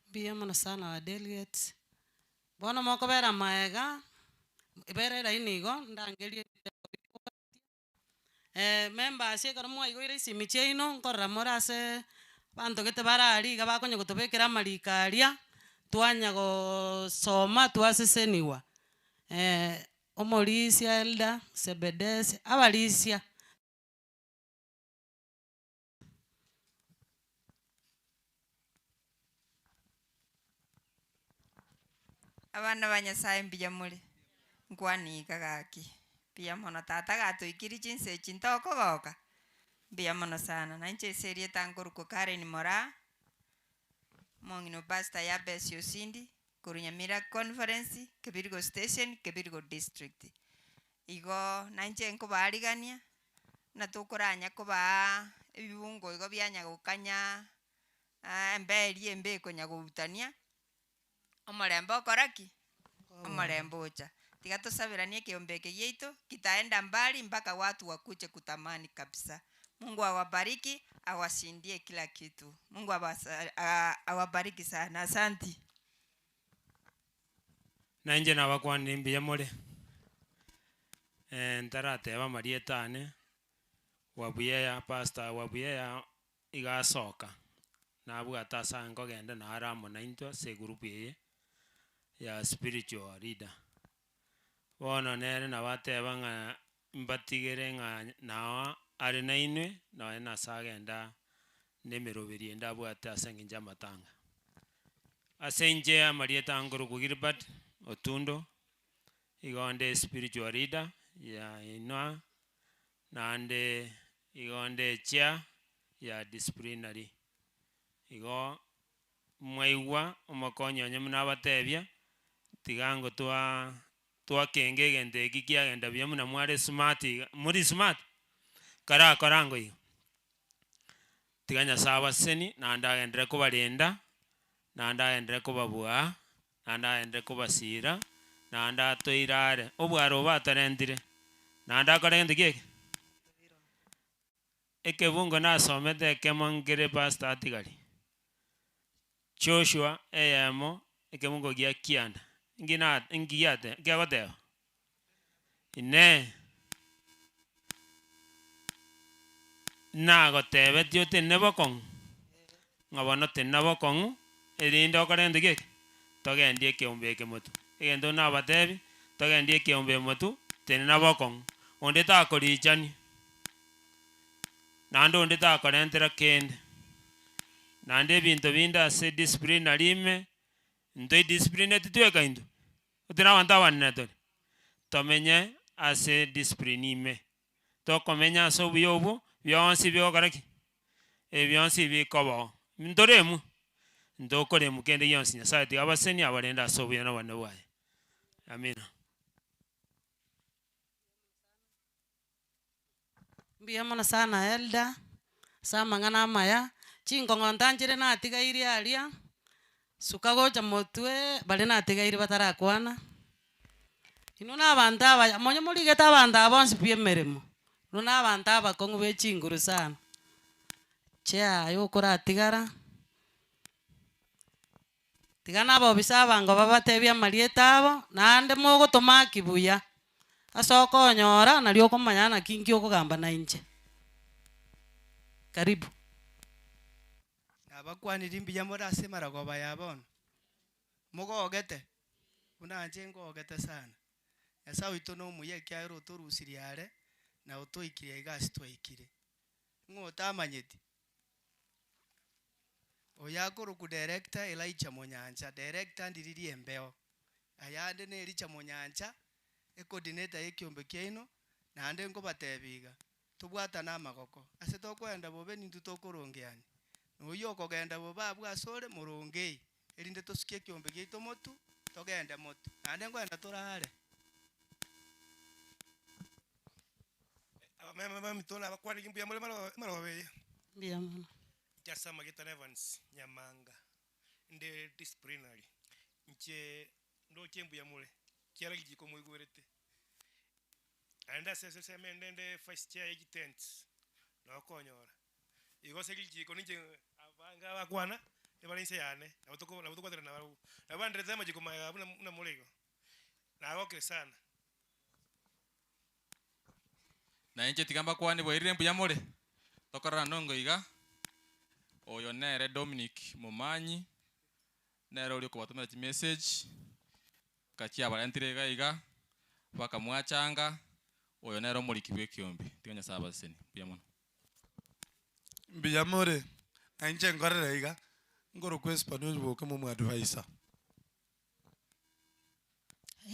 Mbuya mono sana wa delegates. Bono mokobera maega, bera eraini igo, ndangerie members ekero mwaigoire esimi chiaino, nkorora more ase abanto gete bare aria iga bakonya gotobekera amariko aria, twanya gosoma twaseseniwa. Omorisia Elder, Sebedesi, abarisia. Abana ba Nyasaye mbuya more? Nkwane iga gaki, mbuya mono tata gatoikirie chinsa echi ntokogoka? Mbuya mono sana. Na inche ase erieta nkorokwa Karen Moraa, omong'ina o Pastor Yabes Osindi, korwa Nyamira Conference, Kebirigo Station, Kebirigo District. Igo nainche nkobaarigania, buna tokoranya kobaa ebibungo igo bianya gokanya emberi embe ekonya goutania, omorembe okora ki? Omorembe ocha. Tiga tosaberanie ekeombe eke giaito, kitaenda mbali mpaka watu wakuje kutamani kabisa. Mungu awabariki, awashindie kila kitu. Mungu abasa awabariki sana. Asanti. Na inche nabakwanire mbuya more, ntarateba amarieta ane, Wabuyea, Pastor Wabuyea iga asoka, nabwate ase aye nkogenda nare amo naintwe ase egroup eye ya spiritual leader. Bono nere nabo ateba ng'a mbatigere ng'a nao are nainwe, nonye nase agenda na emeroberi ende abwate ase eng'encho y'amatanga. Ase inche amarieta ankorokwa Gilbert Otundo, igo nde spiritual leader ya inwa, naende igo nde chair ya disciplinary. Igo mwaigwa omokonyi onye buna abatebia, tiga ngotwaa twakenge egento eki kiagenda buya buna mware smart iga, muri smart? Karakora ango iga, tiga Nyasaye abasesenie naende agenderere kobarenda, naende agenderere kobabua, naende agenderere kobasira, naende atoire are, obware obo atorentire, naende akore gento ki eke? Ekebungo nasomete ekemo nkere pastor atigari, Joshua eyemo ekebungo gia kianda, inki na inki giate kiagoteba? Inee! Nagotebetie otenene bokong'u? Ng'a bono tenena bokong'u, erinde okore gento ki eke? Togendie ekeombe eke motwe. Egento nabatebi, togendie ekeombe motwe, tenena bokong'u. Onde takorichania, naende onde takorentera kende, naende ebinto binde ase disciplinary ime, ntoi disciplineti tweka intwe, tore abanto abanene tore, tomenye ase discipline ime. Tokomenya ase obuya obwo, bionsi bigokora ki? Ebi bionsi bikobao. Ntoremwe? Ntokoremwa kende gionsi, Nyasaye tiga abasenie abarende ase obuya na obonene bwaye. Amina. Mbuya mono sana Elder, ase amang'ana amaya, chinkong'o ntanchire natigairie aria, suka gocha motwe baria natigairie batarakwana. Inwe na abanto abaya, monye morigete abanto aba bonsi pi emeremo, inwe na abanto abakong'u be chinguru sana, chiaye okoratigara. Tiga nabobisa abango babatebie amarieta abo, naende mogotoma aki buya, ase okonyora nario okomanya naki inki okogamba nainche. Karibu. Nabakwanirie mbuya more ase emaragoba ya bono, mogogete buna inche ngogete sana. Nyasae oito nomuya ekiagera otorusirie are na otoikirie aiga ase twaikire. Ng'o otamanyeti? Oyo akorokwa Director Elijah Monyancha, Director ndiririe embeo. Ayande ne Elijah Monyancha, ecoordinator y'ekiombe kiaino, naende nkobatebia iga, tobwatane amagoko. Ase tokoenda bobe nintwe tokorongeani. Na oyio okogenda bobe abwo asore, morongei, erinde tosukie ekiombe giaito motu, togende motu. Naende nkoenda torare. Abamama baminto nabakwanire mbuya more maroba eye. Mbuya mono. Inche ase amarieta na Evans Nyamanga, inde disciplinary, inche ndoche mbuya more, kiara richiko moigwerete. Naende ase esemo ende inde vice chair ye chitents, nokonyora. Igo ase richiko ninche abange abakwana, ebare inse yane, nabo toko nabo tokobwaterana nabarabwo. Nabo banderete amachiko magega buna buna more igo, nagokire sana. Na inche tiga mbakwane bwairire mbuya more, tokorora nongo iga, oyo nere Dominic Momanyi, nere oria okobatomera chimessage, gachiabarentire iga iga, bakamwachanga, oyo nere omoriki bw'ekiombe. Tiga Nyasaye abasesenie. Mbuya mono. Mbuya more, na inche nkorere iga, nkorokwa Espanoli boke momo advisor.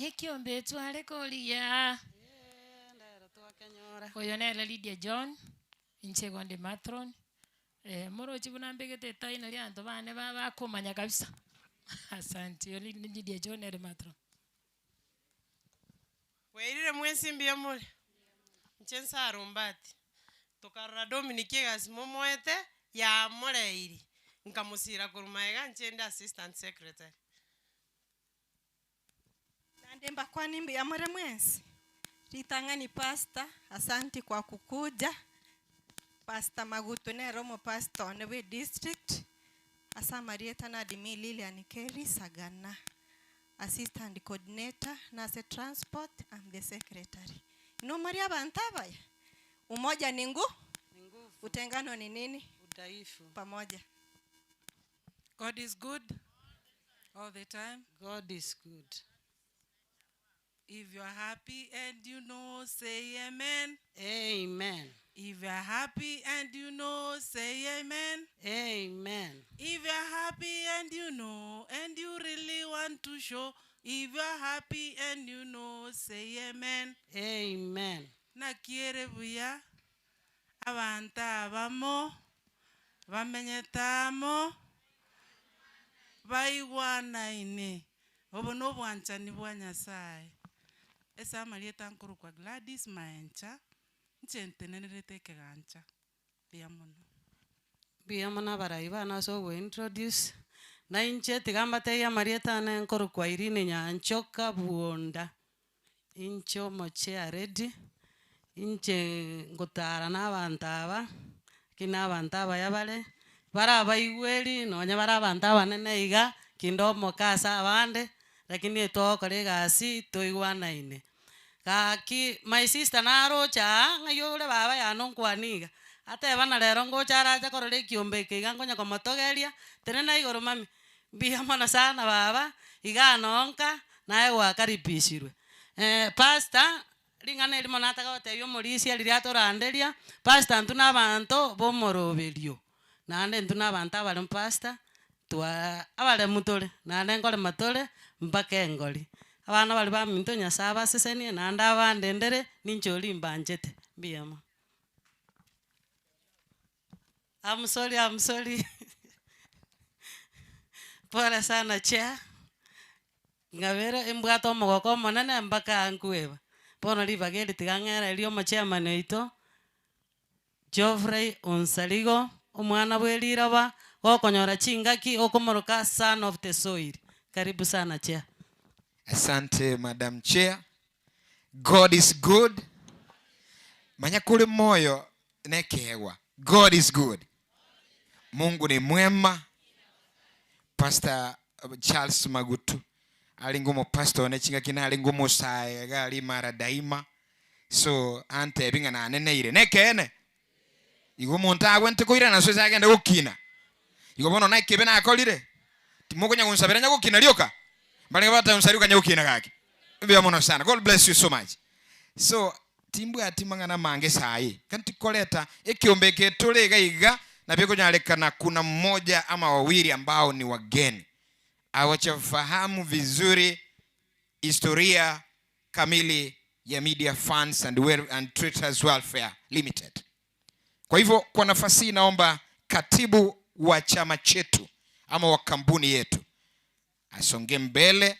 Ekiombe tware korigia. Oyo nere Lydia John, inche igo ndi matron, morochi buna mbegete etai naria abanto bane ba- bakomanya kabisa, asante. Oyo ni Lydia John nere matron. Bwairire mwensi mbuya more? Inche Sarah Ombati, tokarora Dominic egasi momoete, yamoreiri, nkamosira korwa magega inche inde assistant secretary. Naende mbakwanie mbuya more mwensi? Ritang'ani pastor, asanti kwa kukuja, Pastor Magutu nere omopastor one bwe district, ase amarieta Nadimi Lilian Kerry Sagana, assistant coordinator nase transport, am the secretary. Inwe more abanto abaya? Umoja ni ngu? Utengano ni nini? Udhaifu. Pamoja. God is good all the time. God is good. If you are happy and you know, say amen. Amen. If you are happy and you know, say amen. Amen. If you are happy and you know, and you really want to show, if you are happy and you know, say amen. Amen. Naki ere buya, abanto abamo, bamenyete amo, baigwanaine. Obo nobwanchani bwa Nyasaye. Ase amarieta nkorokwa Gladys Maencha, inche ntenenerete ekegancha. Mbuya mono. Mbuya mono abarai bane ase ogointroduce, na inche tiga mbatebie amarieta ane nkorokwa Irene Nyanchoka Bwonda, inche omochairlady, inche ngotara na abanto aba, lakini na abanto abaya bare, bare abaigweri nonye bare abanto abanene iga, kinde omoke ase abande, lakini etogokora egasi toigwanaine. Gaki my sister naroche aa ng'ai ore baba yane onkwanie iga, ateba na rero ngocha arache korora ekiombe eke iga nkonya komotogeria, tenena igoro mami, mbuya mono sana baba, igaa noo nka, naye gwakaribishirwe. Pastor, ring'ana erimo nataka gotebia omorisia riria atoranderia, pastor intwe na abanto ba omoroberio, naende intwe na abanto abaremu pastor, twaa abaremu tore, naende nkorema tore mpaka engori. Abana baria baminto Nyasaye abasesenie, naende abandendere, ninche oria mbanchete, mbuya mono. I'm sorry, I'm sorry. Pole sana chair, ng'abere embwate omogoko omonene mpaka nkweba. Bono ribaga eri tiga ng'ererie omochairman oito, Geoffrey Onsarigo, omwana bwe riroba, gokonyora chingaki okomoroka son of the soil. Karibu sana chair. Asante Madam Chair. God is good. Manya kore moyo nekeegwa. God is good. Mungu ni mwema. Pastor Charles Magutu arenge omopastor one chingaki narenge omosae iga aria Imara Daima. So antebi ng'a naneneire. Nekeene. Igo omonto agwente koirana ase agende gokina. Igo bono nekebe nakorire. Timokonya gonsabera nya gokina rioka. Mbarenge batansaria okanya gokina gaki. Mbuya mono sana. God bless you so much. So timbwati mang'ana amange saii. Kanti koreta ekiombe eke tore iga iga nabio ekonyarekana kuna mmoja ama wawili ambao ni wageni. Hawajafahamu vizuri historia kamili ya Media Funds and, Well, and Traders Welfare Limited. Kwa hivyo kwa nafasi hii naomba katibu wa chama chetu ama wa kampuni yetu asonge mbele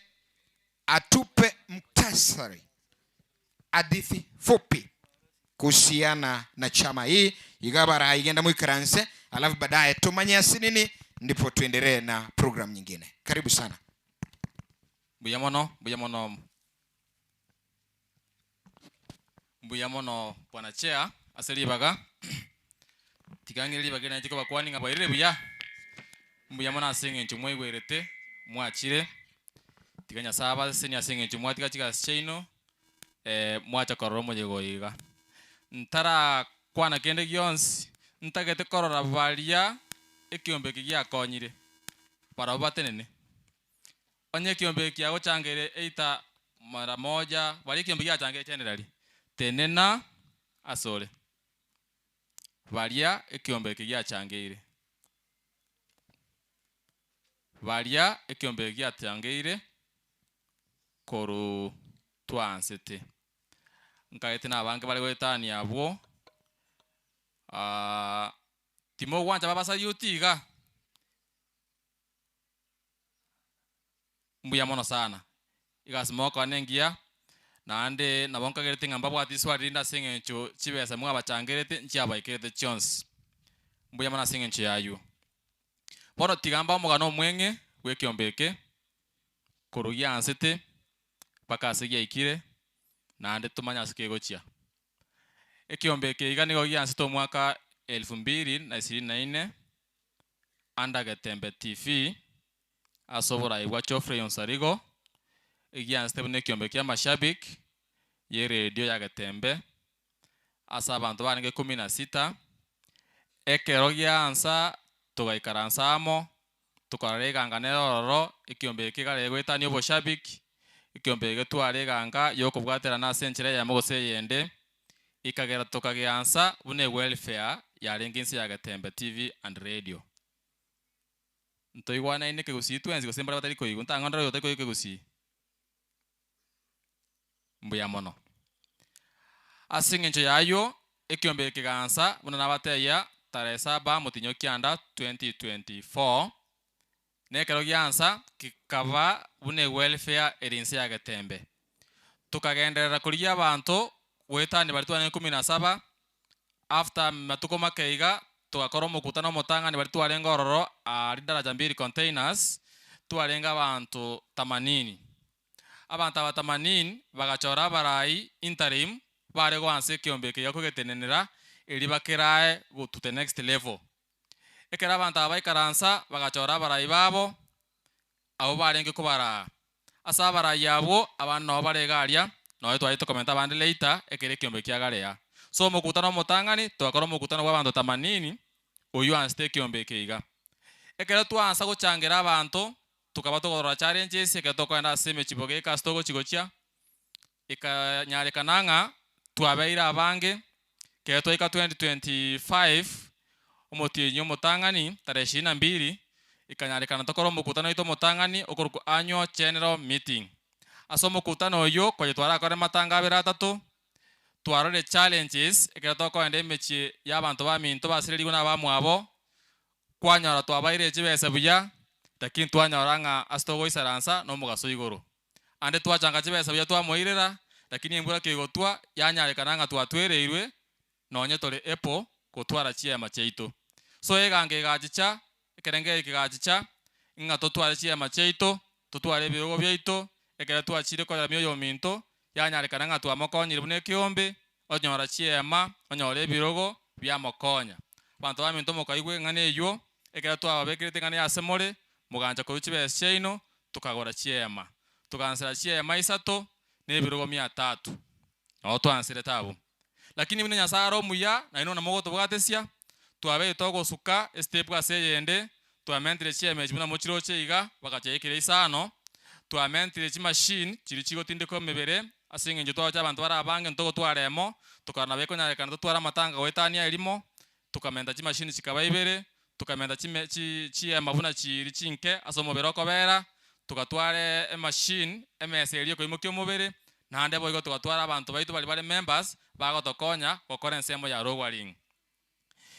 atupe muktasari, hadithi fupi kuhusiana na chama hii igabara igenda mwikaranse, alafu baadaye tumanye asinini, ndipo tuendelee na program nyingine. Karibu sana. Mbuya mono, mbuya mono. Mbuya mono bwana chair ase ribaga. Tiga ng'ire ribaga eri nache kobakwani ng'a bwairire buya. Mbuya mono ase eng'encho mwaigwerete, mwachire. Tiga Nyasaye abasesenie ase eng'encho mwatiga chigasi chiaino, mwacha korora omoyega oyo iga. Ntarakwana kende gionsi, ntagete korora baria ekiombe eke giakonyire, barabwo batenene. Onye ekiombe eke kiagochangeire eita mara moja, baria ekiombe giachangeire generally, tenena asore. Baria ekiombe eke giachangeire. Baria ekiombe eke giachangeire. Korwa twaansete. Nkaete na abange bare goetania abwo, timogwancha babasayuti iga? Mbuya mono sana. Egasi mogokora nengiya, naende nabo nkagerete ng'a mbabwate riswari rinde ase eng'encho chibesa mwabachangerete nchiabaikerete chionsi. Mbuya mono ase eng'encho y'aywo. Bono tiga mbae omogano omweng'e bw'ekiombe eke, korwa giansete mpaka ase giaikire, naende tomanye ase kegochia. Ekiombe eke iga nigo giansete omwaka elfu mbili na ishirini na inne, under Getembe TV, ase oborai bwa Geoffrey Onsarigo, egiansete buna ekiombe kia amashabiki y'eredio ya Getembe, ase abanto barenge kumi na sita, ekero giansa togaikaransa amo, tokarora eganga nere ororo, ekiombe eke ekare goetania oboshabiki, ekiombe eke getware eganga yokobwaterana ase enchera eyemo gose eyende, ekagera tokageansa buna ewelfare yarenge inse ya Getembe TV and Radio. Ntoigwanaine ekegusii twensi gose mbare batari koigwa, ntang'o ndore oyo otari koigwa ekegusii? Mbuya mono. Ase engencho y'ayio, ekiombe eke kegaansa buna nabatebia tarehe saba motienyi kianda 2024, na ekero giansa kekaba buna ewelfare ere inse ya Getembe. Tokagenderera korigia abanto goetania baria twarenge kumi na saba, after matuko make iga togakora omokutano omotang'ani baria twarenge ororo aria Daraja Mbili Containers, twarenge abanto themanini. Abanto aba themanini bagachora abarai interim bare goansa ekeombe eke gekogetenenera erio bakerae go to the next level. Ekero abanto aba baikaransa bagachora abarai babo, abwo barenge kobaraa. Ase abarai abwo, abande nabo bare iga aria, nonya twarenge tokomenta abande later, ekero ekeombe kiagarea. So omokutano omotang'ani, togakora omokutano bwa abanto themanini, oyio ansete ekeombe eke iga. Ekero twaansa gochangera abanto, Tokaba togorora challenges ekero tokogenda ase emechibo geka ase togochi gochia, ekanyarekana ng'a twabeire abange, ekero twaika 2025, omotienyi omotang'ani tarehe ishirini na mbili, ekanyarekana tokore omokutano oito omotang'ani okorokwa annual general meeting. Ase omokutano oywo konya twarakore matanga abere atato, twarorire challenges ekero tokogenda emechie ya abanto baminto basirerigwe na abamwabo, Kwanyora twabaire chibesa buya, lakini twanyora ng'a ase togoisaransa nomogaso igoro. Ande twachanga chibesa buya twamoirera, lakini embura kegotwa yanyarekana ng'a twatwereirwe nonye tore able gotwara chiema chiaito. So eganga egachicha, ekerengererio kegachicha, ng'a totware chiema chiaito, totware ebirogo biaito, ekero twachire koremia oyominto, yanyarekana ng'a twamokonyire buna ekeombe, onyora chiema, onyora ebirogo biamokonya. Abanto baminto mokaigwa eng'ana eyio, ekero twababekerete eng'ana eye ase more, mogancha korwa chibesa chiaino, tokagora chiema. Togansera chiema isato, na ebirogo mia tatu. Nabo twanserete abwo. Lakini buna Nyasae are omuya, nainwe buna mogotobwatesia, twabeire togosuka estep ase eyende, twamentire chiema echi buna mochiroche iga, bagachiaikera isano, twamentire chimachine chiria chigotindeka emebere, ase eng'encho twagocha abanto bare abange ntogotwara emo, tokarora nabo ekonyarekana totware amatanga goetania erimo, tokamenta chimachine chikaba ibere, tokamenta chime chi chiema buna chiiri chinke ase omobere okobera, togatwara emachine, emesa eria ekoimokia omobere, naende boigo togatwara abanto baito baria bare members, bagotokonya gokora ensemo ya lowering.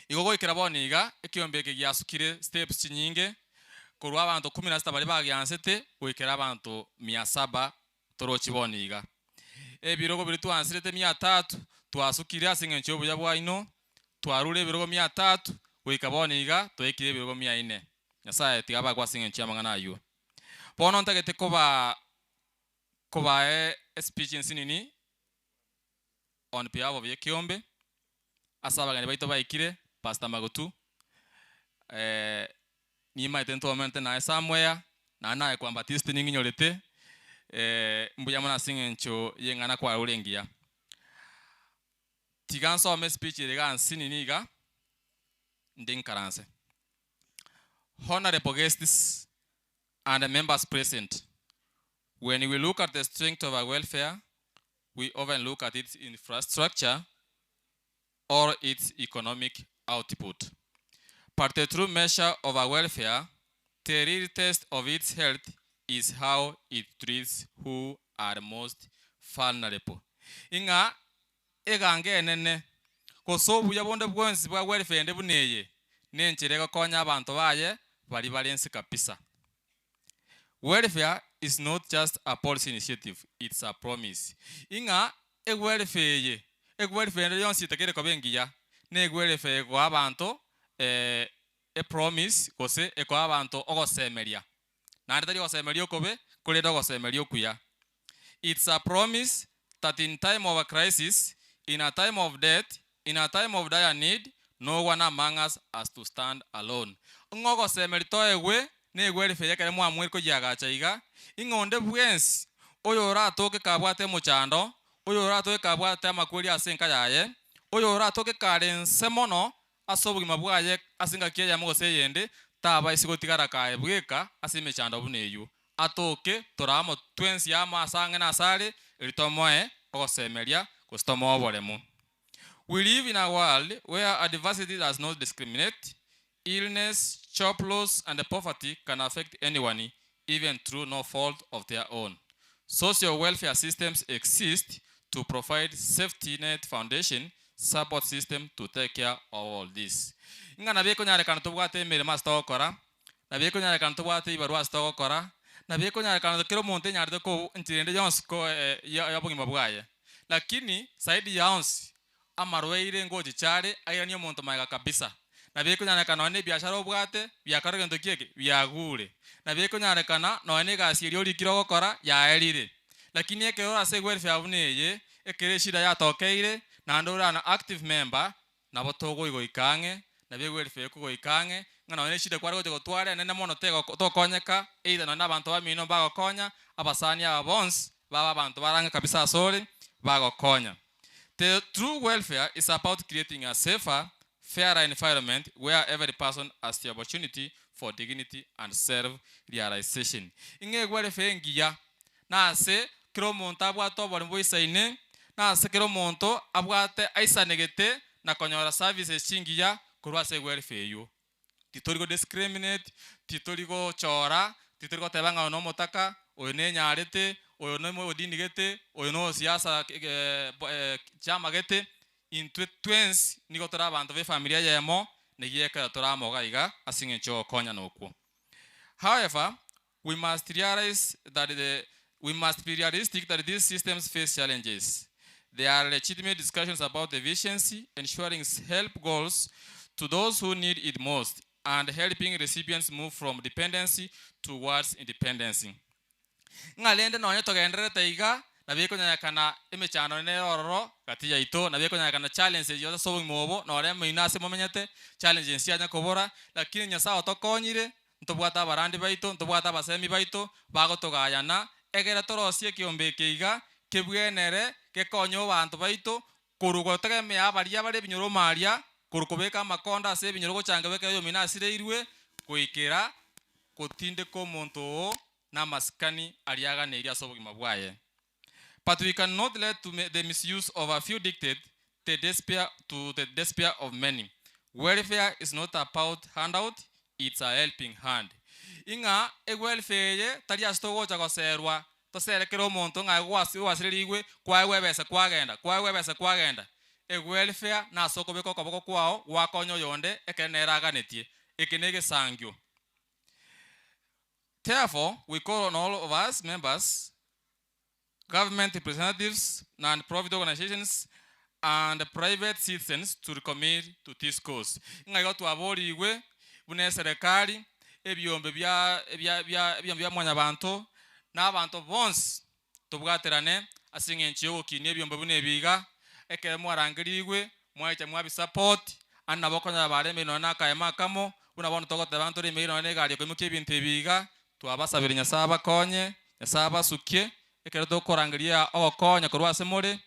Igo goikera bono iga, ekeombe eke giasukire steps chinyinge, korwa abanto kumi na sita baria bagiansete, goikera abanto mia saba torochi bono iga. Ebirogo biria twansirete mia tatu, twasukire ase eng'encho y'obuya bwaino, twarure ebirogo mia tatu, goika bono iga twaikire ebirogo mia ine. Nyasaye tiga abakwe ase eng'encho y'amang'ana ayio. Bono ntagete koba kobaa espeech ensinini on behalf of y'ekeombe, ase abageni baito baikire, Pastor Magutu, nimaete ntwomente naye somewhere, naende naye kwa Baptist ning'inyorete, mbuya mono ase eng'encho y'eng'ana kwarure engiya. Tiga nsome espeech ere iga nsinini iga, ndi nkaranse. Honourable guests and members present, when we look at the strength of our welfare, we often look at its infrastructure or its economic output. But the true measure of our welfare, the real test of its health, is how it treats who are most vulnerable. Ing'a egango enene, gose obuya bonde bwonsi bwa welfare ende buna eye, na enchera egokonya abanto baye baria bare nse kabisa. Welfare is not just a policy initiative, it's a promise. Ing'a ewelfare eye, ewelfare ende yonsi etakeire koba engiya, na ewelfare egoa abanto epromise gose ekoa abanto ogosemeria. Naende tari ogosemeria okobe, korende ogosemeria okuya. It's a promise that in time of a crisis, in a time of death, in a time of dire need, no one among us has to stand alone. Ng'a ogosemeria toegwe negwerife ekero mwamoire koyiagacha iga, ing'a onde bwensi oyoratoke kabwate omochando, oyoratoke kabwate amakweri ase enka yaye, oyoratoke kare nse mono ase obogima bwaye ase engaki eyemo gose eyende, tabaisa gotigara kaye bweka ase emechando buna eyio. Atoke tore amo twensi amo ase ang'e na asare, erio tomoe ogosemeria gose tomoe oboremu. We live in a world where adversity does not discriminate, illness, job loss and poverty can affect anyone even through no fault of their own. Social welfare systems exist to provide safety net foundation support system to take care of all this. Ng'a nabo ekonyarekana tobwate emeremo ase togokora, nabo ekonyarekana tobwate ebibarua ase togokora, nabo ekonyarekana kera omonto enyarete ko enchera ende yonsi ko ya obogima bwaye. Lakini zaidi ya onsi, amarwaire ngochicha are, airanie omonto magega kabisa. Nabo ekonyarekana nonya na ebiashara obwate, biakora gento ki eke? Biagure. Nabo ekonyarekana nonya na egasi eria orikire ogokora, yaerire. Lakini ekero ore ase ewelfare buna eye, ekero eshida yatokeire, naende ore an active member, nabo togoigoika ang'e, nabo ewelfare ekogoika ang'e, ng'a nonya na eshida kware gocha gotwara enene mono tego tokonyeka, either nonya na abanto bamino mbagokonya, abasani aba bonsi, babe abanto bare ang'e kabisa asore, bagokonya. The true welfare is about creating a safer, fairer environment where every person has the opportunity for dignity and self realization. Ing'a ewelfare engiya nase kera omonto abwate oboremu boisaine, nase kera omonto abwate aisanegete na konyora services chingiya korwa ase ewelfare eywo. Titori go discriminate, titori gochora, titori goteba ng'a oyo na omotaka, oyo nenyarete, oyo na omodini gete, oyo na osiasa chiama gete, intwe twensi nigo tore abanto ba efamiri eyemo, neyio ekero tore amo iga iga ase eng'encho ya ogokonyana okwo. However, we must realize that the we must be realistic that these systems face challenges. There are legitimate discussions about efficiency, ensuring help goals to those who need it most, and helping recipients move from dependency towards independency. Ng'a rende nonye togendererete iga, nabo ekonyarekana emechando nere ororo gati yaito, nabo ekonyarekana challenges yonsi ase obogima obo, nore moino ase momenyete, challenges nchianya kobora, lakini Nyasaye otokonyire, Ntobwate abarandi baito, ntobwate abasemi baito bagotogayana, egere torosie ekeombe eke iga, kebwenere, gekonye abanto baito, korwa gotegemea abaria bare ebinyoro maria, korwa kobeka amakondo ase ebinyoro gochangerwa ekero oyomino asireirwe, goikera gotindeka omonto oo namasikani aria aganeirie ase obogima bwaye. But we cannot let to the misuse of a few dictate the despair to the despair of many. Welfare is not about handout, it's a helping hand. Ing'a ewelfare eye tari ase togocha goserwa tosere kera omonto ng'a gwasirerigwe kwaegwa ebesa kwagenda kwaegwa ebesa kwagenda. Ewelfare nase okobeka okoboko kwao gwakonya oyonde ekero nere aganetie. Eke na egesangio. Therefore, we call on all of us members government representatives, non-profit organizations and private citizens to recommit to this cause. Ng'a igo twaborigwe buna eserekari, ebiombe bia bia bia ebiombe bia mwanyabanto, na abanto bonsi tobwaterane ase eng'encho ya ogokinia ebiombe buna ebi iga, ekero mwarangerigwe, mwaicha mwabisupport, ande nabo okonyora baremeire nonya na akaema akamo, buna bono togoteba ntoremeire nonya na egari ekoimokia ebinto ebi iga, Twabasabire Nyasae abakonye, Nyasae abasukie, ekero tokorangeria ogokonya korwa ase more,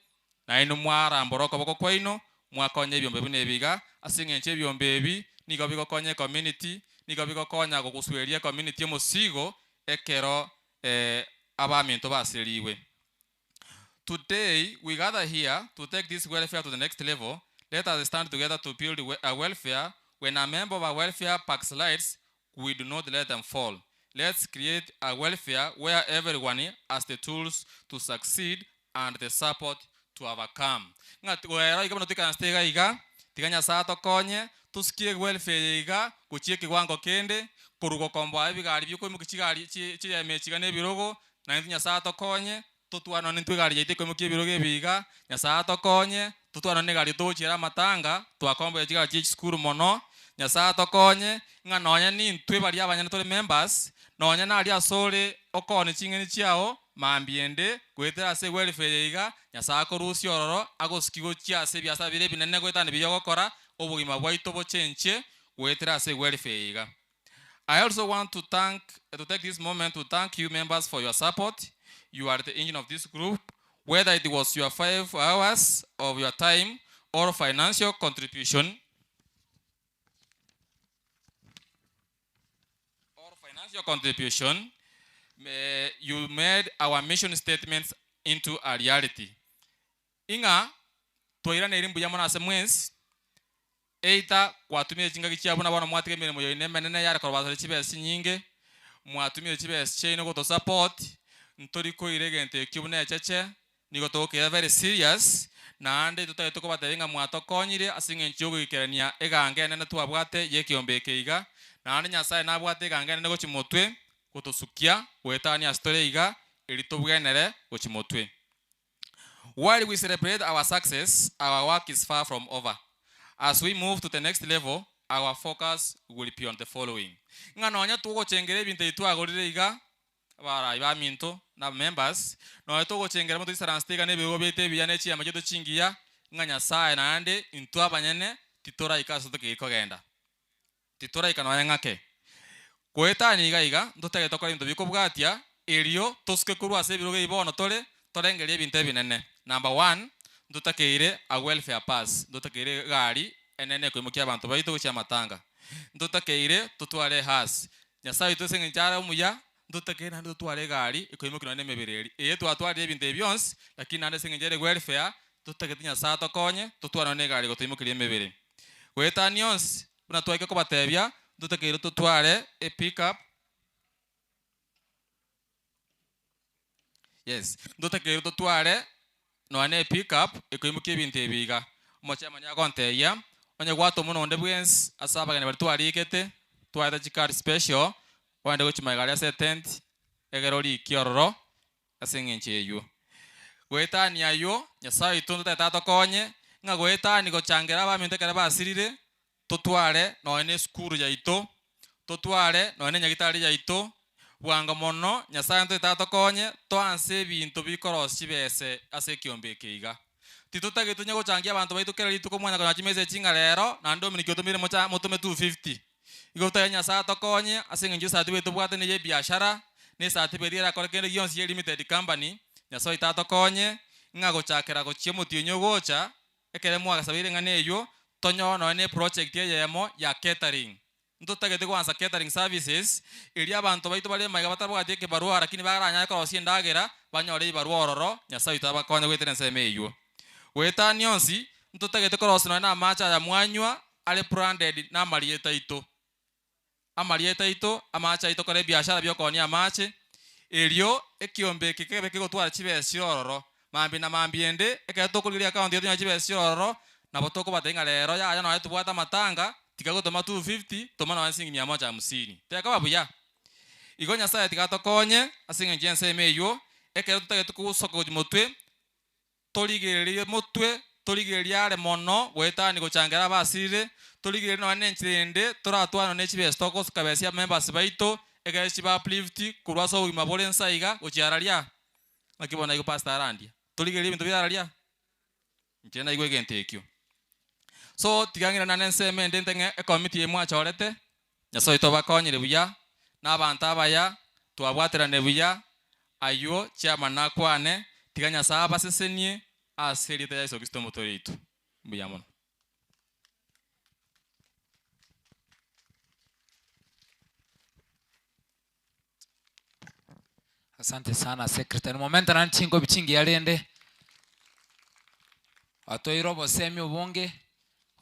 nainwe mwarambora okoboko kwaino, mwakonya ebiombe buna ebi iga, ase eng'encho ebiombe ebi nigo bigokonya ecommunity, nigo bigokonya gogusueria ecommunity omosigo ekero abaminto basirigwe. Today we gather here to take this welfare to the next level, let us stand together to build a welfare, when a member of a welfare backslides, we do not let them fall. Let's create a welfare where everyone has the tools to succeed and the support to overcome. Ng'a goera iga buna toikaransete iga iga, tiga Nyasaye atokonye, tosukie welfare eye iga gochia ekewango kende, korwa gokomboa ebigari biokoimokia chigari chi chiyema echi iga na ebirogo, naintwe Nyasaye atokonye, totware nonye intwe egari yaito ekoimokia ebirogo ebi iga, Nyasaye atokonye, totware nonye egari togochiera amatanga, twakomboire chigari chia chisukuru mono, Nyasaye atokonye, ng'a nonye nintwe baria abanyene tore members, nonye naria asore okooni ching'eni chiao, mambia ende, goetera ase ewelfare eye iga, Nyasaye akorusie ororo, agosukie gochia ase ebiasara biria ebinene goetania biria ogokora, obogima bwaito bochenchie goetera ase ewelfare eye iga. I also want to thank to take this moment to thank you members for your support, you are the engine of this group, whether it was your 5 hours of your time or financial contribution, or financial contribution, you made our mission statements into a reality. Ing'a twairaneri mbuya mono ase mwensi, either kwatumire chingaki chiabo na bono mwatiga emeremo yaino emenene yare korobasera chibesa chinyinge, mwatumire chibesa chiaino gotosupport, ntori koira egento ekio buna echeche, nigo togokeira very serious, naende totagete kobatebia ng'a mwatokonyire ase eng'encho ya ogoikerania egango enene twabwate ya ekeombe eke iga, naende Nyasaye nabwate egango enene gochia motwe, gotosukia, goetania ase tore iga, eri tobwenere gochia motwe. While we celebrate our success, our work is far from over. As we move to the next level, our focus will be on the following. Ng'a nonya togochengera ebinto ebi twagorire iga, abarai baminto na members, nonya togochengera motoisaransete iga na ebirogo biaito ebiya na echiyama chiaito chingiya, ng'a Nyasaye naende intwe abanyene titoraika ase tokeiri kogenda. Titoraika nonya ng'ake. Goetania iga iga, ntotagete tokore ebinto bikobwatia, erio tosuke korwa ase ebirogo ebi bono tore, torengererie ebinto ebinene. Number one, ntotakeire a welfare bus, ntotakeire egari enene ekoimokia abanto baito gochia amatanga. Ntotakeire totware ehearse. Nyasaye oito ase eng'encho are omuya, ntotakeire naende totware egari ekoimokia nonya na emebere eria. Eye twatwarire ebinto ebi bionsi, lakini naende ase eng'encho ere welfare, totagete Nyasaye atokonye, totware nonya na egari egotoimokeria emebere. Goetania onsi, buna twaika kobatebia, ntotakeire totware e pick up, yes, ntotakeire totware nonya na e pick up ekoimokia ebinto ebi iga. Omochairman agontebia, onye gwatoma na onde bwensi ase abageni baria twarikete, twaete chicard special, ogende gochia magega aria ase etent, egere orikie ororo ase eng'encho eywo. Goetania aywo, Nyasae oito ntotagete atokonye, ng'a goetania gochangera abaminto ekero basirire, totware nonya na esukuru yaito, totware nonya na enyagitari yaito, bwango mono Nyasae ntotagete atokonye, toanse ebinto bikorosia chibese ase ekiombe eke iga. Titotagete tonya gochangia abanto baito kera rituko mwanya konyora chimessage ng'a rero, naende Dominic otomeire mocha motome 250. Igo totagete Nyasae atokonye ase eng'encho esatibu eye tobwate neye ebiashara, na esatibu eria erakore kende gionsi ye limited company, Nyasae oito atokonye, ng'a gochakera gochia omotienyi ogocha, ekere mwagasabeire eng'ana eywo, tonyore nonye na eproject eyemo ya catering. Ntotagete goansa catering services, erio abanto baito bare maiga batabwati ekebarua lakini baranyare korosia endagera, banyore ebibarua ororo, Nyasae oito abakonye goetera ensemo eywo. Goetania onsi, ntotagete korosia nonye na amache aya mwanywa, are branded na amarieta aito. Amarieta aito, amache aito kore ebiashara bia okoonia amache, erio ekiombe eke kebe kegotwara chibesa chire ororo. Mambia na mambia ende, ekero tokorigereria account yaito tonyore chibesa chire ororo, nabo tokobatebia ng'a rero yaya nonye tobwate amatanga, tiga gotoma 250, toma nonye siringi mia moja hamsini. Tekoba buya? Igo Nyasaye tiga atokonye, ase eng'encho ya ensemo eywo, ekero totagete kosoka gochia motwe, Torigererie motwe, torigererie are mono goetania gochangera abasirire, torigererie nonya nenchera ende toratwane ne chibesa togokabesia members baito, ekere chiba uplift korwa ase obogima bore nsa iga gochia araria. Naki bono naigwe pastor arandia, torigererie ebinto bire araria? Inche naigwe egento ekio. So tiga ng'irane naende ensemo ende nteng'e ecommittee eye mwachorete, Nyasae oito obakonyire buya, na abanto abaya, twabwaterane buya, aywo chairman nakwane, tiga Nyasae abasesenie ase erieta ria Yeso Kristo omotoori oito. Mbuya mono. Asante sana secretary. Momenta naende chinkobi chingiya rende, otoire obosemi obonge,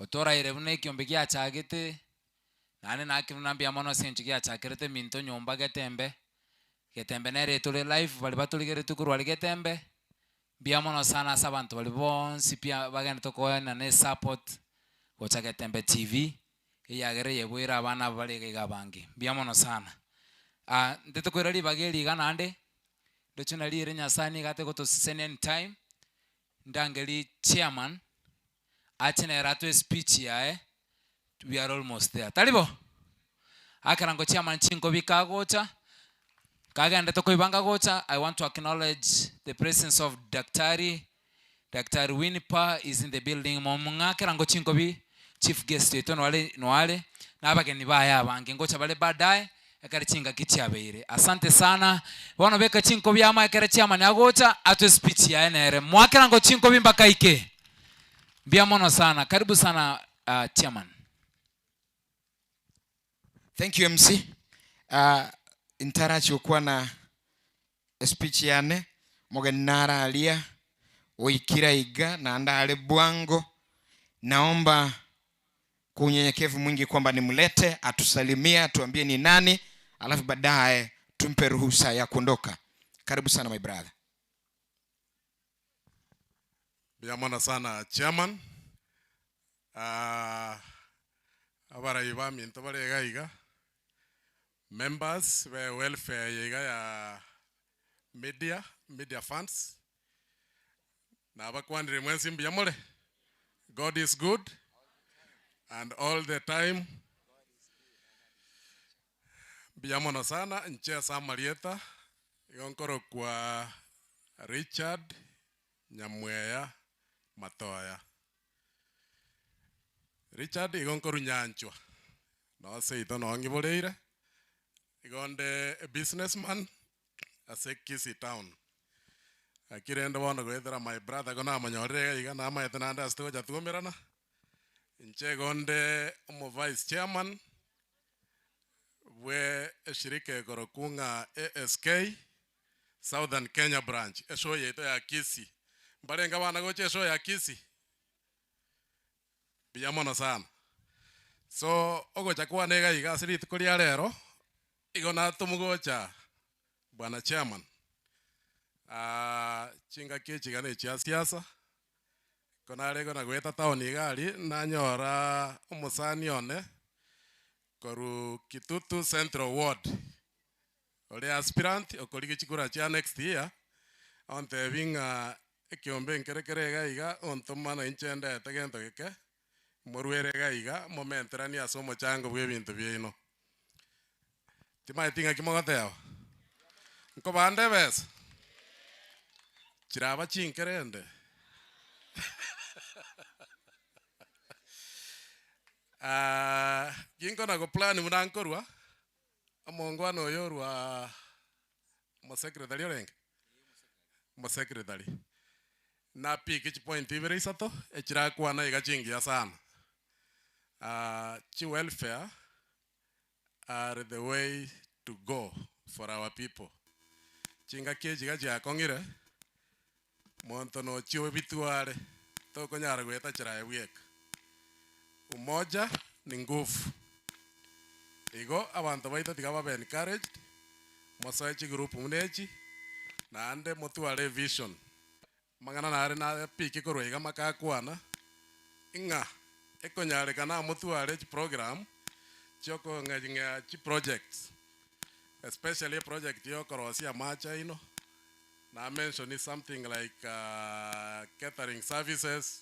otoraire buna ekiombe giachagete. Naende nakire buna mbuya mono ase eng'encho giachakerete eminto nyomba Getembe, Getembe nere etore live baria batorigeretie korwa aria Getembe, mbuya mono sana ase abanto baria bonsi pi bagenderete koenana esupport gocha Getembe TV, eyagera eyeboire abana aba bare iga iga abange, mbuya mono sana. Ntete koira ribaga eri iga naende, ndoche nari ere Nyasaye nigo ate gotosesenia anytime, ndangerie chairman, ache nere atoe espeech yaye, we are almost there, tari bo? Akera ngo chairman chinkobi kagocha, kagendete koibanga gocha, I want to acknowledge the presence of Daktari, Daktari Winnie is in the building, momong'akera ngo chinkobi, chief guest oito noare noare, na abageni baye abange ngocha bare baadaye, ekere chingaki chiabeire. Asante sana, bono beka chinkobi amo ekere chairman agocha, atoe speech yaye nere. Moakera ngo chinkobi mpaka aike. Mbuya mono sana, karibu sana chairman. Thank you MC. Uh, ntarachi gokwana espeech yane mogeni nare aria oikire aiga naende are bwango naomba kwa unyenyekevu mwingi kwamba nimlete atusalimie atuambie ni nani alafu baadaye tumpe ruhusa ya kuondoka karibu sana my brother Mbuya mono sana chairman. Ah, abarai baminto bare iga iga, members be welfare eye iga ya media, media funds, nabakwanire mwensi mbuya more? God is good and all the time. Mbuya mono sana, inche ase amarieta igo nkorokwa Richard Nyamweya Matoya. Richard igo nkorwa Nyanchwa, noo seito noo ng'iboreire, igo nde a businessman ase Kisii town. Naki rende bono goetera my brother igo namonyorire iga iga namaete naende ase togocha twaumerana, inche igo nde omo vice chairman bwe eshirika ekorokwa ng'a ASK Southern Kenya branch, eshow yaito ya Kisii. Mbarenge abana gocha eshow ya Kisii? Mbuya mono sana. So, ogocha kwane iga iga ase rituko ria rero, igo natomwa gocha bwana chairman, chingaki echi iga na echia siasa, ko nare igo nagoeta town iga aria, nanyora omosani one, korwa Kitutu Central Ward, Ore aspirant okorigia chikura chia next year, ontebi ng'a ekiombe nkere kere iga iga, ontoma na inche ndete gento geke, moruere iga iga, momenteranie ase omochango bwa ebinto biaino. Timanyeti ng'aki mogoteba? Nkobande ebesa? Chiraba chinke rende? Ginkona go plan buna nkorwa, Omongwana oyo orwa omosecretary orenge? Omosecretary. Napike chipoint ibere isato, echirakwana iga chingiya sana. Chiwelfare are the way to go for our people. Chingaki echi iga chiakong'ire, monto nochia obitware, tokonyara goeta chirae bweka. Umoja ni nguvu. Igo abanto baito tiga babe encouraged, mosoe chigroup buna echi, naende motware evision. Amang'ana nare napiki korwa iga makakwana, ng'a ekonyarekana motware chiprogram chiokong'eng'ea chiprojects, especially eproject ya okorosia amache aino, na mention something like catering services,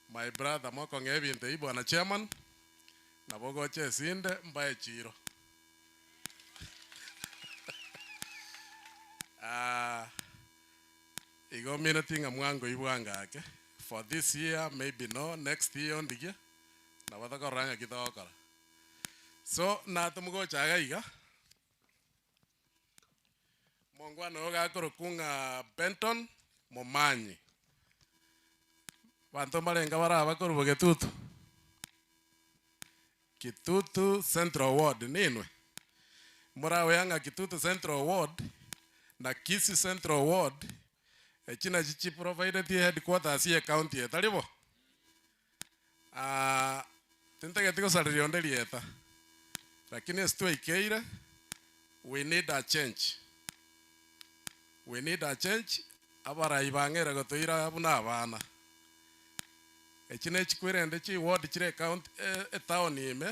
my brother mokong'ea ebinto ebi bwana chairman, nabo gocha esinde mbae chiro. Igo omineti ng'a mwangoibwa ngake, for this year maybe no, next year ondigie, nabo tokorora ng'aki togokora. So natomgocha iga iga. Omongwana oyo gakorokwa ng'a Benton Momanyi. Abanto mbarenge bare aba korwa Bogetutu? Kitutu Central Ward ninwe? Moraoya ng'a Kitutu Central Ward na Kisii Central Ward echi nachi chiprovideti headquarters ye county eye, tari bo? Tintageti gosareria onde rieta. Lakini ase twaikeire, we need a change. We need a change, abarai bang'eire gotoira buna abana. Echi ne chikwerende chi ward chire ecounty etown ime,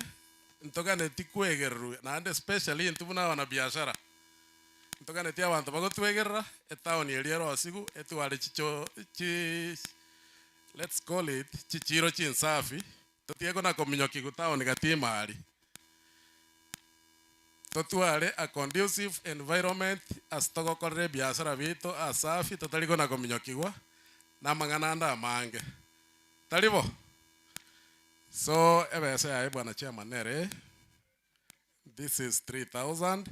ntoganeti kwegererwa naende especially intwe buna abanabiashara, ntoganeti abanto bagotwegerera etown eria ere osigu etware chicho chi let's call it chichiro chinsafi, totige kona kominyokiwa town gati ime aria. Totware a conducive environment ase togokorera ebiasara biaito asafi totari kona kominyokigwa na amang'ana ande amange. Tari bo? So ebesa yaye bwana chairman nere eye, this is 3000.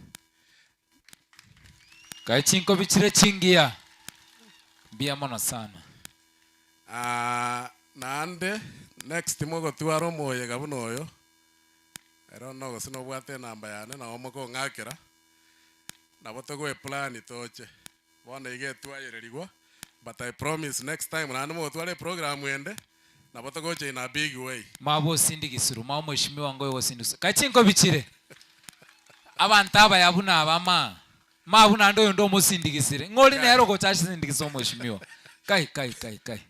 Kae chinkobi chire chingiya. Mbuya mono sana. Aah naende next mogotwara omoyega buna oyo, I don't know gose nobwate enamba yane nabo mokong'akera, nabo togoeplani toche. Bono iga etwayererigwa, but I promise next time naende mogotwara eprogram ende, nabo togocha in a big way. Mwaba osindigisirwe, mwaba omweshimiwa ngoyo ogosindikiswa. Kae chinkobi chire. Abanto abaya buna aba ma, ma buna ande oyonde omosindigisire. Ng'ori nere ogocha asindikise omweshimiwa. Kai kai kai kai.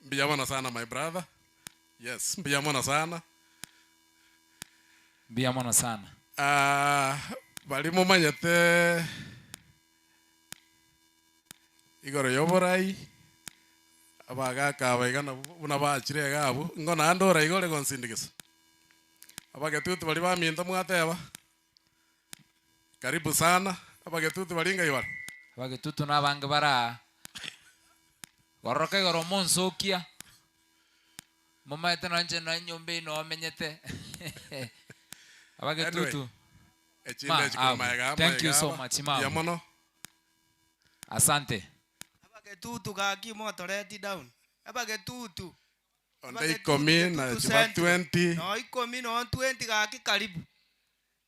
Mbuya mono sana my brother. Yes, mbuya mono sana. Mbuya mono sana. Ah, baria momanyete igoro y'oborai, abagaka aba iga nabwo buna bachire iga abwo, ingo naende ore iga ore gonsindikisa. Abagetutu baria baminto mwateba, karibu sana, abagetutu baria ngai bare? Abagetutu nabange bare aa, gororoka igoro monsokia, Momaete nonya inche nonya enyomba eyio noo menyete. Abagetutu. Anyway, echinde Ma, echi korwa abo. maega aba, Thank you maega so aba. much, Mbuya mama. mono. Asante. Abagetutu gaki motoreti down. Abagetutu. Onde Abagetutu, ikomi na Getutu chiba Central. 20. Noo ikomi noo 20 gaki karibu.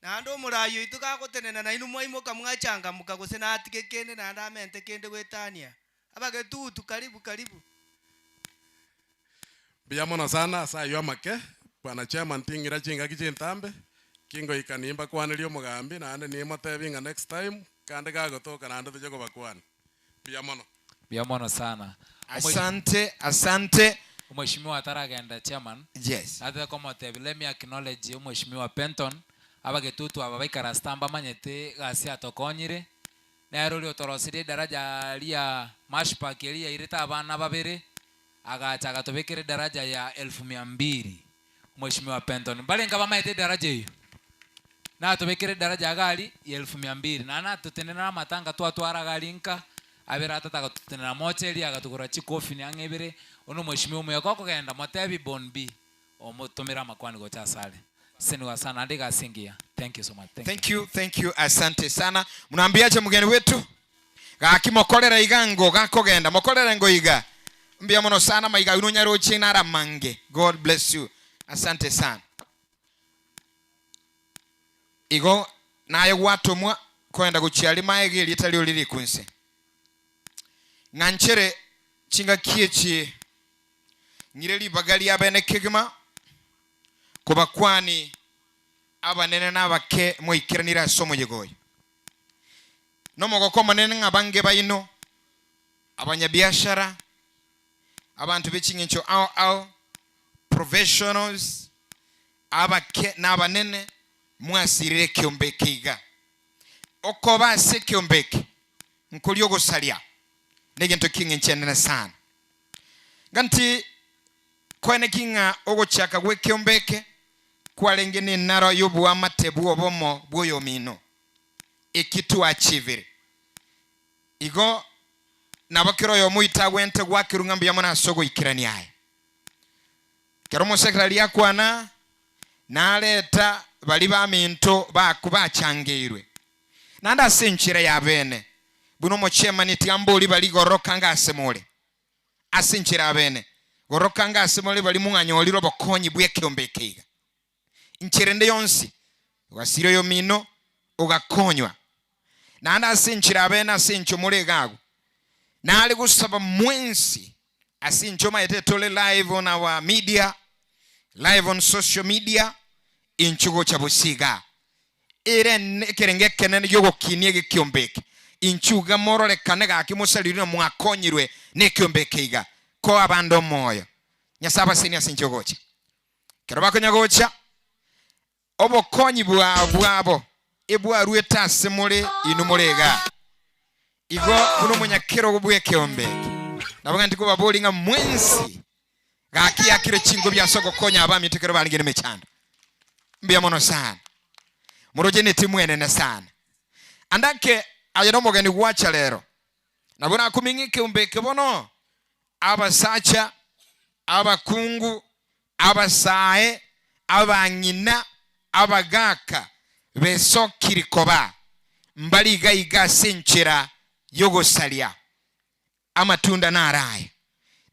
Naende omoraai oito gagotenena nainwe mwaimoka mwachangamuka gose natige kende naende amente kende goetania. Abagetutu karibu karibu. Mbuya mono sana ase ayio amake, Bwana Chairman ting'ira chingaki chintambe, kingoika nimbakwanerie omogambi naende nimotebi ng'a next time kande gagotoka naende toche kobakwania. Mbuya mono. Mbuya mono sana. Asante, asante. Omweshimiwa ataragenda chairman. Yes. Natete komotebia let me acknowledge omweshimiwa Penton, abagetutu aba baikarasete mbamanyete egasi atokonyire, nere oria otorosirie edaraja ria Mash Park eria yairete abana babere, agacha agatobekera edaraja ya elfu mia mbili. Omweshimiwa Penton, mbarenge abamaete edaraja eyio? Natobekere edaraja iga aria ya elfu mia mbili, naende natotenenera amatanga twatwara iga aria nka, abere atata agatotenenera mocha eria agatogora chikofini ang'e ibere, oyio nomweshimiwa omuya gokogenda motebi bon bi, omotomere amakwani gocha asare. Sesenigwa sana naende egasi engiya. Thank you so much. Thank you. Thank you, thank you, asante sana. Mnaambiaje mgeni wetu? Gaki mokorere iga ngo gakogenda, mokorere ngo iga. Mbuya mono sana maiga ayio nonyaroche nara amange. God bless you. Asante sana. Igo naye gwatomwa kogenda gochia aria maega erieta riao ririku inse. Ng'anchere chingaki echi ng'ire ribaga riabene kegima kobakwani abanene na abake mwaikeranire ase omoyega oyo. Nomogoko omonene ng'a abange baino, abanyabiashara, abanto be ching'encho ao ao, professionals, abake na abanene, mwasirire ekeombe eke iga. Okoba ase ekeombe eke nkoria ogosaria negento ki'eng'encho enene sana. Nganti koeneki ng'a ogochaka gw'ekeombe eke kwarenge nenaro y'oboamate bw'obomo bw'oyomino, eki twachivire. Igo nabo kera oyomo oito agwente gwakerwa ng'a mbuya mono ase ogoikerania aya. Ekero omosekretari akwana, nareta baria baminto baku bachangeirwe, naende ase enchera y'abeene, buna omochemani tiga mbori baria gororoka anga ase more. Ase enchera y'abeene, gororoka anga ase more baria mwanyorire obokonyi bw'ekeombe eke iga. Inchera ende yonsi, ogasira oyomino, ogakonywa. Naende ase enchera y'abeene ase encho more iga agwo, nare gosaba mwensi ase inche omanyete tore live on our media, live on social media, inchu gocha bosio igaa. Ere ekerengo ekenene gi'ogokinia egekiombe eke. Inchuo iga mororekane gaki mosarirwe na mwakonyirwe nekiombe eke iga, koa abande omoyo. Nyasae abasenie ase inche ogocha. Ekero bakonya gocha, obokonyi bwabo ebwaruete ase more inwe more igaa. Igo buna omonyakerogo bw'ekeombe eke, nabo ng'a ndikobaboria ng'a mwensi gaki yakire chingobi ase ogokonya abaminto ekero barenge nemechando. Mbuya mono sana. Moroche netimu enene sana. Ande ake aye nomogeni gwacha rero, nabo nakumie ng'a ekeombe eke bono abasacha, abakungu, abasae, abang'ina, abagaaka besokiri koba mbare iga iga ase enchera y'ogosaria amatunda naro aya.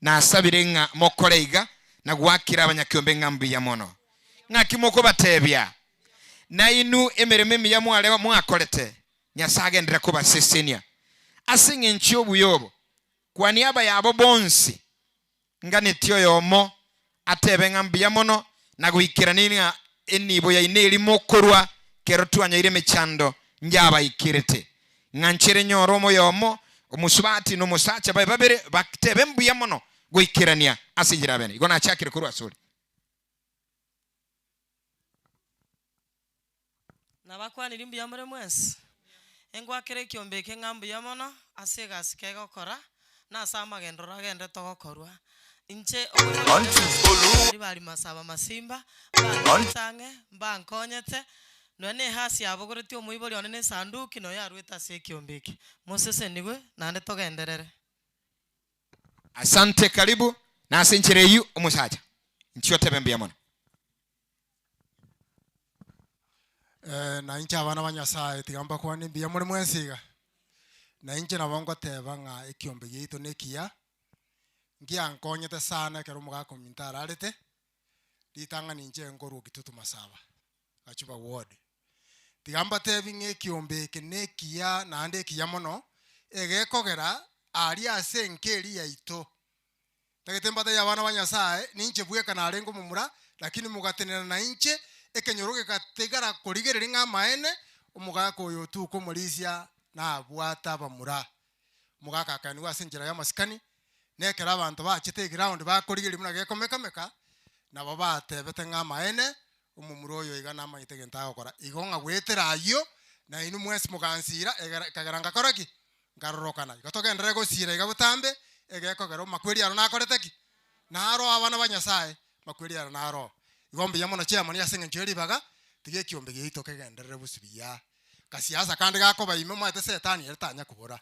Nasabire ng'a mokore iga na goakera abanyakeombe ng'a mbuya mono. Ng'aki mokobatebia? Nainwe emeremo emiya mware mwakorete, Nyasae agenderere kobasesenia ase engencho y'obuya obo. Kwania abayabo bonsi Nganeti oyomo atebe ng'a mbuya mono na goikerania ng'a enibo yaino erimo korwa kero twanyoire emechando njabaikerete. Ng'a nchere nyore omoyomo, omosubati na omosacha babe babere batebe mbuya mono goikerania ase enchera ya bene. Igo nachakire korwa asore. Nabakwanirie mbuya more mwensi? Engwakere ekiombe eke ng'a mbuya mono ase egasi kegokora, na ase amagenderero agenderete gokorwa. Inche omoibori bari masaba masimba, mbankonyete ang'e, mbankonyete, nonya na ehasi yabogoretie omoibori one na esanduki noyo arwete ase ekiombe eke. Mosesenigwe naende togenderere. Asante karibu na ase enchera eyio omosacha inche otebe mbuya mono. Eh, na inche abana ba Nyasaye tiga mbakwane mbuya more mwensi iga. Na inche nabo ngoteba ng'a ekiombe giaito nekiya, ngiankonyete sana ekero omogaka ominto ararete, ritang'ani inche nkorwa Kitutu Masaba, Gachuba ward. Tiga mbatebi ng'a ekiombe eke nekiya naende ekiya mono, egekogera aria ase enka eria yaito Ntagete mbatebie abana ba Nyasae, ninche bweka narenge omomura, lakini mogatenena nainche, ekenyoro gegatigara korigereria ng'a amaene, omogaka oyo otuka omorisia nabwate abamura. Omogaka akaenigwa ase enchera y'amasikani, na ekero abanto bachete eground bakorigereria buna gekomekameka, nabo batebete ng'a amaene, omomura oyo iga namanyete egento agokora. Igo ng'a goetera ayio, nainwe mwensi mogansira, egera ekagera ngakora ki? Nkarorokana. Igo togenderere gosiira iga botambe, egekogera amakweri aro nakorete ki? Naro abana ba Nyasae, amakweri aro naro. Igo mbuya mono chairman ase eng'encho ye ribaga, tiga ekiombe giaito kegenderere bosio buya. Gasiasa kande gakoba ime omanyete setani ere tanya kobora.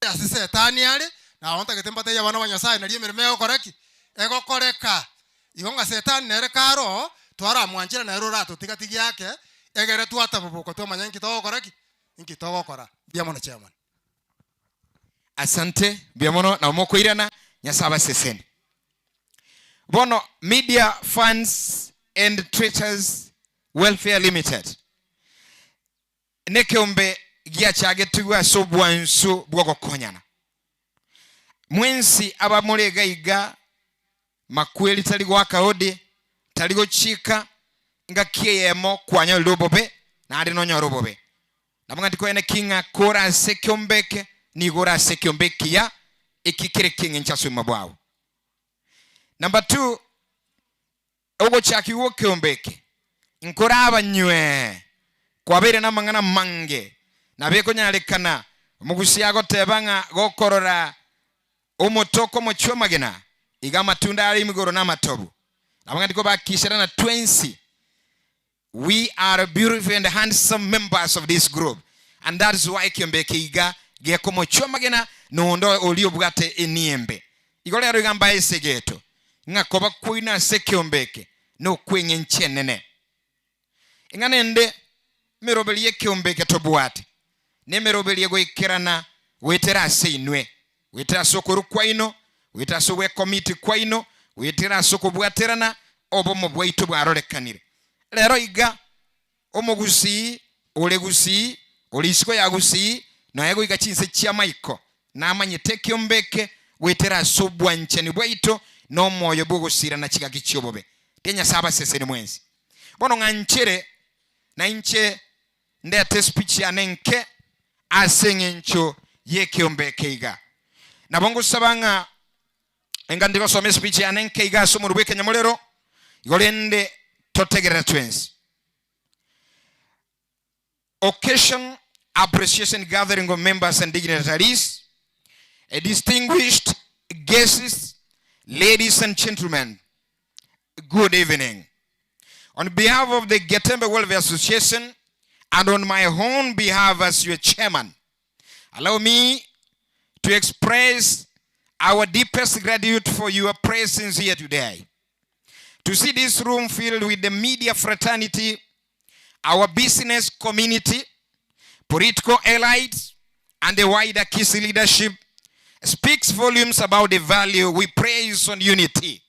Ase setani are, nabo ntagete mbatebie abana ba Nyasae nario emeremo egokora ki? Egokoreka. Igo ng'a setani nere kare oo, twaramwanchera nere oratotiga-tigie ake, egere twataboboka twamanya inki togokora ki? Inki togokora? Mbuya mono chairman. Asante mbuya mono nabo mokoirana Nyasae abaseseni. Bono Media Funds and Traders Welfare Limited nekeombe giachagetigwe ase obwansu bw'ogokonyana. Mwensi abamore iga iga Makweri tari goaka odi, tari gochika, engaki eyemo kwanyorire obobe, naende nonyore obobe. Nabo ng'a tikoeneki ng'a kore ase ekeombe eke, nigo ore ase ekeombe ekiya, eki kere eki'engencho ase obogima bwao. Number two, ogochakigwa gw'ekeombe eke, nkore abanywe, kwabeire namang'ana amange, nabo ekonyarekana omogusia agoteba ng'a gokorora Omote okomochia amagena, iga amatunda are imigoro namatobu. Nabo ng'a ndikobakisherana twensi. We are beautiful and handsome members of this group and that is why ekiombe eke iga gekomochia amagena nonde oria obwate eniembe. Igo rero iga mbae esegeto ng'a koba kwaino ase ekiombe eke nokweng'encho enene. Ing'ana ende emeroberi y'ekeombe eke tobwate, nemeroberi egoikerana goetera ase inwe, goetera ase okorua kwaino, goetera ase ogwekomiti kwaino, goetera ase okobwaterana, obomo bwaito bwarorekanire. Rero iga, omogusii ore gusii, ore isiko ya gusii, nonya goika chinse chi'amaiko, namanyete ekeombe eke goetera ase obwanchani bwaito na omoyo bw'ogosirana chigaki chi'obobe. Tiga Nyasae abasesenie mwensi. Bono ng'anchere, na inche Ndete espeech yane nke ase eng'encho y'ekeombe eke iga. Nabo ngosaba ng'a enga ndi gosoma espeech yane nke iga ase omorwa bw'ekenyamorero, igo rende totegerere twensi. Occasion appreciation gathering of members and dignitaries, a distinguished guests, ladies and gentlemen, good evening. On behalf of the Getembe Welfare Association and on my own behalf as your chairman, allow me to express our deepest gratitude for your presence here today. To see this room filled with the media fraternity, our business community, political elites, and the wider Kisii leadership speaks volumes about the value we place on unity,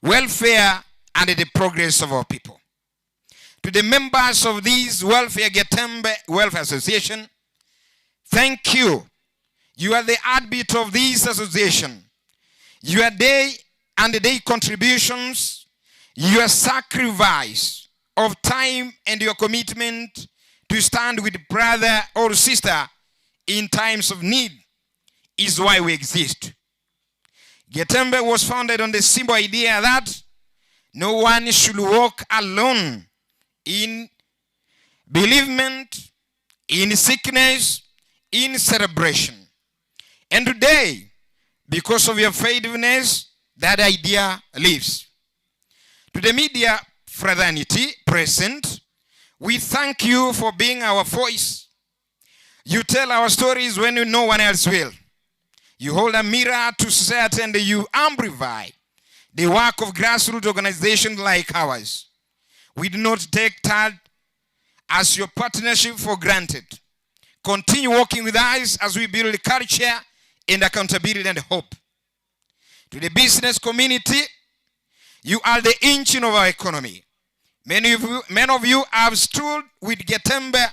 welfare, and the progress of our people. To the members of this Welfare Getembe Welfare Association, thank you. You are the heartbeat of this association. Your day and day contributions, your sacrifice of time and your commitment to stand with brother or sister in times of need is why we exist. Getembe was founded on the simple idea that no one should walk alone in bereavement, in sickness, in celebration. And today, because of your faithfulness, that idea lives. To the media fraternity present, we thank you for being our voice. You tell our stories when no one else will. You hold a mirror to society and you amplify the work of grassroots organizations like ours. We do not take that as your partnership for granted. Continue working with us as we build culture and accountability and hope. To the business community, you are the engine of our economy. Many of you, many of you have stood with Getembe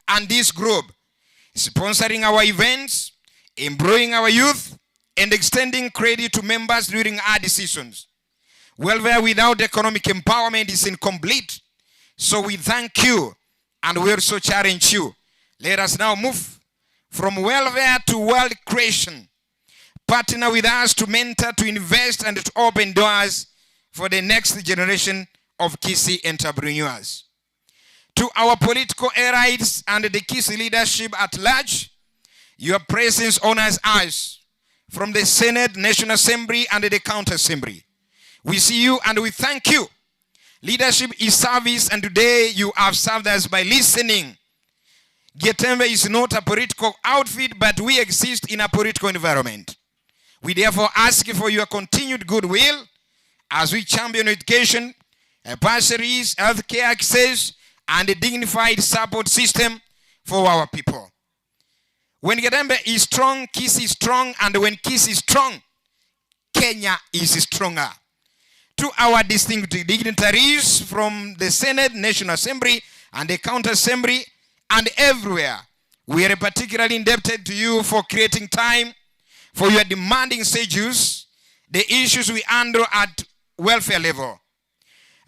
and this group, sponsoring our events, employing our youth, and extending credit to members during hard seasons. Welfare without economic empowerment is incomplete. So we thank you and we also challenge you. Let us now move from welfare to wealth creation. Partner with us to mentor, to invest, and to open doors for the next generation of Kisii entrepreneurs. To our political allies and the Kisii leadership at large, your presence honors us from the Senate, National Assembly, and the County Assembly. We see you and we thank you. Leadership is service, and today you have served us by listening. Getembe is not a political outfit, but we exist in a political environment. We therefore ask for your continued goodwill as we champion education, bursaries, healthcare access, and a dignified support system for our people. When Getembe is strong, Kisii is strong, and when Kisii is strong, Kenya is stronger. To our distinguished dignitaries from the Senate, National Assembly, and the County Assembly, and everywhere, we are particularly indebted to you for creating time for your demanding schedules, the issues we handle at welfare level.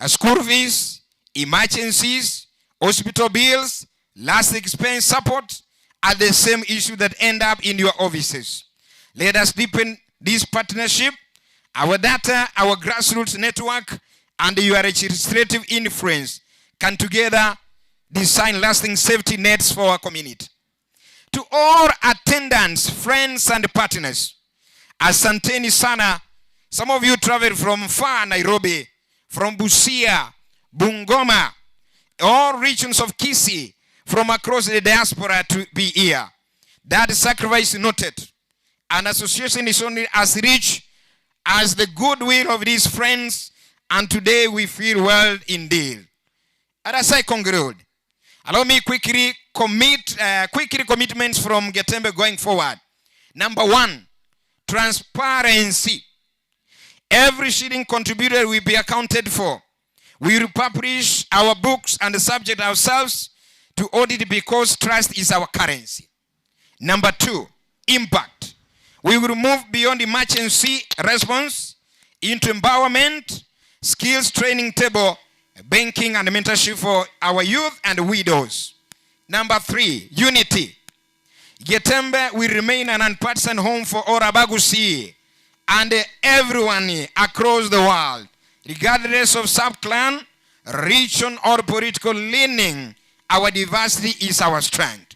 School fees, emergencies, hospital bills, last expense support are the same issue that end up in your offices. Let us deepen this partnership, our data, our grassroots network, and your legislative influence can together design lasting safety nets for our community. To all attendants, friends, and partners, asanteni sana. Some of you traveled from far Nairobi, from Busia, Bungoma, all regions of Kisii, from across the diaspora to be here. That sacrifice noted. An association is only as rich as the goodwill of these friends, and today we feel well indeed. And as I conclude, allow me quickly commit, quickly commitments from Getembe going forward. Number one, transparency. Every shilling contributed will be accounted for. We will publish our books and subject ourselves to audit because trust is our currency. Number two, impact. We will move beyond emergency response into empowerment, skills training table, banking and mentorship for our youth and widows. Number 3, unity. Getembe will remain an unpartisan home for all Abagusii and everyone across the world, regardless of sub-clan, region or political leaning. Our diversity is our strength.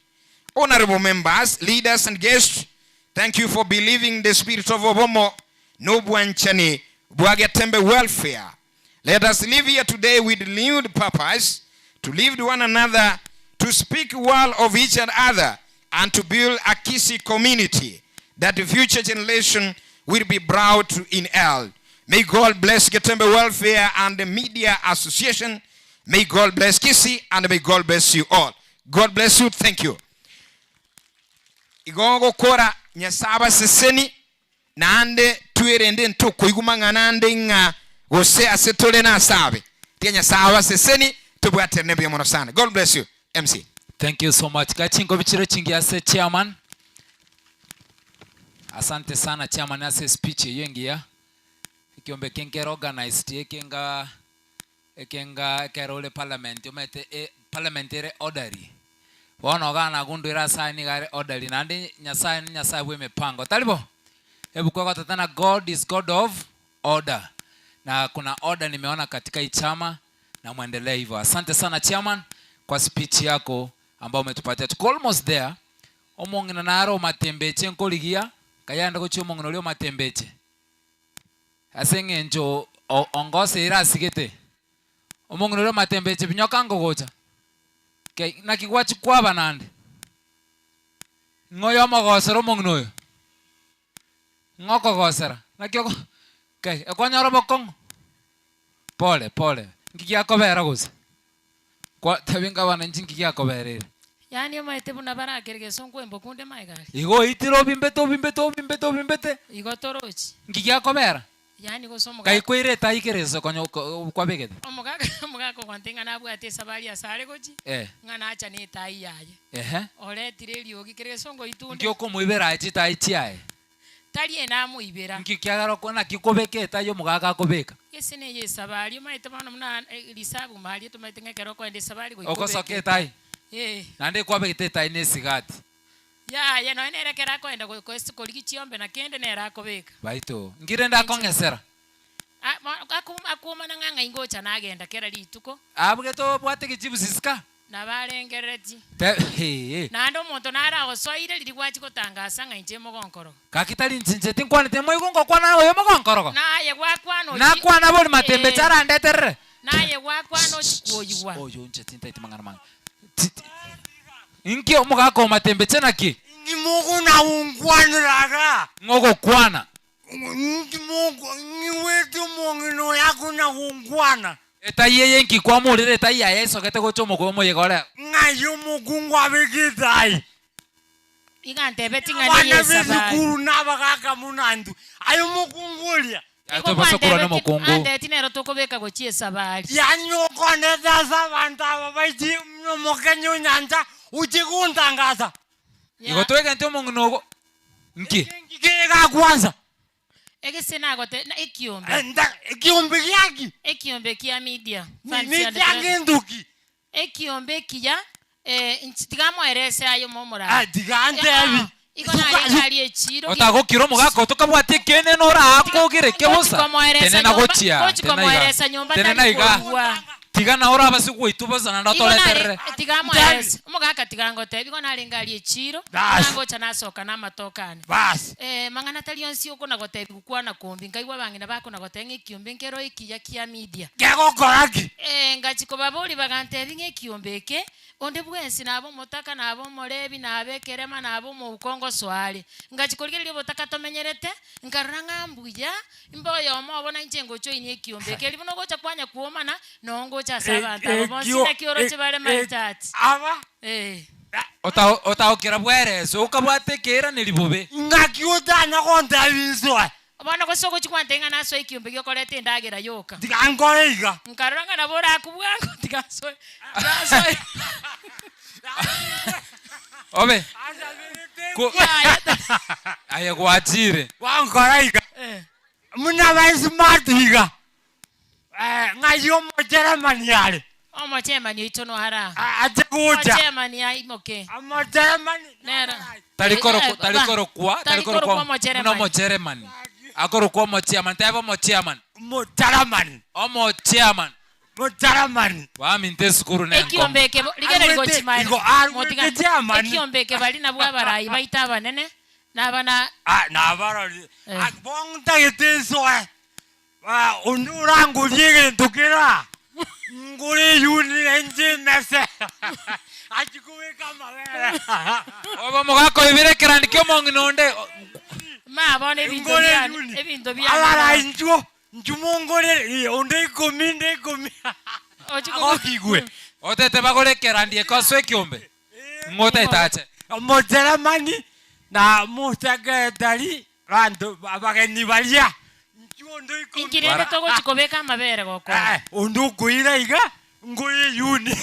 Honorable members, leaders and guests, thank you for believing the spirit of Obomo nobwanchani bwa Getembe welfare. Let us live here today with renewed purpose to live one another, to speak well of each other, and to build a Kisii community that the future generation will be proud to inherit. May God bless Getembe Welfare and the Media Association. May God bless Kisii and may God bless you all. God bless you. Thank you. Igo gokora Nyasaye abaseseni Naende twerende ntokoigwa mang'ana ande ng'a gose ase tore nase abe. Tiga Nyasae abaseseni tobwaterane buya mono sana. God bless you MC. Thank you so much. Ga chinkobi chire chingiya ase chairman. Asante sana chairman ase speech eyio engiya. Ekiombe eke nkere organized ekenga ekenga ekero ore parliament omanyete e parliament ere orderly. Bono igaa nagundure ase aya nigo are orderly naende Nyasaye ni Nyasaye bwa emipango, tari bo? Ebuku egoteta na God is God of order. Na kuna order nimeona katika hii chama na mwendelee hivyo. Asante sana chairman kwa speech yako ambayo umetupatia. Tuko almost there. Omong'ina nare omatembeche nkorigia, kayande gochia omong'ina oria omatembeche. Ase eng'encho ongoseire asigete, omong'ina oria omatembeche binyoka nkogocha. Kei, naki gwachia kwaba naende? Ng'o oyomogosera omong'ina oyo? Ng'o okogosera? Naki oko kei, ekwanyora obokong'u? Pole pole, nki giakobera gose? Kwa tebi ngabana inche nki giakobereire? Yaani omanyete buna barakere gesongo embokunde magega aria. Igo oitire obimbete obimbete obimbete obimbete. Igo torochi. Nki giakobera? Yaani gose omogaka. Kai kwaire etai kera ase konya kwabegete? Omogaka omogaka ogontebia ng'a nabwate esabari ase are gochia, Eh. ng'a nacha na etai yaye. Ehe. Oretire eriogi kere gesongo oitunde. Nki okomoibera aye chitai chiaye? Tari ere namoibera. Nki kiagera okwo naki kobeka etai omogaka akobeka? Gese neye esabari omanyete bono buna risabu maria tomaete ng'a ekero okoenda esabari goika Ogosoka obeke etai? Eh. Naende kwabegete etai na esigati. Yaya nonya nere ekero akoenda korigia chiombe na kende nere akobeka. Baito, nki rende akong'esera? Akoumana ng'a ng'ai ngocha nagenda kera rituko. Abugete obwate egechibu sisika. Nabarengereretie. Te, hee. Naende omonto naragosoire riria gwachia gotangasa ng'a inche mogonkorogo. Gaki tari inche inche tinkwaneti moigwe ngokwana oyo mogonkorogo. Naye gwakwana ochi. Nakwana bori matembeche Ee. arandeterere. Naye gwakwana ochi kwoyigwa. Oyo inche tintaeti mang'ana mange. Ti- ti- Inki omogaka o matembeche naki? Inki mokonagonkwanera iga? Ng'o ogokwana? Inki moko ing'igwete omong'ina oyo akona-gonkwana? Etai eye inki kwamorire etai yaye esogete gocha omogoyo omoyega ore? Ng'ai omokungu abeke etai? Iga ntebeti ng'a Abana neye esabari. b'esukuru na abagaaka buna intwe, aye omokungu oria. Igo Tobasa korwa kwantebeti nomokungu. antebeti nero tokobeka gochia esabari. Yaani okondete ase abanto aba baiche omokenye o nyancha ochie gontangasa. Igo twegente omong'ina ogo nki? Nki kegakwansa? Egese nagote na ekiombe. Enta ekiombe giaki? Ekiombe kia media. Ni Fans ni and kia press. gento ki? Ekiombe ekiya eh, inche tiga moerese aye omomorai. Ah, tiga ntebi. Igo narenge aria echiro. Otagokira omogaka oo tokabwati ekeene noraakogere ke bosa. Gochikomoeresa Tenena nyomba, gochia, tenena iga. gochikomoeresa nyomba Tenena tari iga. koigwa. Tiga naye orabase goitwa bosa naende Igo nare otoreterere. tiga moerese omogaka tiga ngotebi igo narenge aria echiro, Bas. iga ngocha nasoka na amatoke ane. Bas. Eh, mang'ana tari onsi okona gotebi gokwana kombi, nkaigwa abang'ina bakona goteba ng'a ekiombe nkero ekiya kia media. Kegokora ki? Eh, ngachia kobaboria bagantebia ng'a ekiombe eke, onde bwensi nabe omotaka, nabe omorebi, nabe ekerema, nabe omouko ngosoa are. Ngachia korigereria obotaka tomenyerete, nkarora ng'a mbuya, Imbe oyomo obo nainche ngochoinie ekiombe eke, erio buna ogocha kwanya kwomana, noo ngocha ase abanto aba bonsi, naki oroche bare maritati. Aba. Ee. Otagokira bwereso, okabwata ekeeraneri bobe. Ng'aki otanya gontebia insoe? Bono gose ogochia gwantebia ng'a nasoe ekiombe gi'okoreta endagera yoka. Tiga nkore iga. Nkarora ng'a nabo orakwe bwango, tiga nsoe, tiga nsoe. Obe. Ko- Aye gwachire. Gwankora iga. Muna aba smart iga. Eh, ng'ai omocheremani are. Omochemani oito noara. Ache gocha. Omochemani aimoke. Omocheremani. Nero. Tari Eh, korokwa eh, tari ba- korokwa tari tari korokwa korokwa buna omocheremani. omocheremani. Akorokwa omochairman, teba omochairman. Omocharamani. Omochairman. Mocharamani. Baminto esukuru ne enkomo. Ekiombe eke bo- rigereria Arwete gochimani. igo arwete Motiga. chairman. Ekiombe eke bari nabwo abarai baito abanene, nabana Ah, nabarori. Eh. Ah, bontagete nsoe. Ah, onde orangorie egento kera. Ngore eyuni nainche emese. Achi kobeka amabere. Obe omogaka oibire ekerandi kia omong'ina onde. Ma bono ebinto Ngore biane eyuni. ebinto biane Abara bono. inchuo, inchuo mongorere, eh, onde ikomi, onde ikomi. Ochi kogo- Agokigwe. Otete bagore ekerandi eke ase ekiombe? Ng'o otaete ache? Omocheremani na omosekretari banto abageni baria. Inchuo onde ikomi. Inki rende togochi kobeka amabere gokora? Eh, onde okoira iga ngore eyuni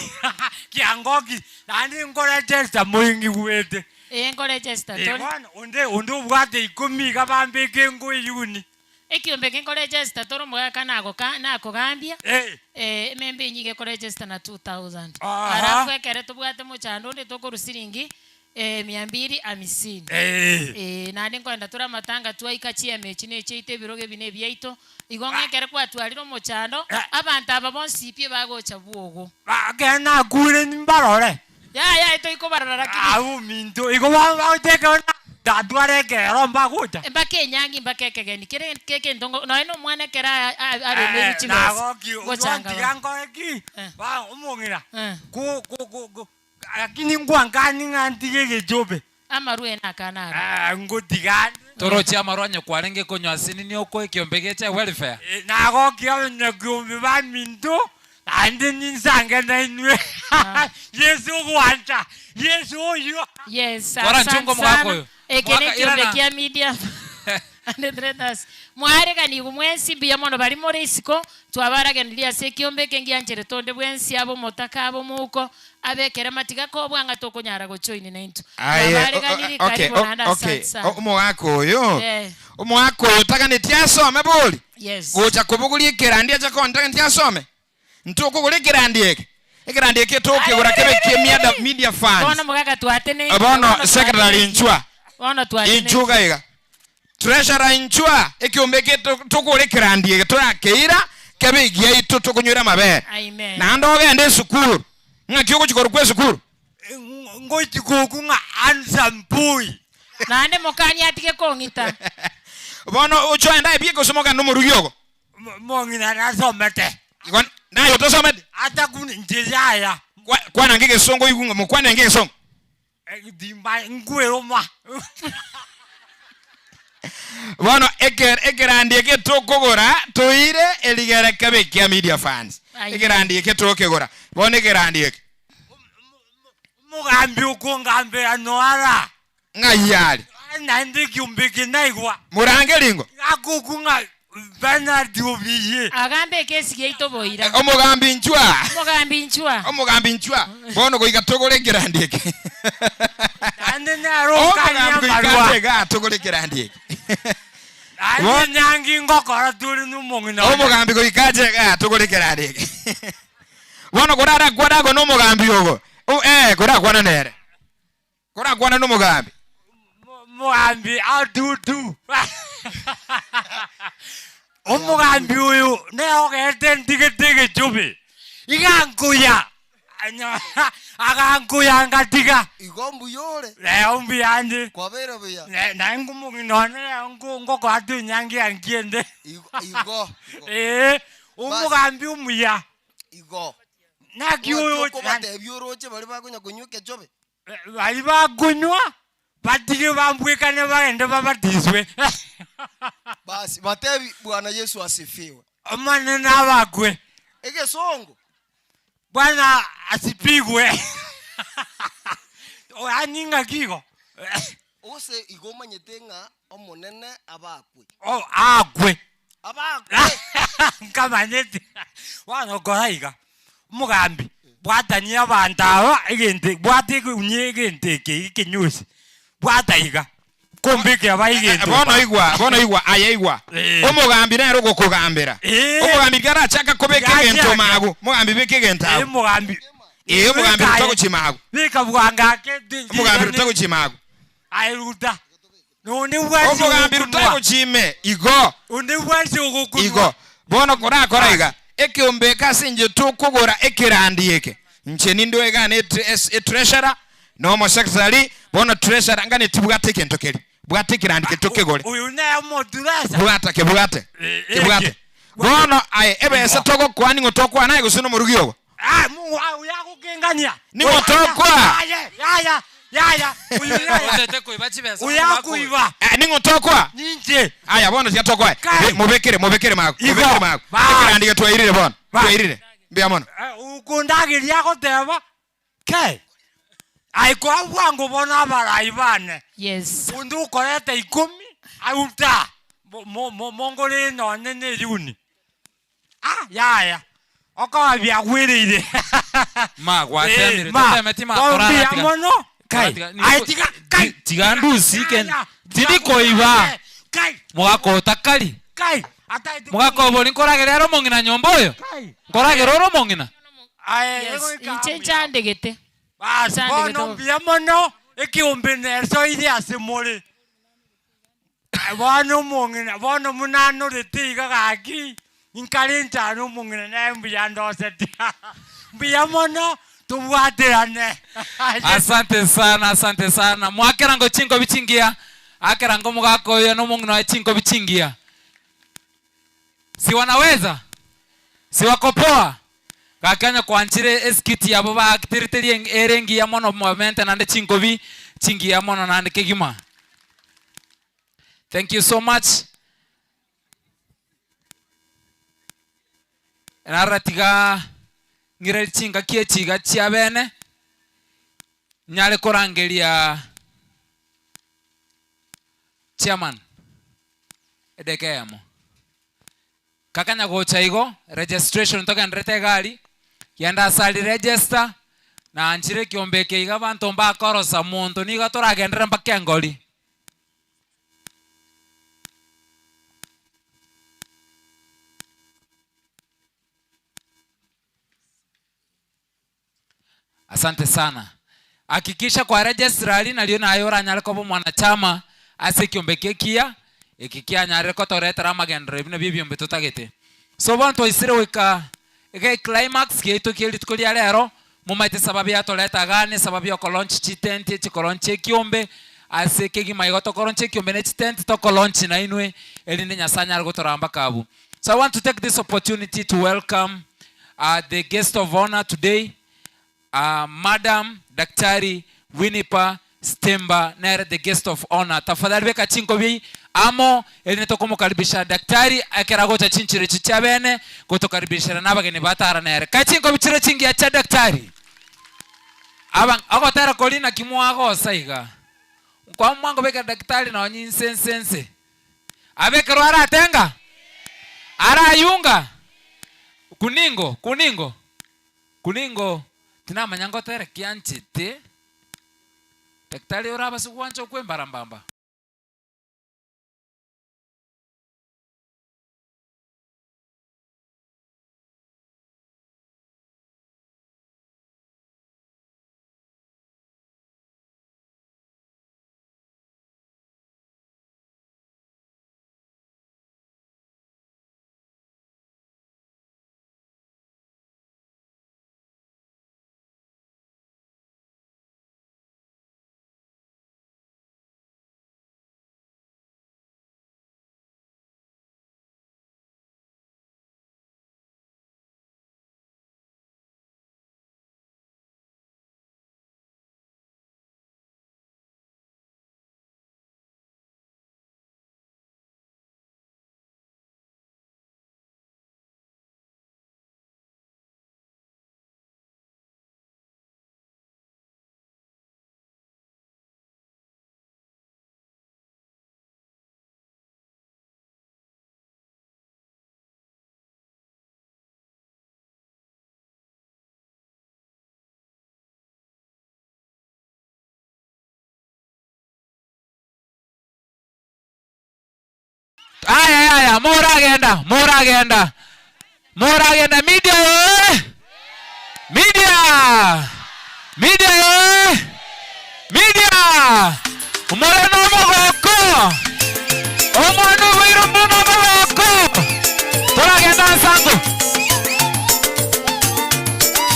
kiangoki naende nkorechesta moingigwete. Ee nkorechesta Eh, tore. bono onde onde obwate ikomi iga bambeke ngo eyuni. Ekiombe eke nkorechesta tore omogaka nagoka nakogambia Eh. eh, ememba enyinga iga ekorechesta na 2000. Aha. Alafu ekere tobwate mochando onde tokorwa siringi mia mbili hamisini. Eh. Eh, naende nkoenda tore amatanga twaika chiema echi na echiaito ebirogo ebi na ebiaito, igo ng'a ekere kwatwarire omochando, abanto aba bonsi pi bagocha bwogo. Ekero nakure nimbarore. Yaya toikobarora lakini. Abwo minto igo bagoteka buna tatwara ekero mbagocha. Mpaka enyangi mpaka ekegeni kere egento nonye na omwana ekero aremeirwe chibesa Nagoki gochanga tiga nkore ki omong'ina lakini nkwankani ng'a ntige egechobe. Amarwa ene akana aro. Ngotiga ande. Toroche amarwa onye kwarenge konywa asinini okwo ekiombe geche welfare. Nagokia abanyakiombe baminto, naende ninsange nainwe. Yeso ogwancha, Yeso oyio. Yes, Kora asante nchunga omogaka sana. oyo. Eke Mwaka nekiombe irana. kia media and traders. Mwareganigwe mwensi mbuya mono baria more isiko, twabaragenirie ase ekiombe eke ngiancherete onde bwensi abe omotaka abe omouko abe ekerema tiga kobua ng'a tokonyara gojoin naintwe. Aye, Twabareganirie o- o- okay, karibu o- naende okay. asante sana. Omogaka oyo Eh. omogaka oyo otaganeti asome bori Yes. gocha kobogoria ekerandi ache kontageti asome Ntokogora ekerandi eke, ekerandi eke tokegora kebe kie media, media funds. Bono mogaka twateneine. Bono secretary inchwa, Bono twateneine. inchwa iga iga. Treasurer inchwa, ekiombe eke to- tokore ekerandi eke torakeira kebe egiaito tokonywera amabere. Amen. Naende ogende esukuru, ng'aki ogochi korokwa esukuru? Ngochi goku ng'a handsome boy. Naende mokani atige kong'ita. Bono oche oende aye pi gose mogende omorugi ogo? Omong'ina nasomete. Igo naye otosomete? Ata kune inche yaya. Kwana nge egesongo oigwe ng'a mokwane nge egesongo. Timba nkweroma. Bono eke- ekerandi eke tokogora toire erigere kebe ekia media funds. Aye. Ekerandi eke tokegora. Bono ekerandi eke. Omogambi okongambera noara. Ng'ai are? Naende ekiombe eke naigwa. Morange ringo. Agoku ng'a Bernard obiye. Agambe ekesi giaito boira. Omogambi inchwa. Omogambi inchwa. Omogambi inchwa. Bono goika togore ekerandi eke. Naende nere okania Omogambi goika amarwa. ase igaa togore ekerandi eke. Naende nyangi ngokora tore nomong'ina one. Omogambi goika ache igaa togore ekerandi eke. Bono korarakwane ago nomogambi ogo. Eh, korakwane nere. Korakwane nomogambi. Omogambi adudu. Omogambi oyo nere ogete ntigete egechobe. Iga nkoya. Agankoya ngatiga. Igo mbuya ore? Rero mbuya ande. Kwabeire buya? Naye ngomong'ina one rero ngokoa tonyangi ankiende. Igo, igo. Ee, omogambi omuya. Igo. Naki oyo Okobatebia oroche baria bakonya konywa ekechobe? Baria bakonywa batige bambwekane bagende babatiswe. Basi batebi Bwana Yesu asifiwe. Omonene abakwe. Egesongo. Bwana asipigwe. Yaani ng'aki igo? Gose igo omanyete ng'a Omonene abakwe. Oh, akwe. Abakwe. Nkamanyete. Bono kora iga, omogambi, bwatania abanto aba egento, bwata unye egento eke ekenyusi, bwata iga. Kumbike abaigento. Bono igwa, bono igwa, aye igwa. Omogambi nere ogokogambera. Omogambi riria arachaka kobeka egento magu, omogambi beka egento Eh, agwo. omogambi. Eh, omogambi Beka ruta aye. gochia magu. Beka bwango ake. Omogambi ruta gochia magu. Aye ruta. Nonde bwansi Omogambi ruta ogokunwa. gochia ime, igo. Onde bwansi ogokunwa. Igo. Bono korakora iga, ekeombe eke ase inche tokogora ekerandi eke, inche ninde oegane etreasurer, na omosecretary, bono treasurer ngane tibwate egento keria. Bwata ekerandi keria tokegore. Oyo naye omoturesa. Bwata kebwate. Eh, Kebwate. eke. Bono aye ebesa togokoa ning'o tokoa naye gose nomorugi ogo? Ah, Mungu ah, oyo agokengania. Ning'o tokoa? Yaya, yaya, yaya, oyo yaya. Otete koiba chibesa Oyo akoiba. Eh, ning'o tokoa? Ninche. Aya bono tiga tokoe. Kai. Mobekere, mobekere mago. Igo. Mobekere mago. Bas. Ekerandi getwairire bono. Bas. Twairire. Mbuya mono. Eh, okondageria agoteba Kai, aye koa bwango bono abarai bane. Yes. Onde okoreta ikomi, auta, mo- mo- mo- mongore nonye ne eriuni. Ah, yaya, okoba biagwereire. Ma, gwatemire, Eh, ma, toteme tima, bono torara mbuya tiga. mono. Kai, Tiga, aye tiga, kai. Tiga ndusi ken. Yaya, Tindi koiba. Kai, Mogaka otakari. kai, ataete Mogaka obori nkoragera ere omong'ina nyomba oyo. Kai. Nkoragera ore omong'ina. Aye, Yes, egoika inche buya. nchandegete. Basi, Nchandegete bono bo. mbuya mono, ekiombe nesoire ase more. Eh, Bono omong'ina, bono munanorete iga gaki, inkare nchane omong'ina naye mbuya ndosete. Mbuya mono, tobwaterane. Asante sana, asante sana. Mwakerango chinkobi chingiya. Akerango omogaka oyo na omong'ina oye chinkobi chingiya. Si wanaweza? Si wako poa? Gaki onye kwanchire eskit yabo baakterete ere engiya mono momente naende chinkobi chingiya mono naende kegima. Thank you so much. Narora tiga ng'ire chingaki echi iga chia bene, nyare korangeria chairman edeka eyemo. Kakanya gocha igo, registration togenderete egari, genda ase aria register, nanchire ekiombe eke iga abanto mbakorosa monto nigo toragenderere mpaka engori. Asante sana. Hakikisha kwa register aria nario naye oranyare koba omwanachama ase ekiombe eke ekiya, eki kianyarire kotoretera amagenderero buna bia ebiombe totagete. So bono twaisire goika iga eclimax giaito kia rituko ria rero, momaete esababu yatoreta igaa na esababu ya okolaunch chitenti echi kolaunch ekiombe, ase ekegima igo tokolaunch ekiombe na echitenti tokolaunch nainwe erinde Nyasaye anyare gotoramba mpaka abwo. So I want to take this opportunity to welcome the guest of honor today, Madam Daktari Winipa Stemba nere the guest of honor. Tafadhali beka chinkobi amo erinde tokomokaribisha daktari ekero agocha chinchero echi chia bene gotokaribishera na abageni batara nere. Kae chinkobi chire chingiya chia daktari. Aba ogotera kori naki mwagosa iga. Kwa mwangobeka daktari nonye inse nse nse. Abekerwa aratenga? Arayunga? Kuningo, kuningo. Kuningo tinamanya ngotere kianchete. Daktari orabase gwancha okwembarambamba. Aya yaya, moragenda, moragenda, moragenda media eh! Media! Media eh! Media! More nomogoko! Omwana oboire more nomogoko! Toragenda nsango.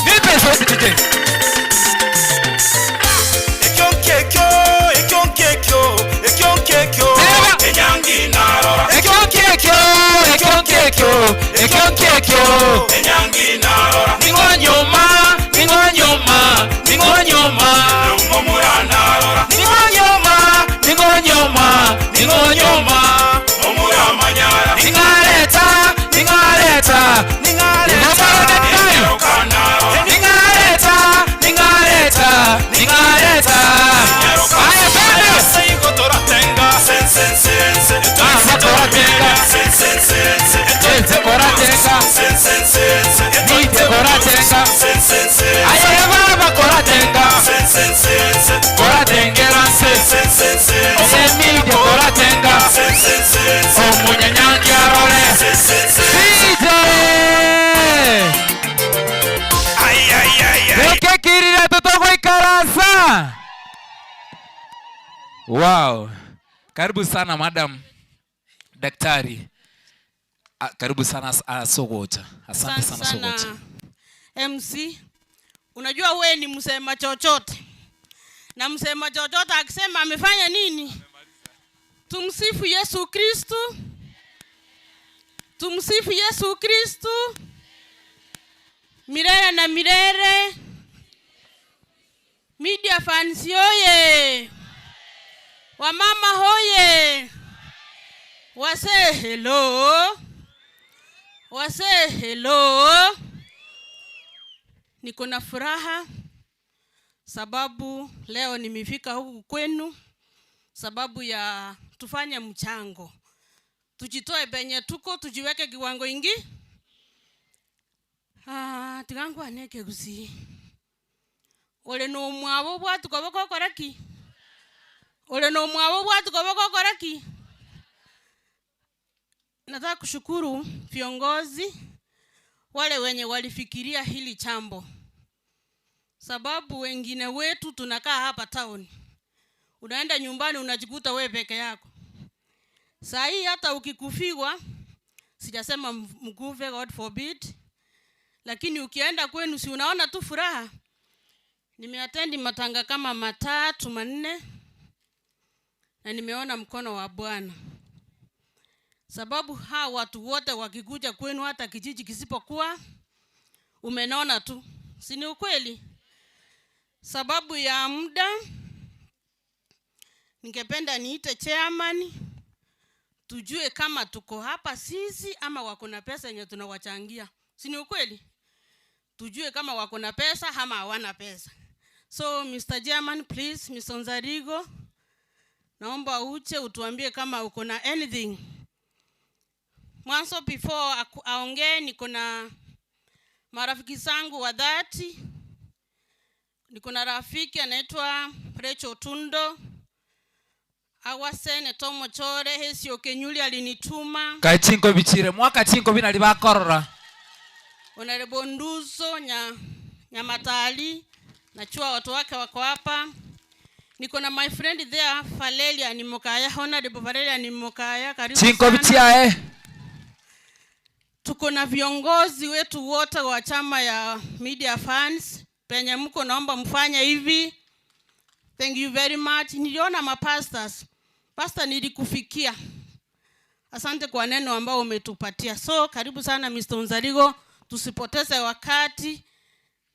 Nipe sauti DJ. Ekio nkekio, ekio nkekio, ekio nkekio, enyangi narora. Ekio nkekio, ekio nkekio, ekio nkekio, enyangi narora. Ning'o nyuma, ning'o nyuma, ning'o nyuma, Omomura narora. Ning'o nyuma, ning'o nyuma, ning'o nyuma, Omura manyara. Ning'areta, ning'areta, ning'areta, ning'areta, ning'areta, ning'areta. Aya, twende. Toratenga, sensensense, toratenga, sensensense, Ete koratenga, sensensense, Nite koratenga, sensensense, Aye baba koratenga, sensensense, koratengera nse, sensensense, Ose media koratenga, sensensense, omunyanyangi arore, DJ. Rekekirire tutogoikarasa. Wow. Karibu sana madam daktari. Ah, karibu sana Sogocha. Asante sana Sogocha. MC. Unajua we ni msema chochote, na msema chochote akisema amefanya nini? Tumsifu Yesu Kristu, tumsifu Yesu Kristu milele na milele. Media fans oye! Wamama hoye! Wasee hello, wasee hello. Niko na furaha sababu leo nimefika huku kwenu sababu ya tufanye mchango, tujitoe penye tuko, tujiweke kiwango ingi. Ah, tigangwane kegusi ore no mwabo bwatuko bokokora ki ore no mwabo bwatuko bokokora ki. Nataka kushukuru viongozi wale wenye walifikiria hili chambo, sababu wengine wetu tunakaa hapa town, unaenda nyumbani unajikuta we peke yako. Saa hii hata ukikufiwa, sijasema mkufe, God forbid, lakini ukienda kwenu si unaona tu furaha. Nimeatendi matanga kama 3 4 na nimeona mkono wa Bwana, sababu hawa watu wote wakikuja kwenu, hata kijiji kisipokuwa, umenona tu, si ni ukweli? Sababu ya muda, ningependa niite chairman tujue kama tuko hapa sisi ama wako na pesa yenye tunawachangia, si ni ukweli? Tujue kama wako na pesa ama hawana pesa. So Mr. Chairman, please, Mr. Nzarigo, naomba uje utuambie kama uko na anything. Mwanzo before aongee, niko na marafiki zangu wa dhati. Niko na rafiki anaitwa Rachel Tundo, our senator Mochore Hesio Kenyuli alinituma. Kachinko bichire mwaka chinko binali bakorora. Honorable Nduzo Nyamatali, najua watu wake wako hapa. Niko na my friend there Valeria Nimokaya, Honorable Valeria Nimokaya, karibu Chinko sana. bichiae. Tuko na viongozi wetu wote wa chama ya Media Fans. Penye mko naomba mfanye hivi. Thank you very much. Niliona mapastors. Pastor, nilikufikia. Asante kwa neno ambao umetupatia. So karibu sana Mr. Nzarigo, tusipoteze wakati.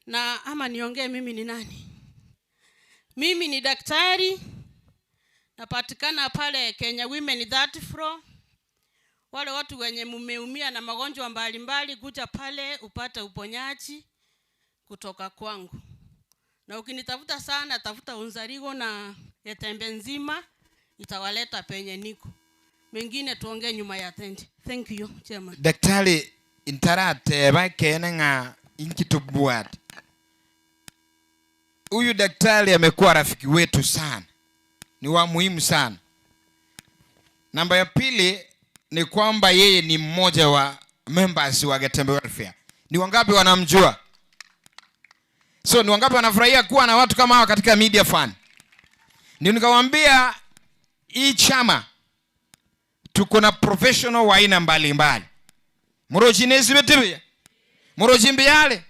Na ama niongee mimi ni nani? Mimi ni daktari. Napatikana pale Kenya Women Third Floor. Wale watu wenye mumeumia na magonjwa mbalimbali, kuja pale upate uponyaji kutoka kwangu. Na ukinitafuta sana, tafuta Nzarigo na Getembe nzima, itawaleta penye niko. Mengine tuongee nyuma ya tent. Thank you, Chairman. Daktari intarateba kene ng'a inkitubwat. Huyu daktari amekuwa rafiki wetu sana, ni wa muhimu sana. Namba ya pili, ni kwamba yeye ni mmoja wa members wa Getembe Welfare. Ni wangapi wanamjua? So ni wangapi wanafurahia kuwa na watu kama hawa katika media fund? Ndio nikawaambia hii chama tuko na professional wa aina mbalimbali. Murochi nesibetebe. Murochi mbiyale.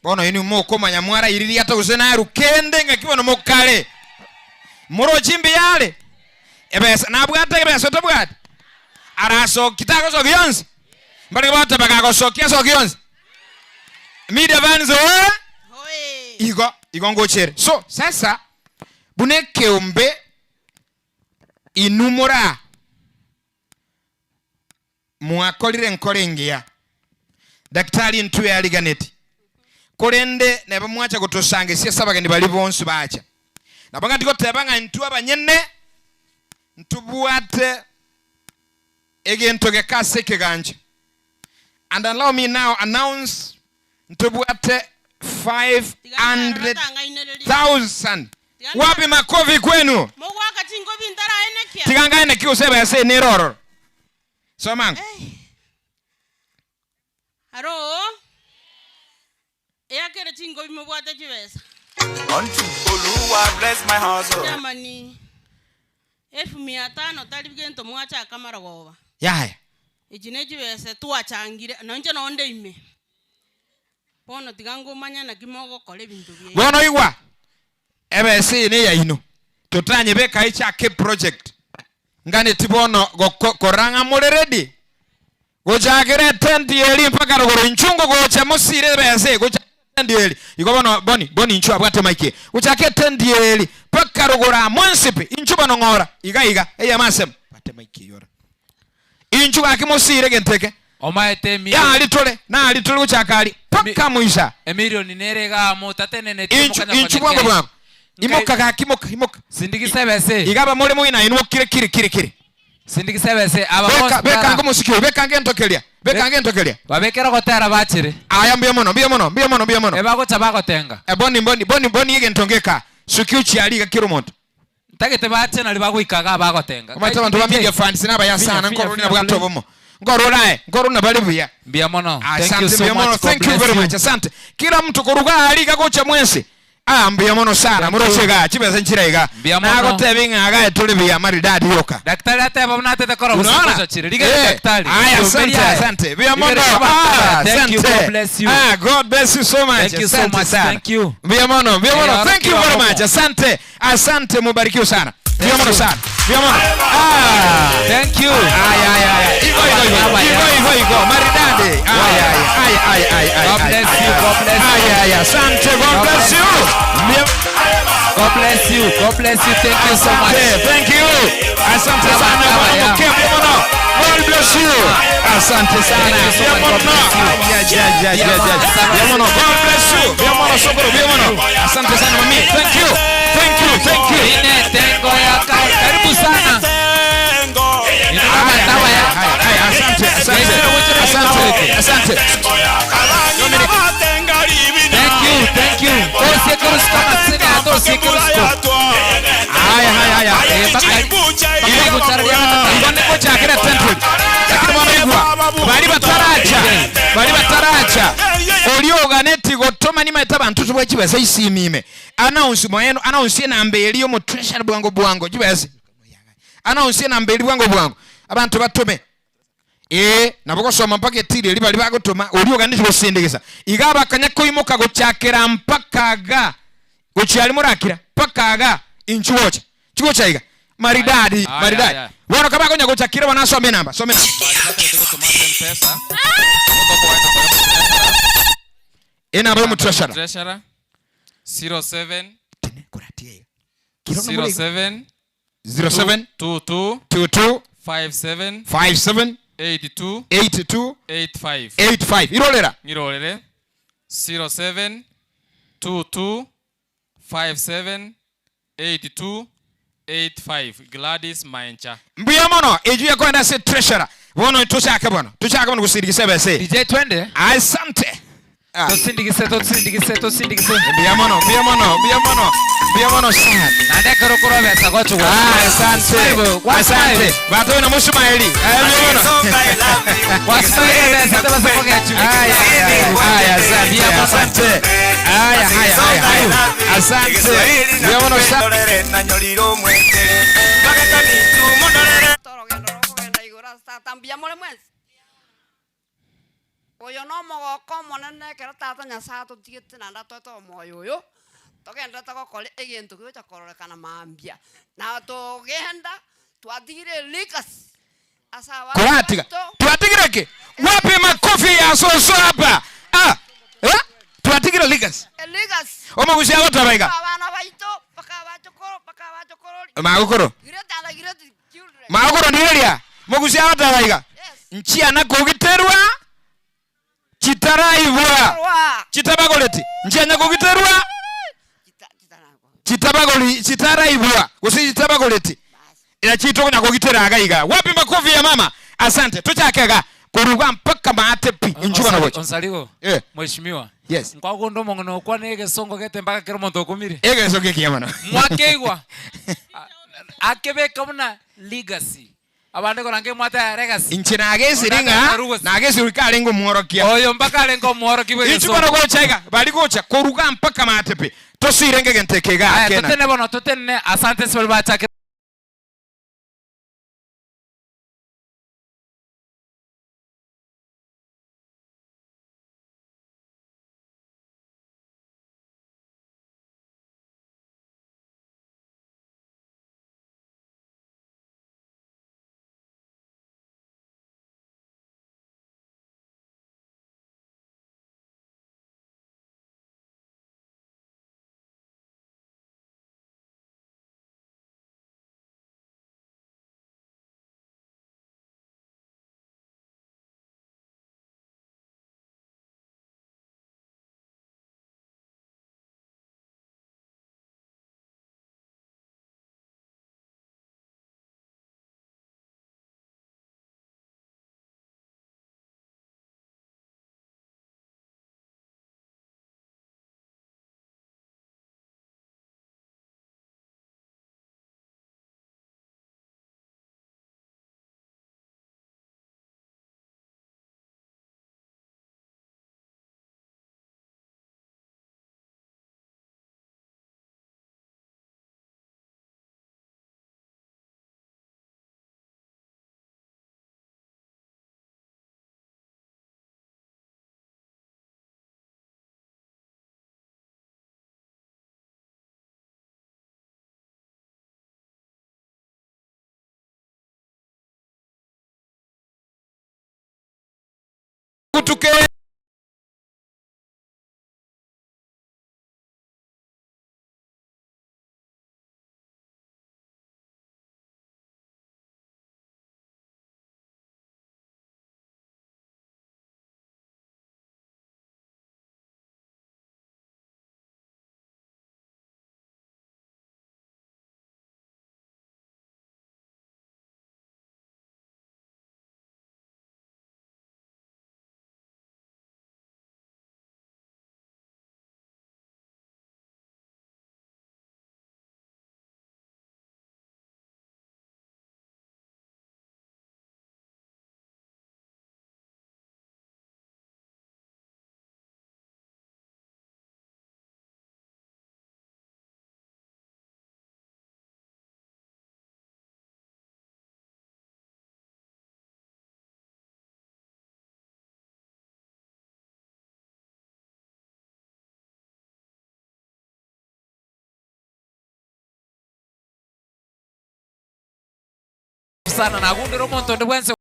Bono ini mukomanya mwara iriri ata gose naru kende ng'aki bono mokare. Murochi mbiyale. Ebesa nabwate ebesa otabwate. Arasoki tagosoki yonsi. Mbare bateba gagosoki asoki yonsi. Media fans oe. Igo igo ngochere. So sasa buna ekeombe inumora mwakorire nkore engiya daktari ntwe yariganeti korende neba mwacha gotosangesia ase abageni baria bonsi bacha. Nabo ng'a ntigoteba ng'a intwe abanyene ntobwate egento geke ase ekegancha. And allow me now announce ntobwate 500,000. Wapi makofi kwenu? Mogwaka chinkobi ntaraenekia. Tiga ngaenekie gose ebesa eye nere ororo. Soma ango. Aro, eakere chinkobi mobwate chibesa. Oluwa bless my hustle. Jamani, elfu mia tano tari gento mwachaka marogoba. Yaya. Echi ne chibesa twachangire, noinche nonde ime. Bono tiga ngomanya naki mogokora ebinto biaino. Bono igwa, ebesa eye neyaino, totanyebeka echake eproject. Nganeti bono goko korora ng'a more ready gochakera etent eri mpaka rogoro inchuo ngogocha mosire ebesa eye gochakera etent eri. Igo bono boni boni inchuo abwate mic eye. Gochaka etent eri mpaka rogoro aa mwensi pi, inchuo bono ng'ora iga iga eyemo asemo. Bwate mic eyio ore. Inchuo gaki mosire egento eke. Omaete emilioni. Yari tore, nari tore gochaka aria mpaka moisa. Emilioni nere iga amo otateneneti Inchu, inchu bwango bwango. Imoka gaki imoka, imoka. Sindikisa ebesa eye. Iga aba more moina inwe okire kiri kiri kiri. Sindikisa ebesa eye. Aba Beka, bonsi beka bara. ange omosiki oyo, beka ange entokeria, beka ange entokeria. Babekere ogotera bachere. Aya mbuya mono, mbuya mono, mbuya mono, mbuya mono. Ebagocha bagotenga. Eh, boni, boni, boni, boni egento ngeka. Sukia ochie aria iga kera omonto. Ntagete bache nario bagoika igaa bagotenga. Omanyete abanto ba media fans nabaya sana, nkorora nabwate obomo. Nkorora aye, nkorora nabare buya. Mbuya mono. Thank you Asante so mbuya mono. much. God Thank you bless very you. much. Asante. Kila mtu koruga aria iga gocha mwensi. Ah, mbuya mono sana. Thank Moroche you. igaa, chibesa nchire iga. Mbuya mono. Nagotebi ng'a iga tore buya maridadi yoka. Daktari ateba buna atete kora Unaona? gose gocha chire. Rigere Eh, daktari. Aya, Riombe asante, riaye. asante. Mbuya mono. Rigere Ah, Thank you. God asante. bless you. Ah, God bless you so much. Thank you so Asante much. sana. Thank you. Mbuya mono, mbuya mono. Eh, Thank you very orokia much. Asante. Asante, mubarikiwe sana. Mbuya mono you. sana. Mbuya mono. Ah. Thank you. Aya, aya, aya. Igo, igo, igo. Igo, igo, igo. Maridadi. Aya, aya, aya, aya, aya. God bless you. God bless you. Aya, aya. Asante. God bless you. Mbuya God bless you. God bless you. Thank you so much. Asante. Thank you. Asante sana. Baba, Bwana ya. Mke, mbuya mono. God bless you. Asante sana. Thank you so Mbuya much. God mono. bless you. Aya, ya, ya, ya, ya. Mbuya mono. God bless you. Mbuya mono, sokoro. Mbuya mono. Asante sana mami. Thank you. Thank you. Thank you. Ine tengo ya ka- karibu sana. Haya, haya, haya, asante, asante. Asante, asante. Thank you, thank you. Osiekurusko masine ato osiekurusko. Haya, haya, haya. Eh, baka- baka guchararia gatata. Igo nikochakera temple. Lakini bono igwa bari bataracha bari bataracha orioganeti gotoma nimaete abanto tobwa chibesa isimime announce moeno announce enamba eri omotreasury bwango bwango chibesa announce enamba eri bwango bwango abanto batome ee nabo gosoma mpaka etiri eri bari bagotoma orioganeti gosindikisa iga abakanya koimoka gochakera mpaka ga gochia morakira mpaka ga inchu gocha chigocha iga maridadi Aya, maridadi aya. bono kabakonya gochakira bono asome enamba some enamba. Enamba y'omutreasurer. Treasurer 07 Kiro nomore iga. 07 07 22 22 57 57 82 82 85 85. Irorera. Ngirorere 07 22 57 82 85 Gladys Maencha. Mbuya mono eju yakoenda ase treasurer bono tochake bono tochake bono gosirigisa ebesa eye DJ twende asante. Tosindigise, tosindigise, tosindigise. Mbuya mono, mbuya mono, mbuya mono, mbuya mono sana. Naende ekero okorwa besa gocha gwa- Ah, asante. Smile, gwa Asante. smile. Batoe na mushumaeli. Eh, mbuya mono. Gwa smile besa tebasa kogechwa. Aya, aya, asante, asante. Aya, haya, haya, haya. Asante. Mbuya mono sana. Tata mbuya more mwensi oyo no omogoko omonene ekero tata nyasaye atotigete naende atoete omoyo oyo togenderete gokora egento kegocha kororekana mambia na togenda twatigire elikasi ase abana Kuratiga. baito Twatigire ki? Wapi makofi ya soso hapa? Ah. Eh? Twatigire legacy. eligasi Omogusi agotaba iga. abana baito mpaka abachokoro mpaka abachokorori Magokoro. great and great children Magokoro ndireria. Mogusi agotaba iga. Nchiana kogiterwa chitaraibwa. Chitabagoreti. Nchianya kogiterwa chitabagori chitaraibwa gose chitabagoreti. Ila chitokonya kogitera aga iga. Wapi makofi ya mama? Asante. Tuchakega kuruga mpaka maate pi. Inchuka na bocha. Onsarigo. Eh. Mheshimiwa. Yes. Nkwagunda omong'ina okwa na egesongo gete mpaka kero omonto okumire. Egeso gekiya mono. Mwakeigwa. Akebeka buna legacy. Abande korange mwate ya legacy. Inche nagesire ng'a nagesire karenge omworokia. Oyo mpaka arenge omworokia bwa Inchu bono gocha iga bari gocha koruga mpaka maate pi. Tosirenge egento eke iga Aya kena. totene bono totene asante ase baria bachakire. Kutuke Sana nagundire omonto onde bwensi.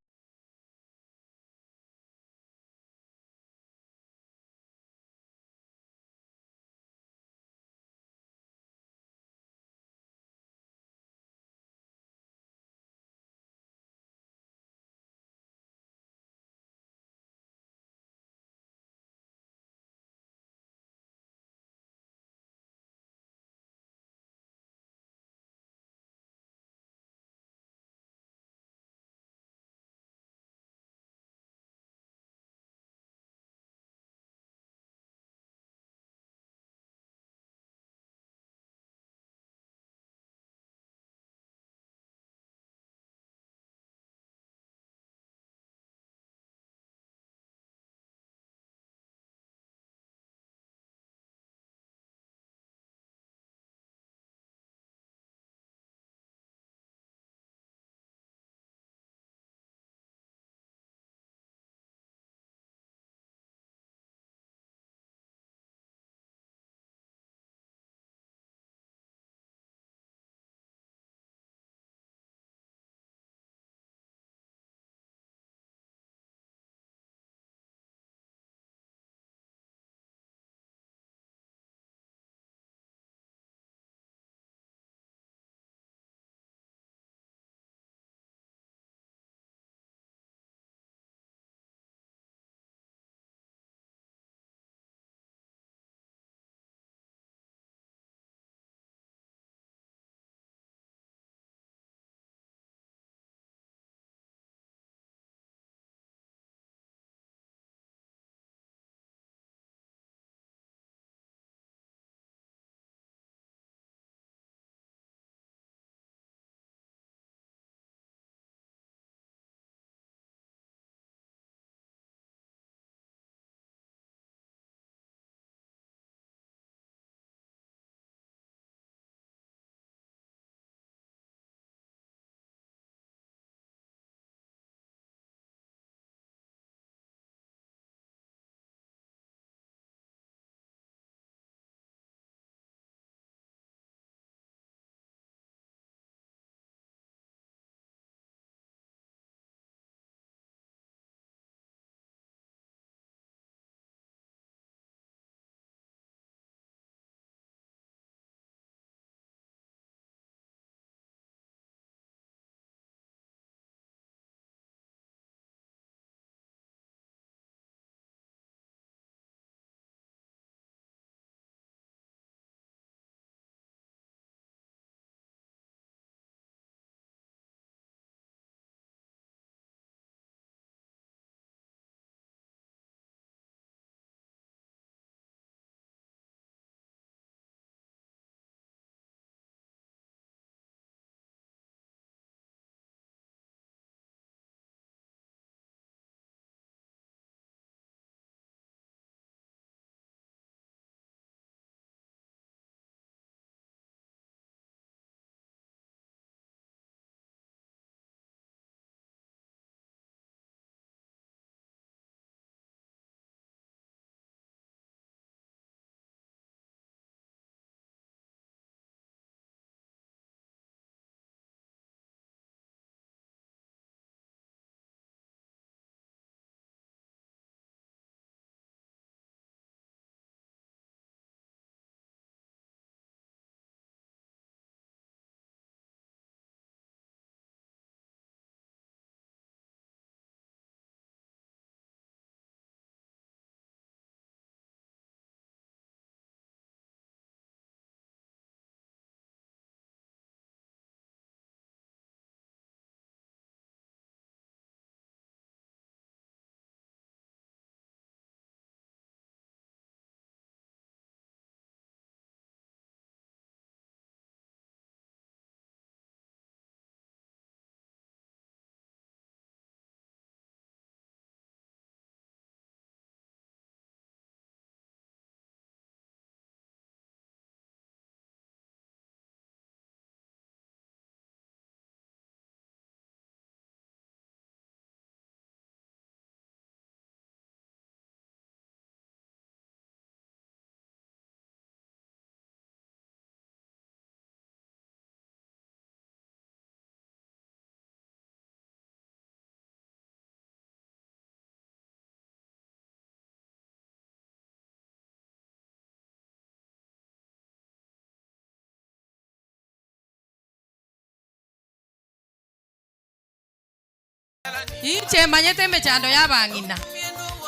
Inche manyete emechando ya abang'ina.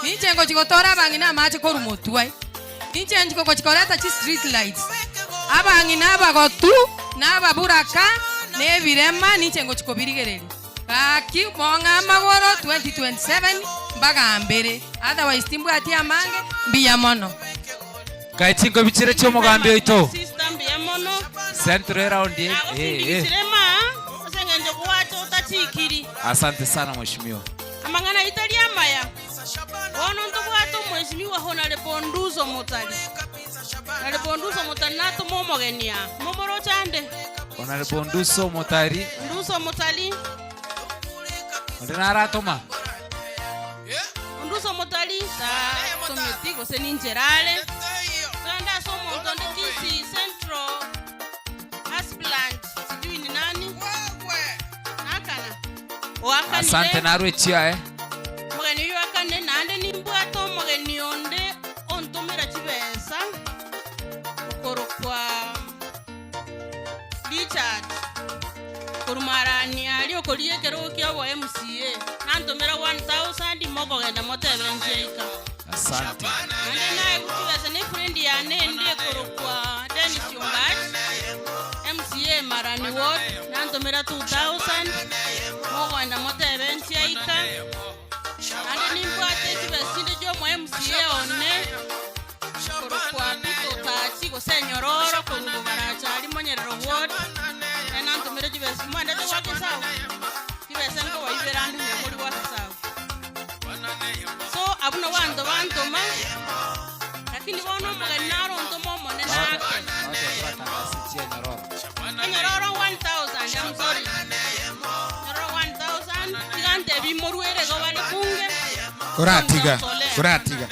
Inche ngochi gotora abang'ina amache korwa motwe. Inche nchi gochi koreta chi street lights. Abang'ina abagotu, na ababuraka, na ebirema ninche ngochi kobirigereria. Gaki mong'e amagoro 2027 mbagambere. Otherwise timbwati amange, mbuya mono. Kae chinkobi chire chi'omogambi oito. Sister mbuya mono. Central eround eh, eh, eh. Nagosindikisire ma ase eng'encho gwacha otachikiri. Asante sana mheshimiwa. Amang'ana ayio tari amaya. Bono ntobwate omweshimiwa Honorable Nduso Mutari. Honorable Nduso Mutari natome omogeni aa. Momoroche ande? Honorable Nduso Mutari. Nduso Mutari. Onde naratoma? Nduso Mutari tatometi gose ninchera are. Togende ase omonto onde Kisii Central aspirant sijui ni nani? Nakana. Oakanire. Asante narwe chiaye. Omogeni oyio akane, naende nimbwate omogeni onde ontomera chibesa okorokwa Richard korwa Marani aria okorigia ekerogo kia obo MCA, nantomera 1000 mokogenda motebe nchiaika. Asante. Naende naegwa chibesa na efriend yane ende ekorokwa Dennis Ongach, MCA Marani ward, nantomera 2000, mokogenda motebe nchiaika. Naende nimbwate chibesa chinde chia omo MCA one, korokwa Peter Otachi gose Enyororo korwa Bobaracha aria Monyerero ward, nere nantomere chibesa, mwendete goaka esabu? Chibesa nkobaibera ande onye mori goaka esabu. So abwo nabo abanto bantoma, lakini bono omogeni naro ontoma omonene ake. Enyororo 1000, I'm sorry. Enyororo 1000, tiga ntebi moruere igo bare bunge. Koratiga, koratiga.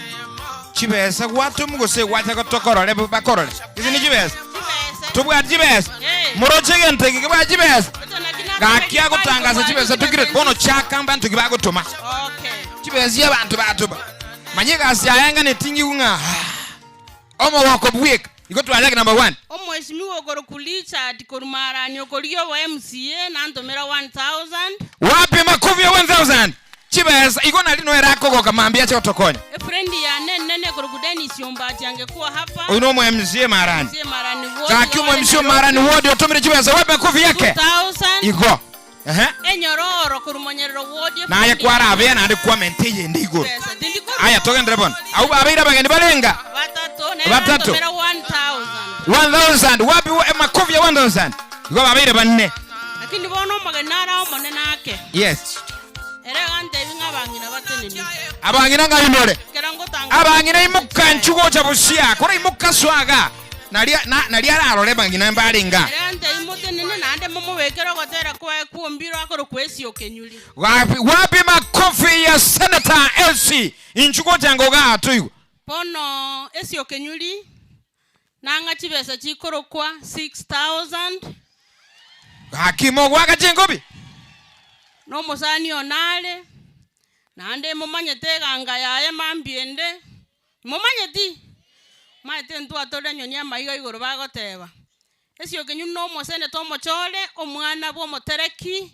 Chibesa gwatomwa gose gwacha gotokorore bakorore. Isi ni chibesa. Tobwati chibesa. Moroche egento eke kebwate chibesa. Gaki agotangasa chibesa tokire bono chaka mbanto ki bagotoma. Chibesa chia abanto batoma. Manya egasi yaye ng'a netingigu ng'a ah, omogoko bweka. Igo twachake number one. Omweshimiwa okorokwa Richard korwa Marani okorigia obo MCA nantomera 1000. Wapi makofi ya 1000? Chibesa igo nari noere akogoka mambia ache gotokonya. Efriend yane enene ekorokwa Dennis Ombachi angekuwa hapa. Oyo nomo MCA Marani. MCA Marani ward. Gaki omo MCA Marani ward otomire chibesa wapi makofi yake? 2000. Igo. Ehe. Enyororo korwa Monyerero ward. Naye kwarabea naende kwamenta eyende igoro. Chibesa tindi korwa. Aya togenderere bono. Abwo babeire abageni barenga? Batato. Nere Batato. antomera 1000. 1000. Wapi makofi ya 1000? Igo babeire banne. Lakini bono omogeni nare omonene ake. Yes. Ere agantebi ng'a abang'ina batenenie. Abang'ina ng'a imore. Ekero ngotanga Abang'ina imoka nchu gocha bosia, kore imoka swaga. Naria na naria ararore bang'ina mbare inga. Ere agantebi motenene naende momobekere ogotera kwaye kw'ombiro akorokwa Esio Kenyuri. Wapi wapi makofi ya Senator Elsie inchu gocha ngoga atoigwe. Bono Esio Kenyuri nang'a chibesa chikorokwa 6000. Gaki mogoaka chingobi. Nomosani one are, naende momanyete eganga yaye mambia ende, timomanyeti? Maete ntwatore enyoni amaiga igoro bagoteba, Esiokenyu nomosenete omochore, omwana bw'omotereki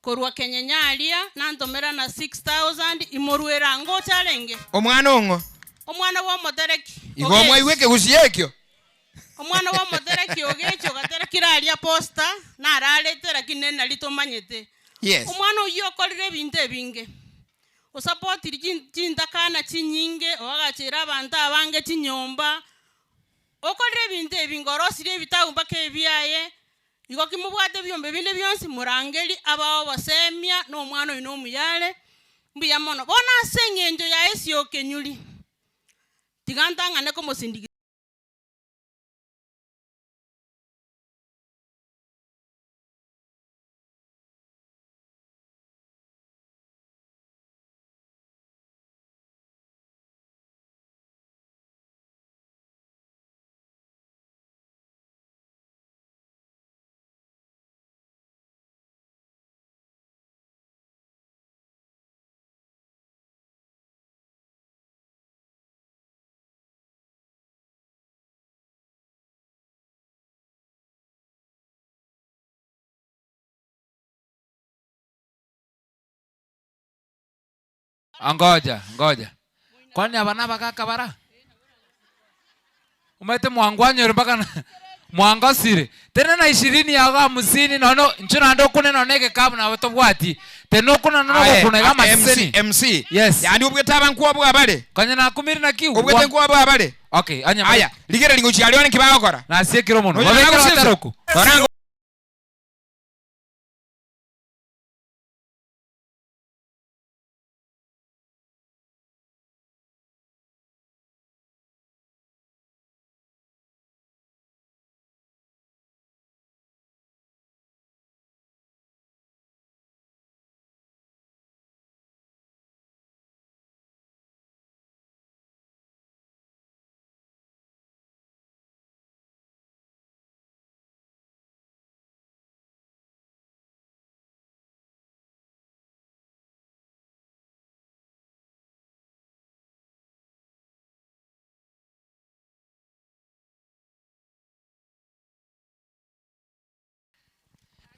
korwa kenyenya aria, nantomera na 6000 imoruere angoche arenge. Omwana ong'o? Omwana bw'omotereki. Igo mwaigwa ekegusii ekio? Omwana bw'omotereki ogecha ogaterekire aria posta, nararete lakini nere nari tomanyete. Yes. Omwana oyio okorire ebinto ebinge, osapotiri chintakana chinyinge, oagacheire abanto abange chinyomba, okorire ebinto ebinge, orosirie ebitabu mpaka ebiaye, igo kimobwate ebiombe binde bionsi, morangerie abae obosemia, na omwana oino omuya are, mbuya mono. Bono ase eng'encho yaye esiokenyuri, tiga ntang'ane komosindikiza. Ngoja, ngoja. Kwani aba nabagaka bara? Omanyete mwangwanyore mpaka na mwangosire. Tena na ishirini yago hamsini nono inche naende okune nono egekabu nabo tobwati. Tena okuna nono Aye, ogokuna iga a- amaseseni. MC, MC. Yes. Yani obwete aba nkwobwa abare. Konya nakumire naki? Obwete nkwobwa abare. Okay, anya Aya, rigera ringo chiari one kibagokora. Nasiekire omonwa. Nonya Babekere nagosinza. oteroku. Orango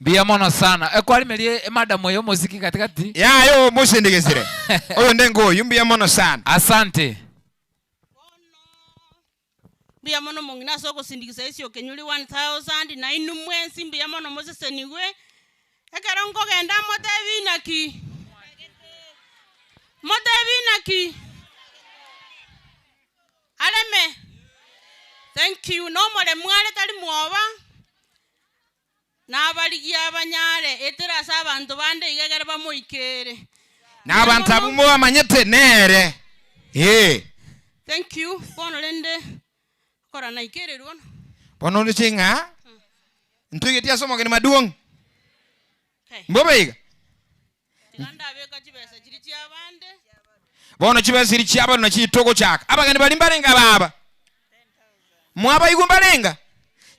Mbuya mono sana. Ekwarimerie emadam oyo omosiki katikati. Yaye omosindigisire. Oyo nde ngoyu mbuya mono sana. Asante. Mbuya mono omong'ina ase ogosindikisa ase okenyuri 1000, nainwe mwensi mbuya mono mosesenigwe, ekero nkogenda motebi naki? Motebi naki? Areme? Thank you, na omoremu are tari mwoba, nabarigia abanyare etera ase abanto bande iga ekere bamoikere. Na abanto abwo mobamanyete nere. Ee. Thank you, bono rende kora naikererwe bono. Bono oroche ng'a ntoigeti ase omogeni maduong'. Mbobe iga. Tiga ndabeka chibesa chiria chi'abande. Bono chibesa chiria chi'abande nachio togochaka. Abageni baria mbarenge ababa. Mwabaigwa mbarenga?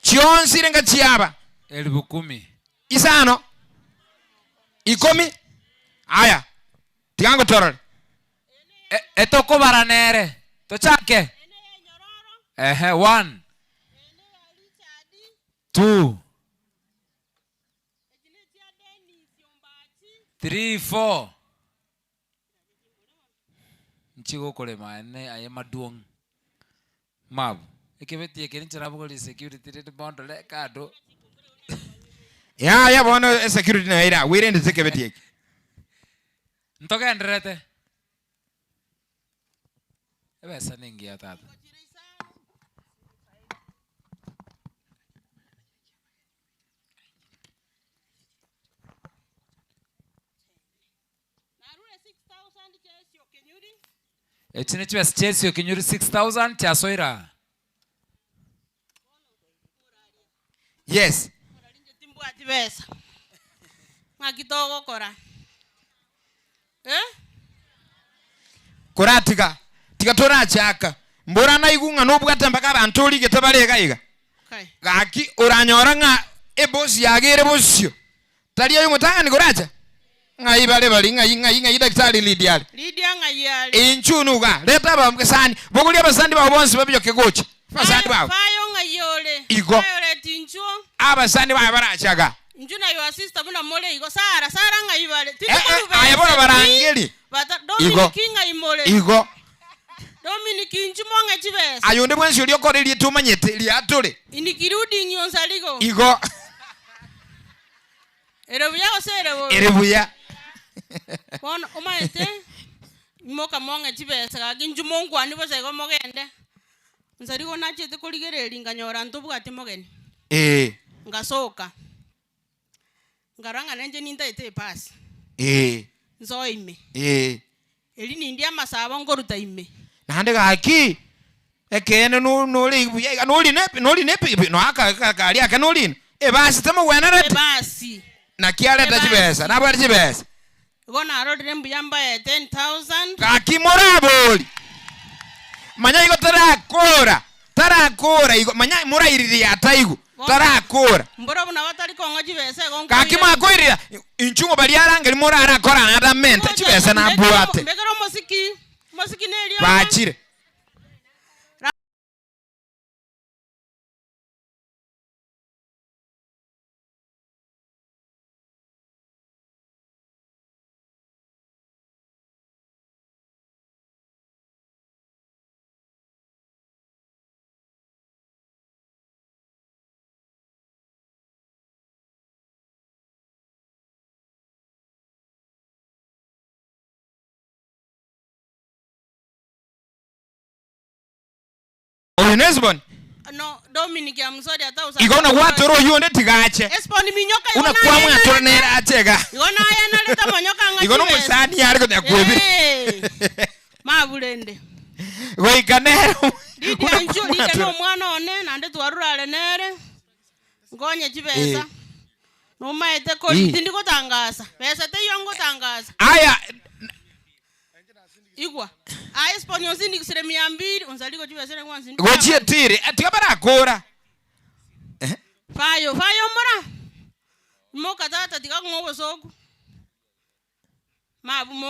Chionsi renga chiaba. Elifu kumi. Isano. Ikomi. Aya. Tiga ngotorore. Etokobara nere. Tochake. Ehe, one. Two. Three, four. Nchigokorema ane aye maduong' mabu. Ekebeti eke ninche nabogorie security rende bondo re kando. Yaya bono esecurity nayo ere agwo erendete ekebeti eke. Ntogendererete. Ebesa nengiya tata. Echi ne chibesa chia esio kenyuri 6000 chiasoire aa. Yes. Timbwati besa. Ng'aki togokora? Eh? Koratiga, tiga torachaka. Mbora naigwe ng'a nobwate mpaka abanto origete bare iga iga. Gaki oranyora ng'a ebosi yago ere bosio. Tari oyo omotang'ani koracha? Ng'ai bare bari? Ng'ai, ng'ai, ng'ai Daktari Lydia are? Lydia ng'ai are? Inchuo nuga, reta abasani, bogoria abasani bao bonsi babioke gocha. Abasani bao. Fayo ng'ai ore? Igo. Fayo reta inchuo. Abasani baye barache aga. Inchuo na your sister buna more igo. Sara, Sara ng'ai bare? Eh, eh, aye bono barangeri. Bata, Igo. Dominic ng'ai more? Igo. Dominic inchuo mong'e chibesa. Aye onde bwensi oria okore erieta omanyete riatore. Including Onsarigo. Igo. Ere buya gose ere bobe? Ere buya. Bono omanyete, imoka mong'e chibesa gaki inchuo monkwanie bosa igo mogende. Onsarigo nachete korigereria nkanyora ntobwati mogeni. Ee. Ngasoka. Nkarora ng'a nenche nintaete epasi. Ee. Nsoe ime. Ee. Eri nindie amasabo nkoruta ime. Naende gaki, ekeene no- nore buya iga, norine epi- norine epikipi, noa aka- aka- akari ake norine, ebasi temogwenerete. Ebasi. Naki areta Ebasi. chibesa, nabwate chibesa. Igo narorire mbuya mbae 10,000. Gaki morabori, manya igo tarakora, tarakora igo, manya morairirie ataigo, tarakora. Mboro buna batari kong'a chibesa igo Gaki nkoirana. mwakoirira, inchuo ngobaria arangeri morarakora naende amente chibesa nabwate. Mbekere omosiki, omosiki neriogo. Bachire. Hesbon No, Dominic I'm sorry ata usa. igo na gwatora oyu onde tigache Hesbon minyoka igo una naye kwamwatora nere ache iga Igo naye nareta monyoka ng'a igo chibesa. nomosani yare konya kwebire Eh. Maburende. goika nere Lydia nchu Lydia no omwana one naende twarurare nere nkonye chibesa. Eh. Nomaete kori Eh. tindi gotangasa. Besa teiyo ngotangasa. Aya Igwa. Aye Hesbon onsindikisire mia mbili onsaliko chibesa ere ngwansindikisire. gochia tiri tiga barakora Fayo, fayo mora. Imoka tata tiga kong'a obosoku. Mabu mo.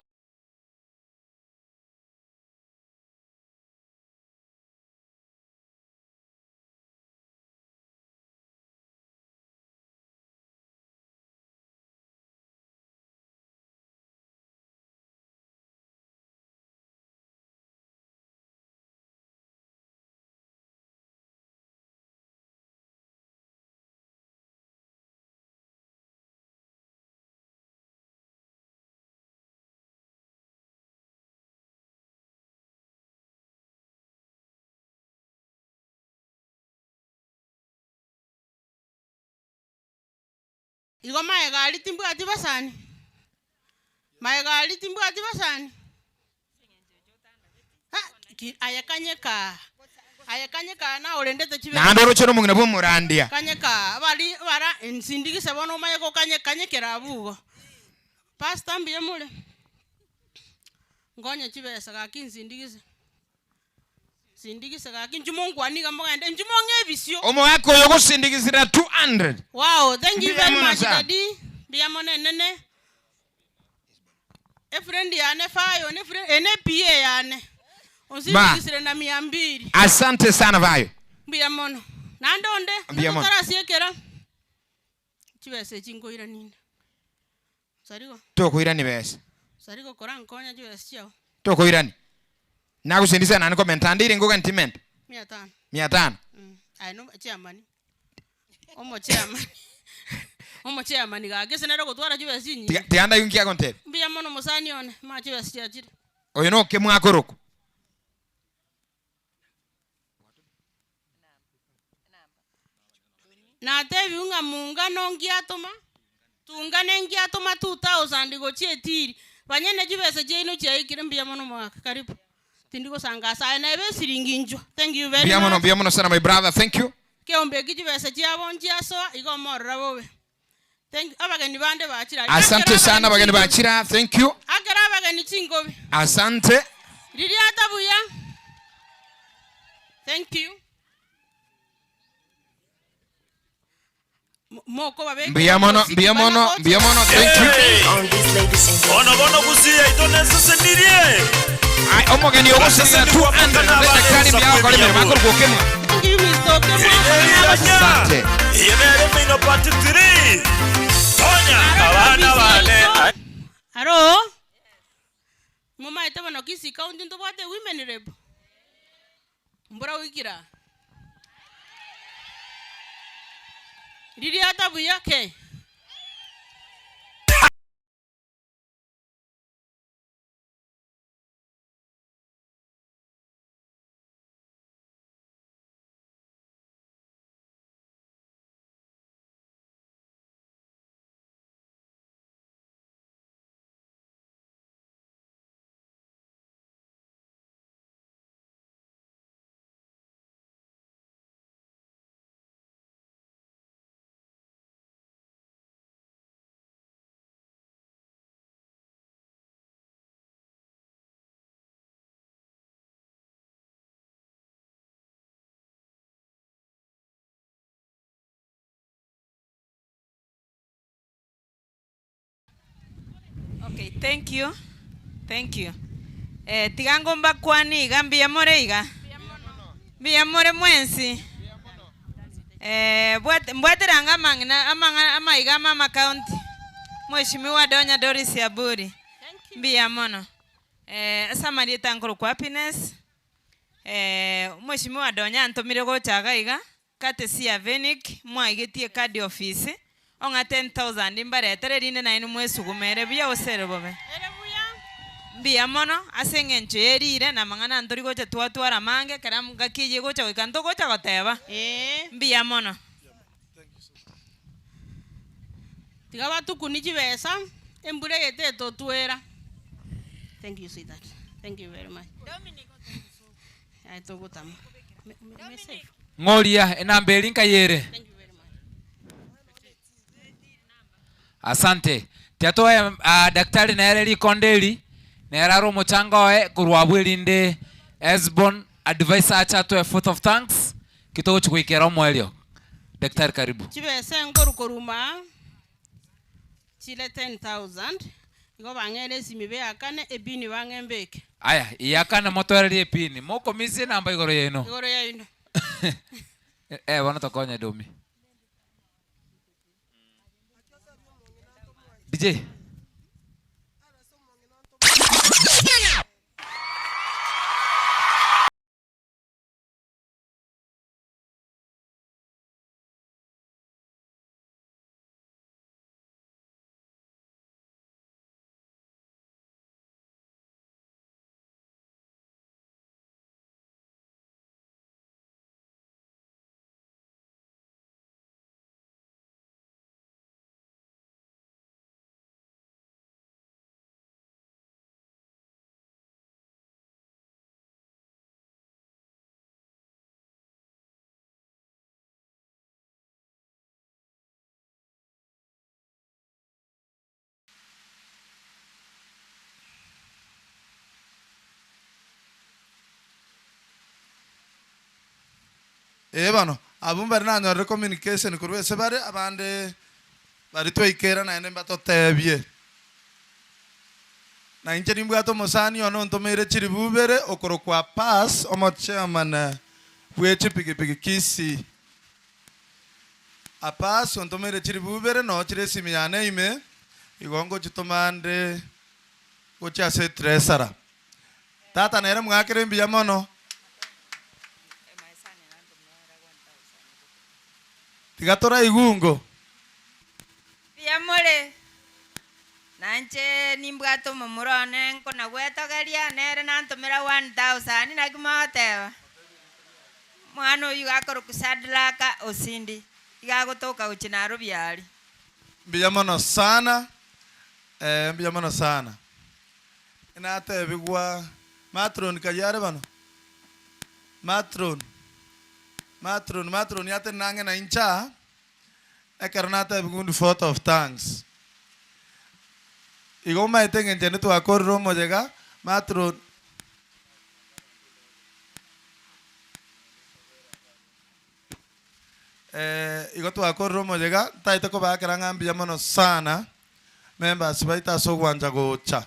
Igo maega aria timbwati basani. Maega aria timbwati basani. Ha, ki- aye kanyeka. Aye kanyeka na orendete chibesa. naende oroche nomong'ina bwa omorandia Kanyeka bari bara ensindikise bono omanye kokanye kanyekera abugo. Pastor mbuya more. Nkonye chibesa gaki nsindikise. Sindikise gaki inchu monkwani iga mogende inchu mong'e ebisio. omogaka oyo ogosindikisira 200 Wow, thank you Mbuya very mono much sana. daddy. Mbuya mono enene. Efriend yane fayo ne friend ene PA yane. Onsindikisire na mia mbili. asante sana vayo Mbuya mono. Naende onde Mbuya mono. ntotarasiekera. Chibesa echi nkoira ninde. Sarigo, tokoirani besa sarigo korankonya chibesa chiao. tokoirani nagusindisa nani komenta andire ngoga ntimenta Mia tano. mia tano Aye no chairman. Omo chairman. Omo chairman gaki ase nere ogotwara chibesa chinyinge. tiganda yunki agontebe Mbuya mono mosani one, ma chibesa chiachire. oyo noke mwakoroku Natebiwu ng'a mungano ngiatoma tungane ngiatoma 2000 gochia etiri banyene chibesa chiaino chiaikire mbuya mono mwaka karibu tindi gosangasa aye naebe esiringi inchwa thank you very mbuya mono much mbuya mono sana my brother thank you keombe eki chibesa chiabo nchiasoa igo omorora bobe thank you abageni bande bachira asante sana bageni bachira thank you akera abageni chingobi asante riria atabuya thank you Mo- moko babeke mbuya mono mbuya mono mbuya mono thank you Bono bono gusia itonesesenirie Ai, omogeni ogosirira 200 ndakari mbuya gokora emeremo akorokwa okemwa asante Iyenere mino part 3 Tonya abana bane Aro? Mumaete bono Kisii County ntobwate women rep. Mbura wikira. Riria tabuya ke. Okay, thank you. Thank you. Eh, tiga ngomba kwani iga mbuya more iga. Mbuya more mwensi. Eh, bwate mbwateranga amang'ina amang'ana amaiga ama ama county. Mheshimiwa Donya Doris Aburi. Mbuya mono. Eh, ase amarieta nkoro kwa happiness. Eh, Mheshimiwa Donya antomire gochaga iga courtesy ya Venick mwaigetie card office ong'a 10000 mbaretere rinde nainwe mwesugumere buya gose ere bobe. Mbuya mono ase eng'encho yerire na amang'ana ntori gocha twatwara amange ekero ngaki eyio egocha goika ntogocha goteba. Mbuya mono. Tiga batukuni chibesa, embura eye tetotwera. Thank you sweetheart. Thank you very much. Aye togotama. Me- me- me safe. Ng'oria enamba eri nkai ere? Asante. Tiga toe ah, daktari nere rikonde eri, nere are omochango oye korwa abwo erinde Hesbon advisor ache atoe vote of thanks, ki togochi goikera omoerio. Daktari karibu. Chibesa enkoru korwa aa chire 10,000 igo bang'eire esimi beakane epini bang'e mbeke. Aya, iyakane motoererie epini, mokomisia enamba igoro yaino. Igoro yaino. Eh, bono tokonye Domi. DJ. Ee bono, abwo mbare nanyorire communication korwa ase bare, abande baria twaikera naende mbatotebie. Na inche nimbwate omosani one ontomeire chiribu ibere okorokwa Pass, omochairman bwe chipigipigi Kisii. Apass ontomeire chiribu ibere noo chire esimi yane ime, igo ngochitoma ande gochia ase treasurer. Tata nere mwakere mbuya mono. Tiga toraigungo. Mbuya more? Nainche nimbwate omomura one nkona-gwetogeria, nere nantomera 1000, naki mogoteba? Omwana oyio iga akorokwa Shadraka Osindi, iga agotoka gochia Nairobi aria. Mbuya mono sana, eh, mbuya mono sana. Natebigwa, Matron kayio are bono? Matron, matron, matron atenene ang'e na inche aa, ekero natebigwa ndi vote of thanks. Igo omanyete eng'encho ende twakorire omoyega, matron. Igo twakorire omoyega, ntaete kobaakera ng'a mbuya mono sana, members baito ase ogwancha gocha.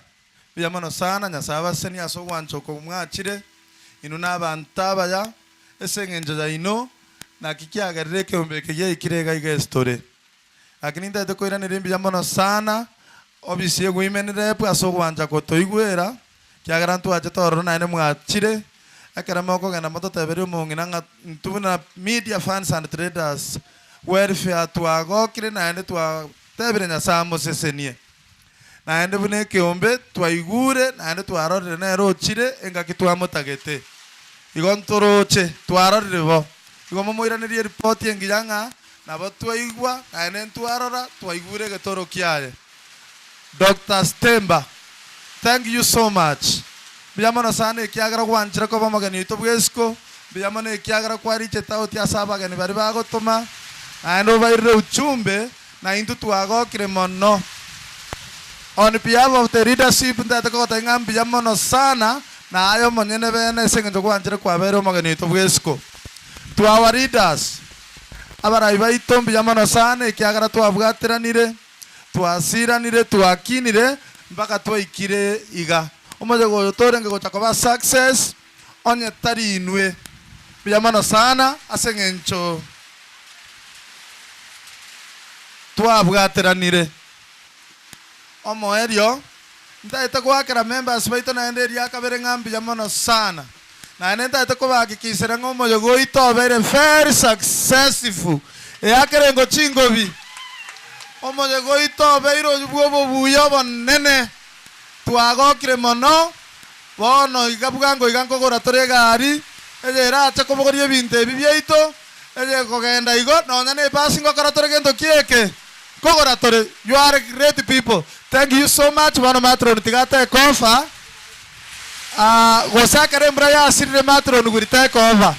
Mbuya mono sana, Nyasae abasesenie ase ogwancha oko mwachire, inwe na abanto abaya, ase eng'encho yaino, naki kiagerire ekeombe eke giaikire iga iga ase tore. Lakini ntaete koiraneria mbuya mono sana, obisi egoimenera rep ase ogwancha gotoigwera, Ekiagera ntwachete ororo naende mwachire, ekero mokogenda mototeberie omong'ina ng'a intwe buna Media Fans and Traders Welfare twagokire naende twatebire Nyasae amosesenie. Naende buna ekeombe twaigure naende twarorire nere ochire engaki twamotagete. Igo ntoroche, twarorire bo. Igo momoiranerie eripoti engiya ng'a nabo twaigwa naende ntwarora twaigure egetoro kiaye. Doctor Stemba, thank you so much. Mbuya mono sana ekiagera gwanchire koba omogeni oito bw'esiko, mbuya mono ekiagera kwarichete out ase abageni baria bagotoma, naende obairire uchumbe, na intwe twagokire mono. On behalf of the leadership ntagete kogotebia ng'a mbuya mono sana, na aye omonyene bene ase eng'encho gwanchire kwabeire omogeni oito bw'esiko. To our leaders, abarai baito mbuya mono sana ekiagera twabwateranire, Twasiranire, twakinire, mpaka twaikire iga. Omoyega oyo torenge gocha koba success onye tari inwe. Mbuya mono sana ase eng'encho twabwateranire. Omoerio, ntaete goakera members baito naende eria kabere ng'a mbuya mono sana. Naende ntaete kobahakikisera ng'a omoyega oito obeire very successful, eakerengo chingobi. Omoyega oito obeire oyio bwa obobuya obonene. Twagokire mono, bono iga bwango iga nkogora tore egari, eye erache kobogoria ebinto ebi biaito, eye kogenda igo, nonya na ebasi ngokora tore gento ki eke? Nkogora tore. You are great people. Thank you so much. Bono matron tiga take over. Ah, gose ekero embura yasirire matron will take over.